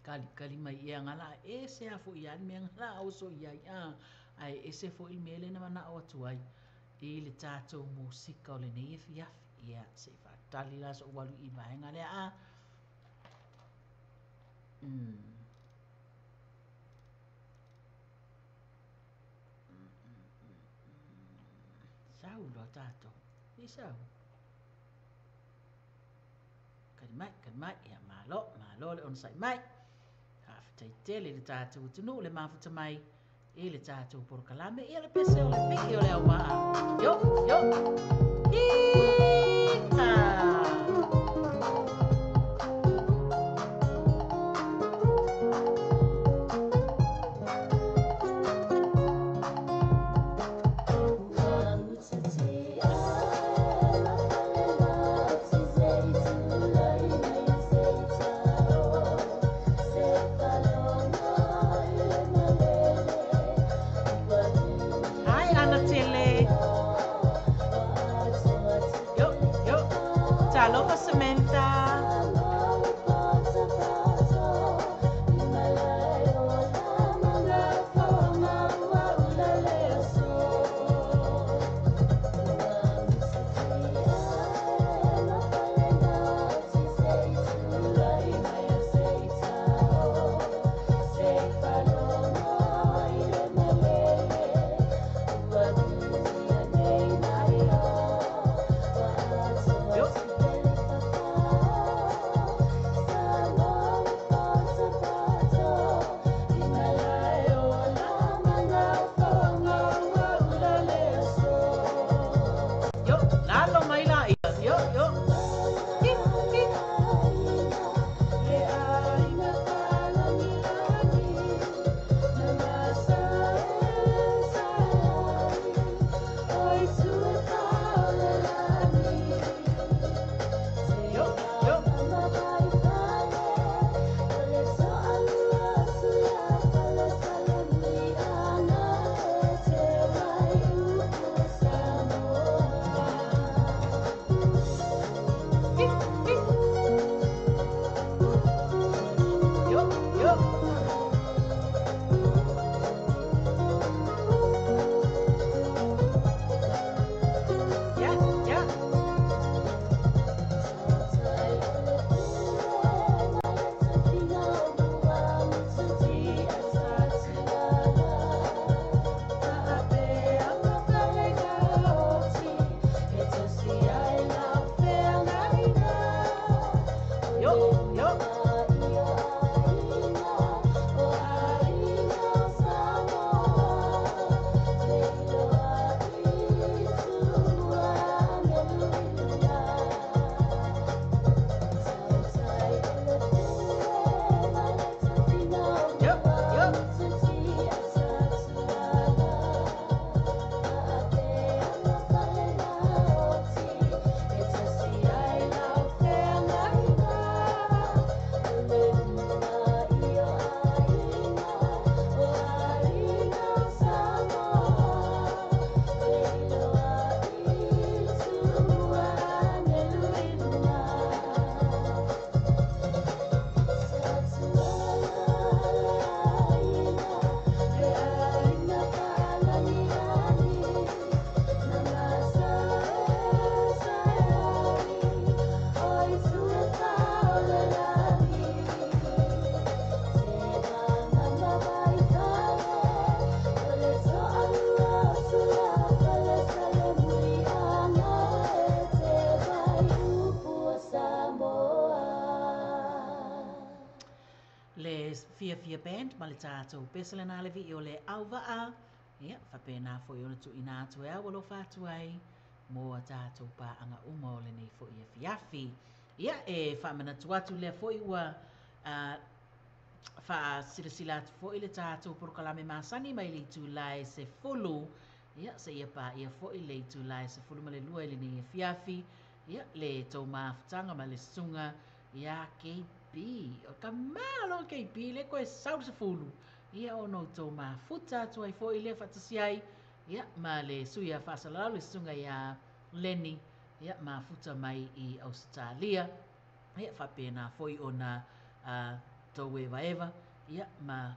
kalikali mai ea gala a ese a foʻi a le mea gala a oso i ai, a, ae ese foʻi le mea lea na manaʻo atu ai i le tatou musika o lenei afiafi. Ia, se i faatali la soʻu alu i vaega lea a. Sau loa tatou. I sau. Kali mai, kali mai. Ia, malo, malo le onosai mai. Faafetai tele i le tatou atunuu le mafuta mai i le tatou polokalame. Ia le pese o le piki o le auvaa. Yo, yo. Ika! Hi, Anatele. Yo, yo. Talofa, Samantha. Yo. Fiafia Band ma le tatou pese lena le vii o le auvaa. Ia, faapena foi ona tuuina atu e au alofa atu ai mo a tatou paaga uma o lenei foi afiafi. Ia, e faamanatu atu lea foi ua faasilasila atu foi le tatou polokalame masani mai le itula e 10, ia, seia paia foi le itula e 12 i lenei afiafi, ia, le tou mafutaga ma le susuga iā KB. O ka malo KB, le koe sau le 10, ia, ona outou mafuta atu ai foi lea faatasi ai, ia, ma le sui a faasalalau le susuga iā Lenny, ia, mafuta mai i Ausetalia, ia, faapena foi ona tou evaeva, ia, ma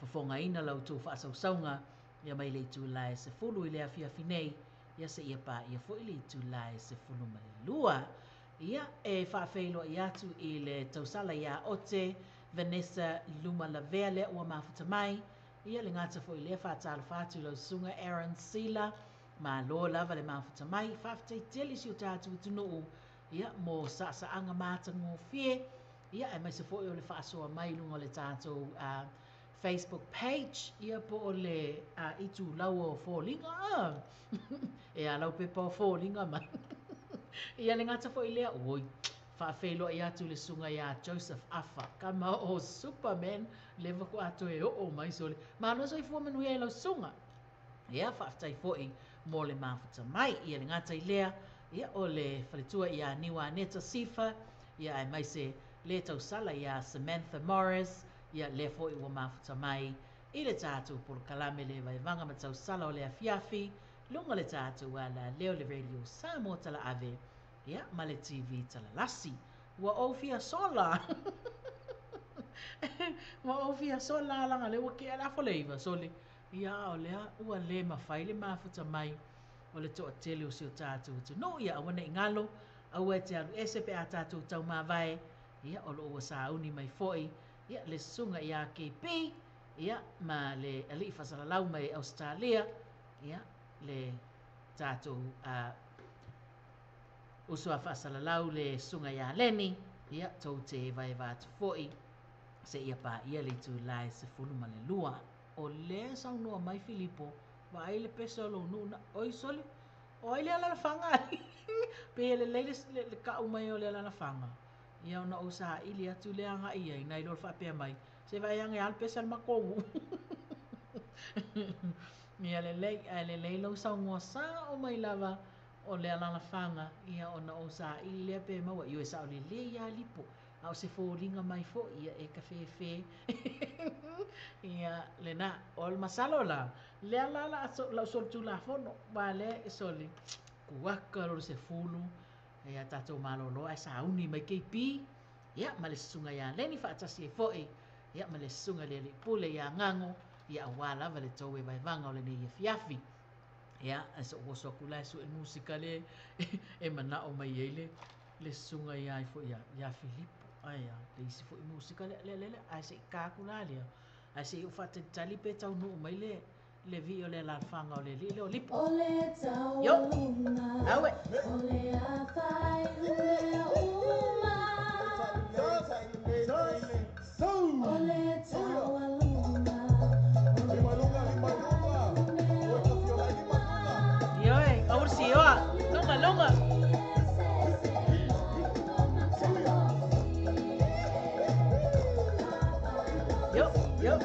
fofogaina la outou faasausauga, ia, mai le itula e 10 i le afiafi nei, ia, seia paia foi le itula e 12. Ia, e faafeiloai atu i le tausala iā Ote Vanessa Lumalavea lea ua mafuta mai, ia, le gata foi lea faatalofa atu i lau susuga Aaron Sila, malo lava le mafuta mai, faafetai tele si o tatou atunuu, ia, mo saasaaga matagofie, ia, aemaise foi o le faasoa mai i luga o le tatou Facebook page, ia, po o le itulau o foliga, e a lau pepa o foliga mai. Ia, le gata foi lea, oi, faafeiloai atu i le susuga iā Joseph Afa, kama o Superman, leva ko ato e oo mai sole. Malo soifua manuia i lau susuga. Ia, faafetai foi mo le mafuta mai. Ia, le gata i lea, ia, o le faletua iā Niuaneta Sifa, ia, aemaise le tausala iā Samantha Morris, ia, lea foi ua mafuta mai i le tatou polokalame le vaevaga ma tausala o le afiafi, luga le tatou alaleo le Radio Samoa Talaave, ia, ma le TV Talalasi. Ua ou fia sola. Ua ou fia sola laga le ua kea le afa le iva sole. Ia, o lea ua le mafai le mafuta mai o le toatele o si o tatou atunuu. Ia, aua nei galo, aua e te alu ese pe a tatou taumavae, ia, o loo ua sauni mai foi, ia, le susuga iā KB, ia, ma le alii faasalalau mai Ausetalia, ia, le tatou uso a faasalalau le susuga iā Leni, ia, tou te evaeva atu foi seia paia le itula e 12. O lea e saunoa mai Filipo, vaai le pese o lou nuu na, oi sole, o ai le alalafaga ai? Pe e lelei le kau mai o le alalafaga, ia, ona ou saili atu lea agai ai, nai lo le faapea mai, se vaai ane a le pese a le matou nuu. Ia lelei, ae lelei lou saunoa sao mai lava o le alalafaga, ia, ona ou saili lea pe maua, ioe sao lelei ia Lipo, a o se foliga mai foi, ia, e ka fefe. Ia, lena, o le masalo la, lea la la lau solitulafono, wa lea e soli, kuaka lo le 10, ia tatou malolo ae sauni mai KB, ia, ma le susuga iā Leni faatasi ai foi, ia, ma le susuga le alii pule iā Gago, ia, auā lava le tou evaevaga o lenei afiafi. Ia, ae so'u oso atu la e su'e musika le e mana'o mai ai le susuga iā foi iā Filipo, ae a le isi foi musika lea lea lea, ae se'i ta atu la lea, ae se'i ou faatalitali pe taunuu mai le vii o le alalafaga o le alii lea o Lipo. O le Yo! taualuga, Aue! o le afai umea uma. O le taualuga, o le afai umea uma. Ioe, aur sioa, lunga lunga. Yo, yo.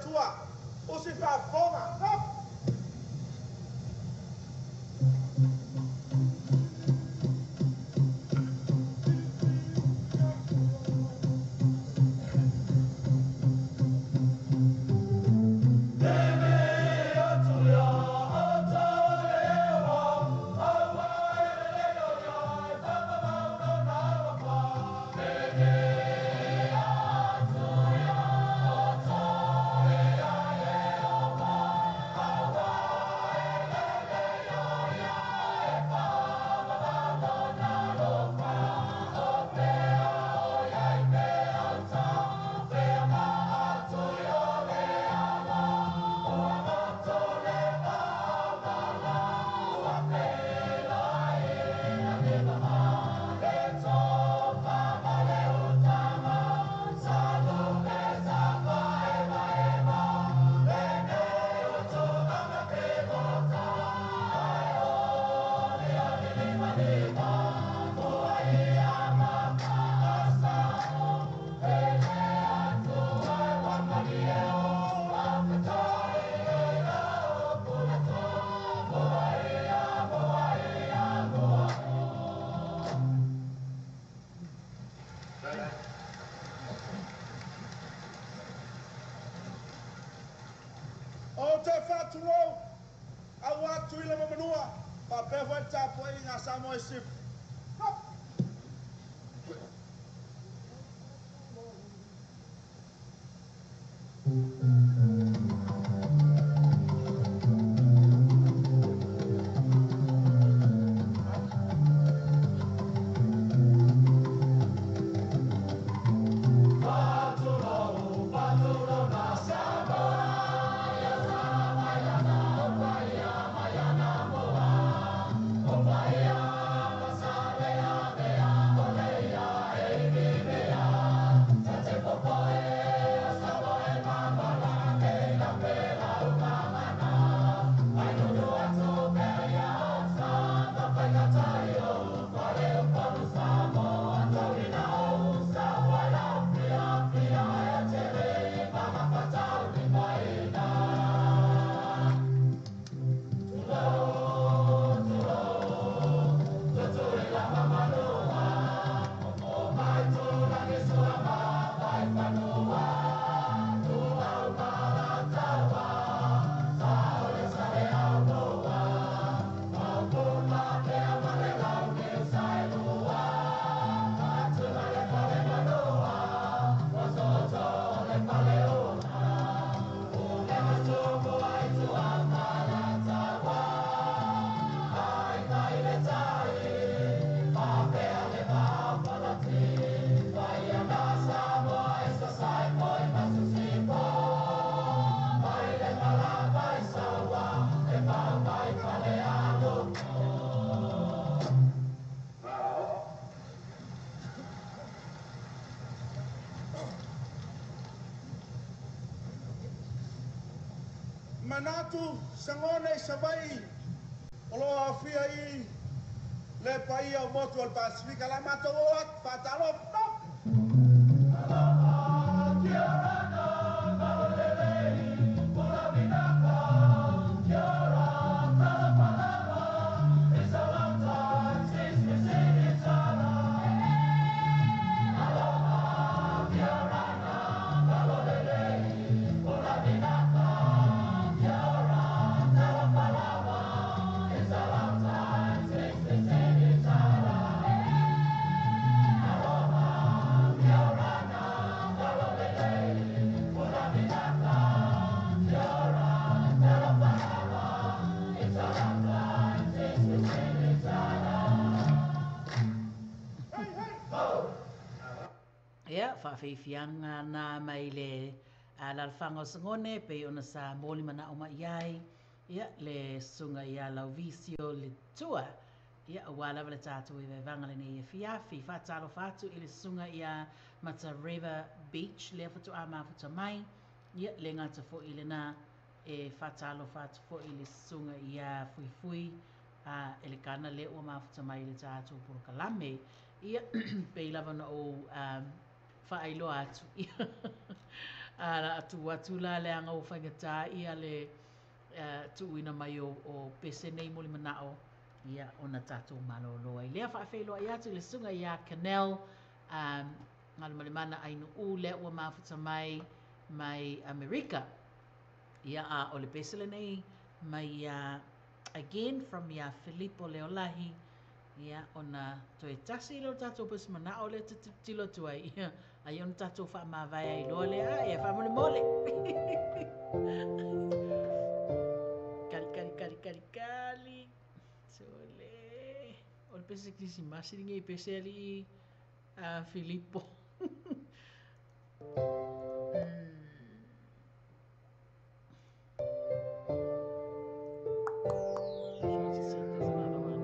Atua. Toe faatulou auā Tutuila ma Manua faapea foi le tapuaiga a Samoa i Sisifo. Manatu sagona i Savaii o loo aofia i le paia o motu o le Pasifika la matou oo atu faatalofa. Ia, faafeifiaga na mai le alalafaga o Sagone, pei ona sa moli manao mai ai, ia, le susuga ia Lauvisio le Tua. Ia, auā lava le tatou evaevaga lenei afiafi. Faatalofa atu i le susuga ia Matareva Beach, lea faatoa mafuta mai. Ia, le gata foi i lena, e faatalofa atu foi i le susuga ia Fuifui a Elekana lea ua mafuta mai i le tatou polokalame. Ia, pei lava ona ou faailoa atu, ia, a tu atu la leaga ua faigata ia le tuuina mai o pese nei molimanao, ia, ona tatou malolo ai lea. Faafeiloai atu i le susuga ia Canel Galumalemana Ainuu lea ua mafuta mai mai Amerika. Ia, a o le pese lenei mai ia again from ia Filipo Leolahi, ia, ona toe tasi lea o tatou pese manao lea te tilotilo atu ai, ia, ai ona tatou faamavae ai loa lea, ia, faamolemole. Kali, kali, kali, kali, kali. Sole. O le pese Kirisimasi lenei pese alii a Filipo. Trying to see if there's another one.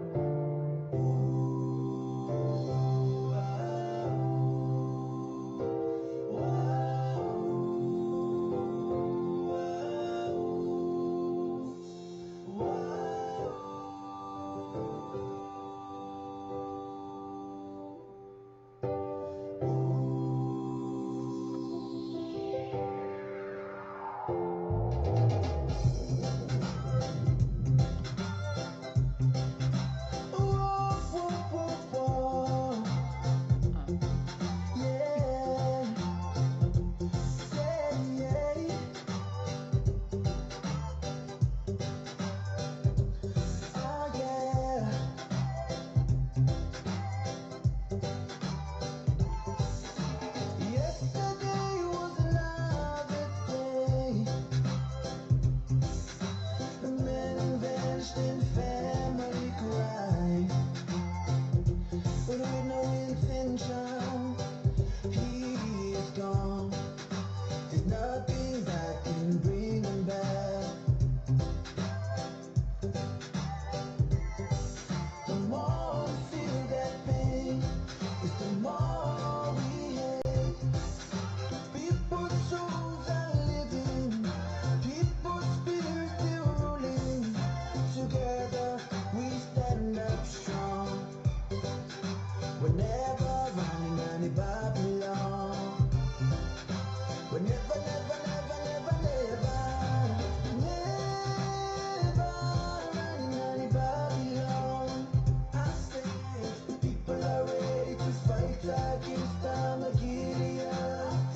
against Armageddon.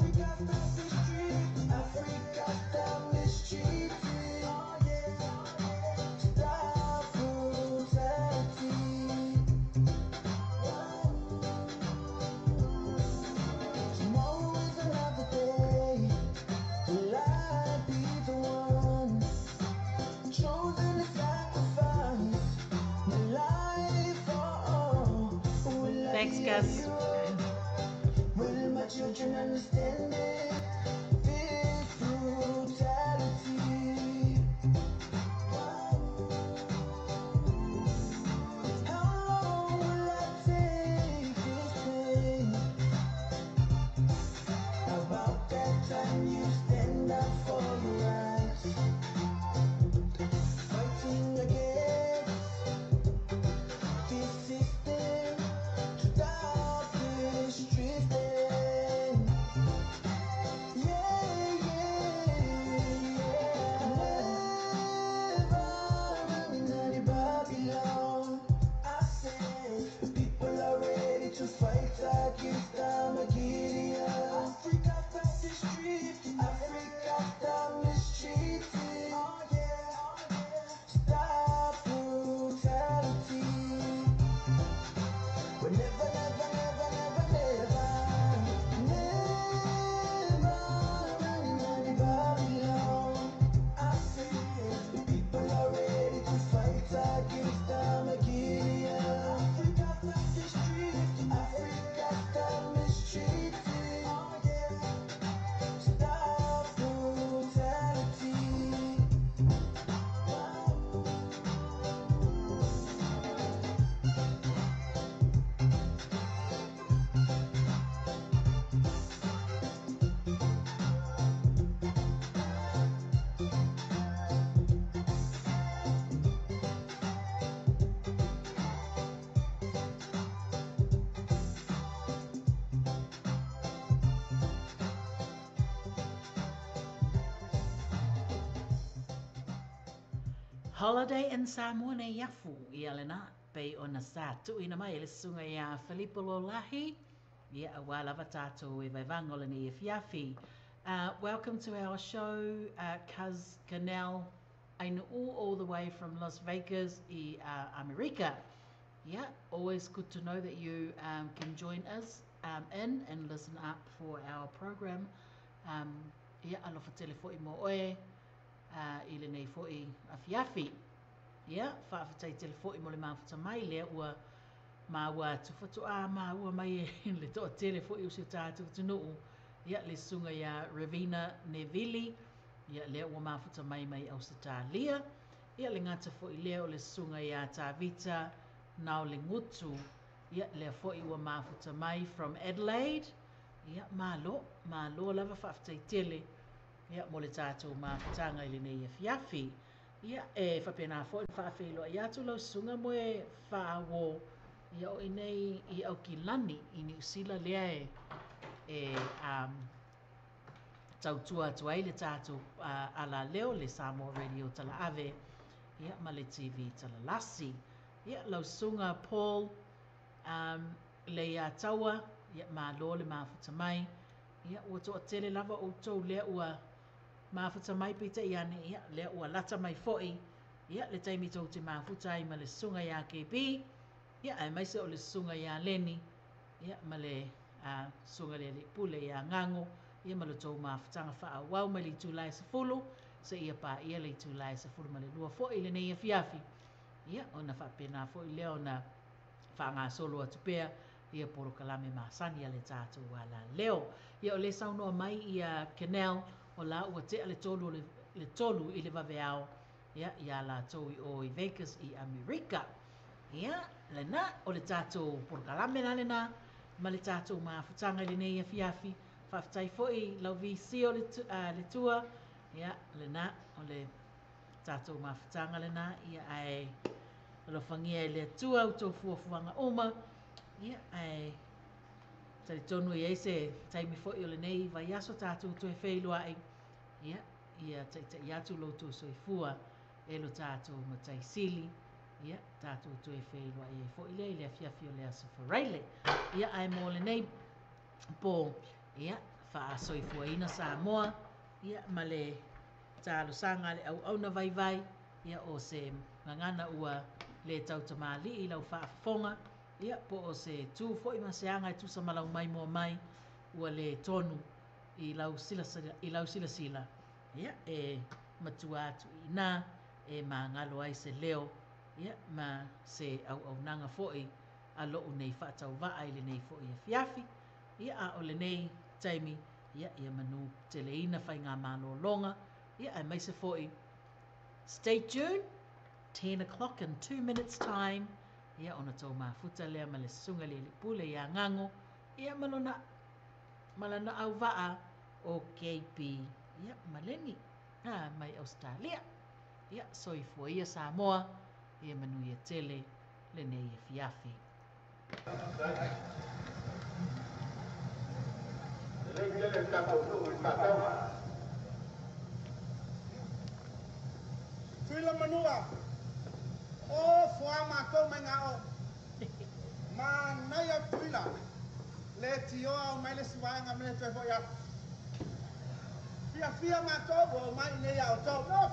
Africa stop mistreated. Africa stop mistreated. Stop brutality. Tomorrow is another day. Will I be the one chosen to sacrifice my life for all? Will I Thanks, be a Gus. hero? Will my children understand it? This brutality. How long will I take this pain? About that time you stand up for your rights. Fighting against this system to stop this drifting. Yeah, yeah, yeah. Never running out of Babylon. I said the people are ready to fight against Armageddon. Africa stop mistreated. Africa stop mistreated. Stop brutality. We're never, never, never, never, never, never running out of Babylon. I said the people are ready to fight against Armageddon. Africa stop mistreated. Africa stop mistreated. Stop brutality. Holiday in Samoa nei afu ia lena pei ona sa tuuina mai e le susuga iā Filipo Lolahi ia auā lava tātou e vaivaga o lenei afiafi. Welcome to our show, Cuz Canal Ainuu all the way from Las Vegas i Amerika. Yeah, always good to know that you can join us in and listen up for our program. Ia, alofa tele fo'i mo oe i lenei fo'i afiafi. Ia, faafetai tele fo'i mo le mafuta mai lea ua maua atu faatoā maua mai e le toatele fo'i o si o tātou atunuu. Ia, le susuga iā Ravina Nevili, ia lea ua mafuta mai mai Ausetalia. Ia, le gata fo'i lea o le susuga iā Tavita Naolegutu, ia lea fo'i ua mafuta mai from Adelaide. Ia, malo, malo lava faafetai tele ia mo le tātou mafutaga i lenei afiafi. Ia, e faapena foi ona faafeiloai atu lau susuga moe faauo ia o i nei i Aukilani i Niu Sila lea e e um, tautua atu ai le tātou uh, alaleo le Samoa Radio Talaave ia ma le TV Talalasi. Ia, lau susuga Paul um, Leiataua, ia malo le mafuta mai. Ia, ua toatele lava outou lea ua mafuta mai peitai ane, ia, lea ua lata mai foi, ia, le taimi tou te mafuta ai ma le susuga iā KB, ia, aemaise o le susuga iā Leni, ia, ma le uh, susuga le alii pule iā Gago, ia, ma le tou mafutaga faaauau mai le itula e 10, seia paia le itula e 12 foi i lenei afiafi. Ia, ona faapena foi lea ona faagasolo atu pea ia polokalame masani a le tatou alaleo. Ia o le saunoa mai ia Kenel o la ua tea le tolu o le, le tolu i le vaveao ia iā latou i o i Vegas i Amerika. Ia, lena, o le tatou polokalame la lena ma le tatou mafutaga i lenei afiafi. Faafetai foi lau VC o le, uh, le tua. Ia, lena, o le tatou mafutaga lena. Ia, ae alofagia e le Atua outou fuafuaga uma. Ia, ae talitonu e i ai se taimi foi o lenei vaiaso tatou toe feiloai. Ia, ia taitai atu lo outou soifua e lo tatou Matai Sili. Ia, tatou toe feiloai ai foi lea i le afiafi o le Aso Faraile. Ia, ae mo lenei po, ia, faasoifuaina Samoa, ia, ma le talosaga a le auauna vaivai, ia, o se gagana ua le tautamalii i lau faafofoga, ia, po o se tu foi ma se aga e tusa ma lau maimoa mai, ua le tonu i lau silasila, i lau silasila, ia, e matua atu i inā e magalo ai se leo, ia, ma se auaunaga foi a lo'u nei faatauvaa i lenei foi afiafi. Ia, a o lenei taimi, ia, ia manu teleina faigamalologa, ia, aemaise foi stay tuned, 10 o'clock in 2 minutes time, ia, ona tou mafuta lea ma le susuga i le alii pule ia Gago, ia, ma lona ma lana auvaa o KB, ia, ma Leni, a, mai Ausetalia. Ia, soifua ia Samoa, ia manuia tele lenei afiafi. Tuila manua, o foa matou mai ngao. Manaia Tuila, le tioa o mai le si vaega ma le toe foi atu. Fiafia matou ua omai i nei ia outou. No!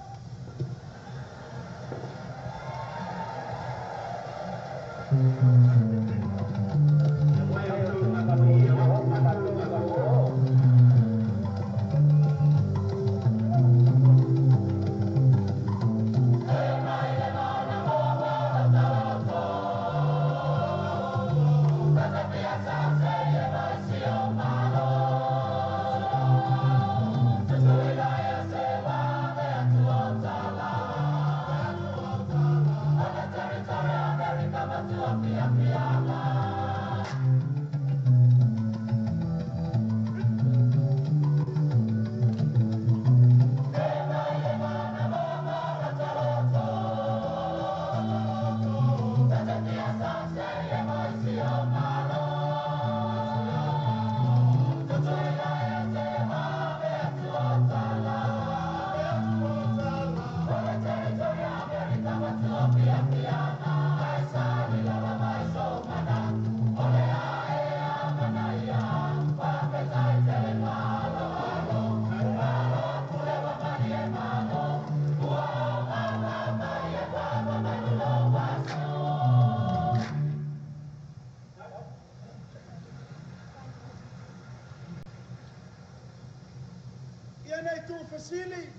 Ia nei tuufesili,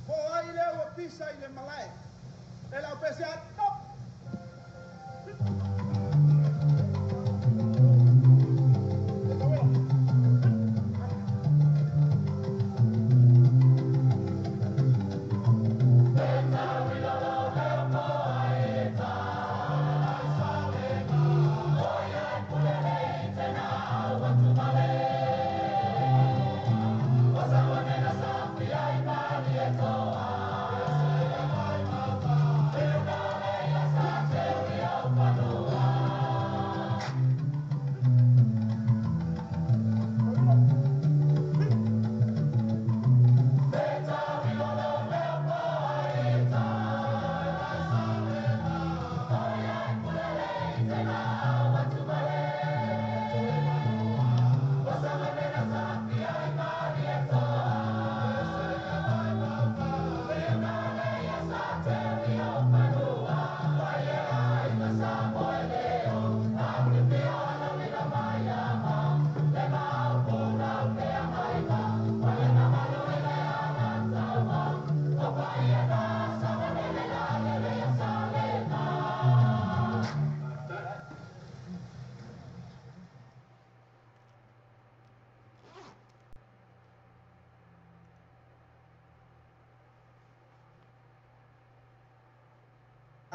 po o ai lea ua pisa i le malae. E lau pese atu, no!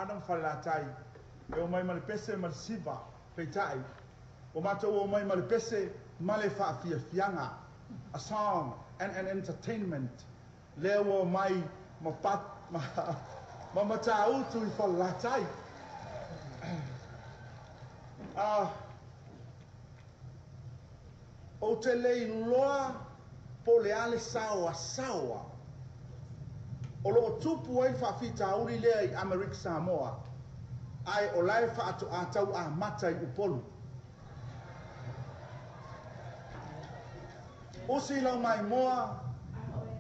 Adam Falelatai, e omai ma le pese ma le siva, peitai, ua matou omai ma le pese ma le faafiafiaga, a song and an entertainment, lea ua omai ma pat, ma, ma Matautu i Falelatai. Ah, ou te le iloa po o le a le sao a Saoa o lo o tupu ai le faafitauli lea i Amerika Samoa. Ae o la e faatoa tau amata i Upolu. Usi lau maimoa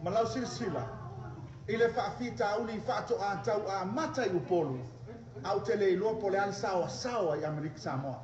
ma lau silasila i le faafitauli faatoa tau amata i Upolu, ae ou te le iloa po o le a le saoasaoa i Amerika Samoa.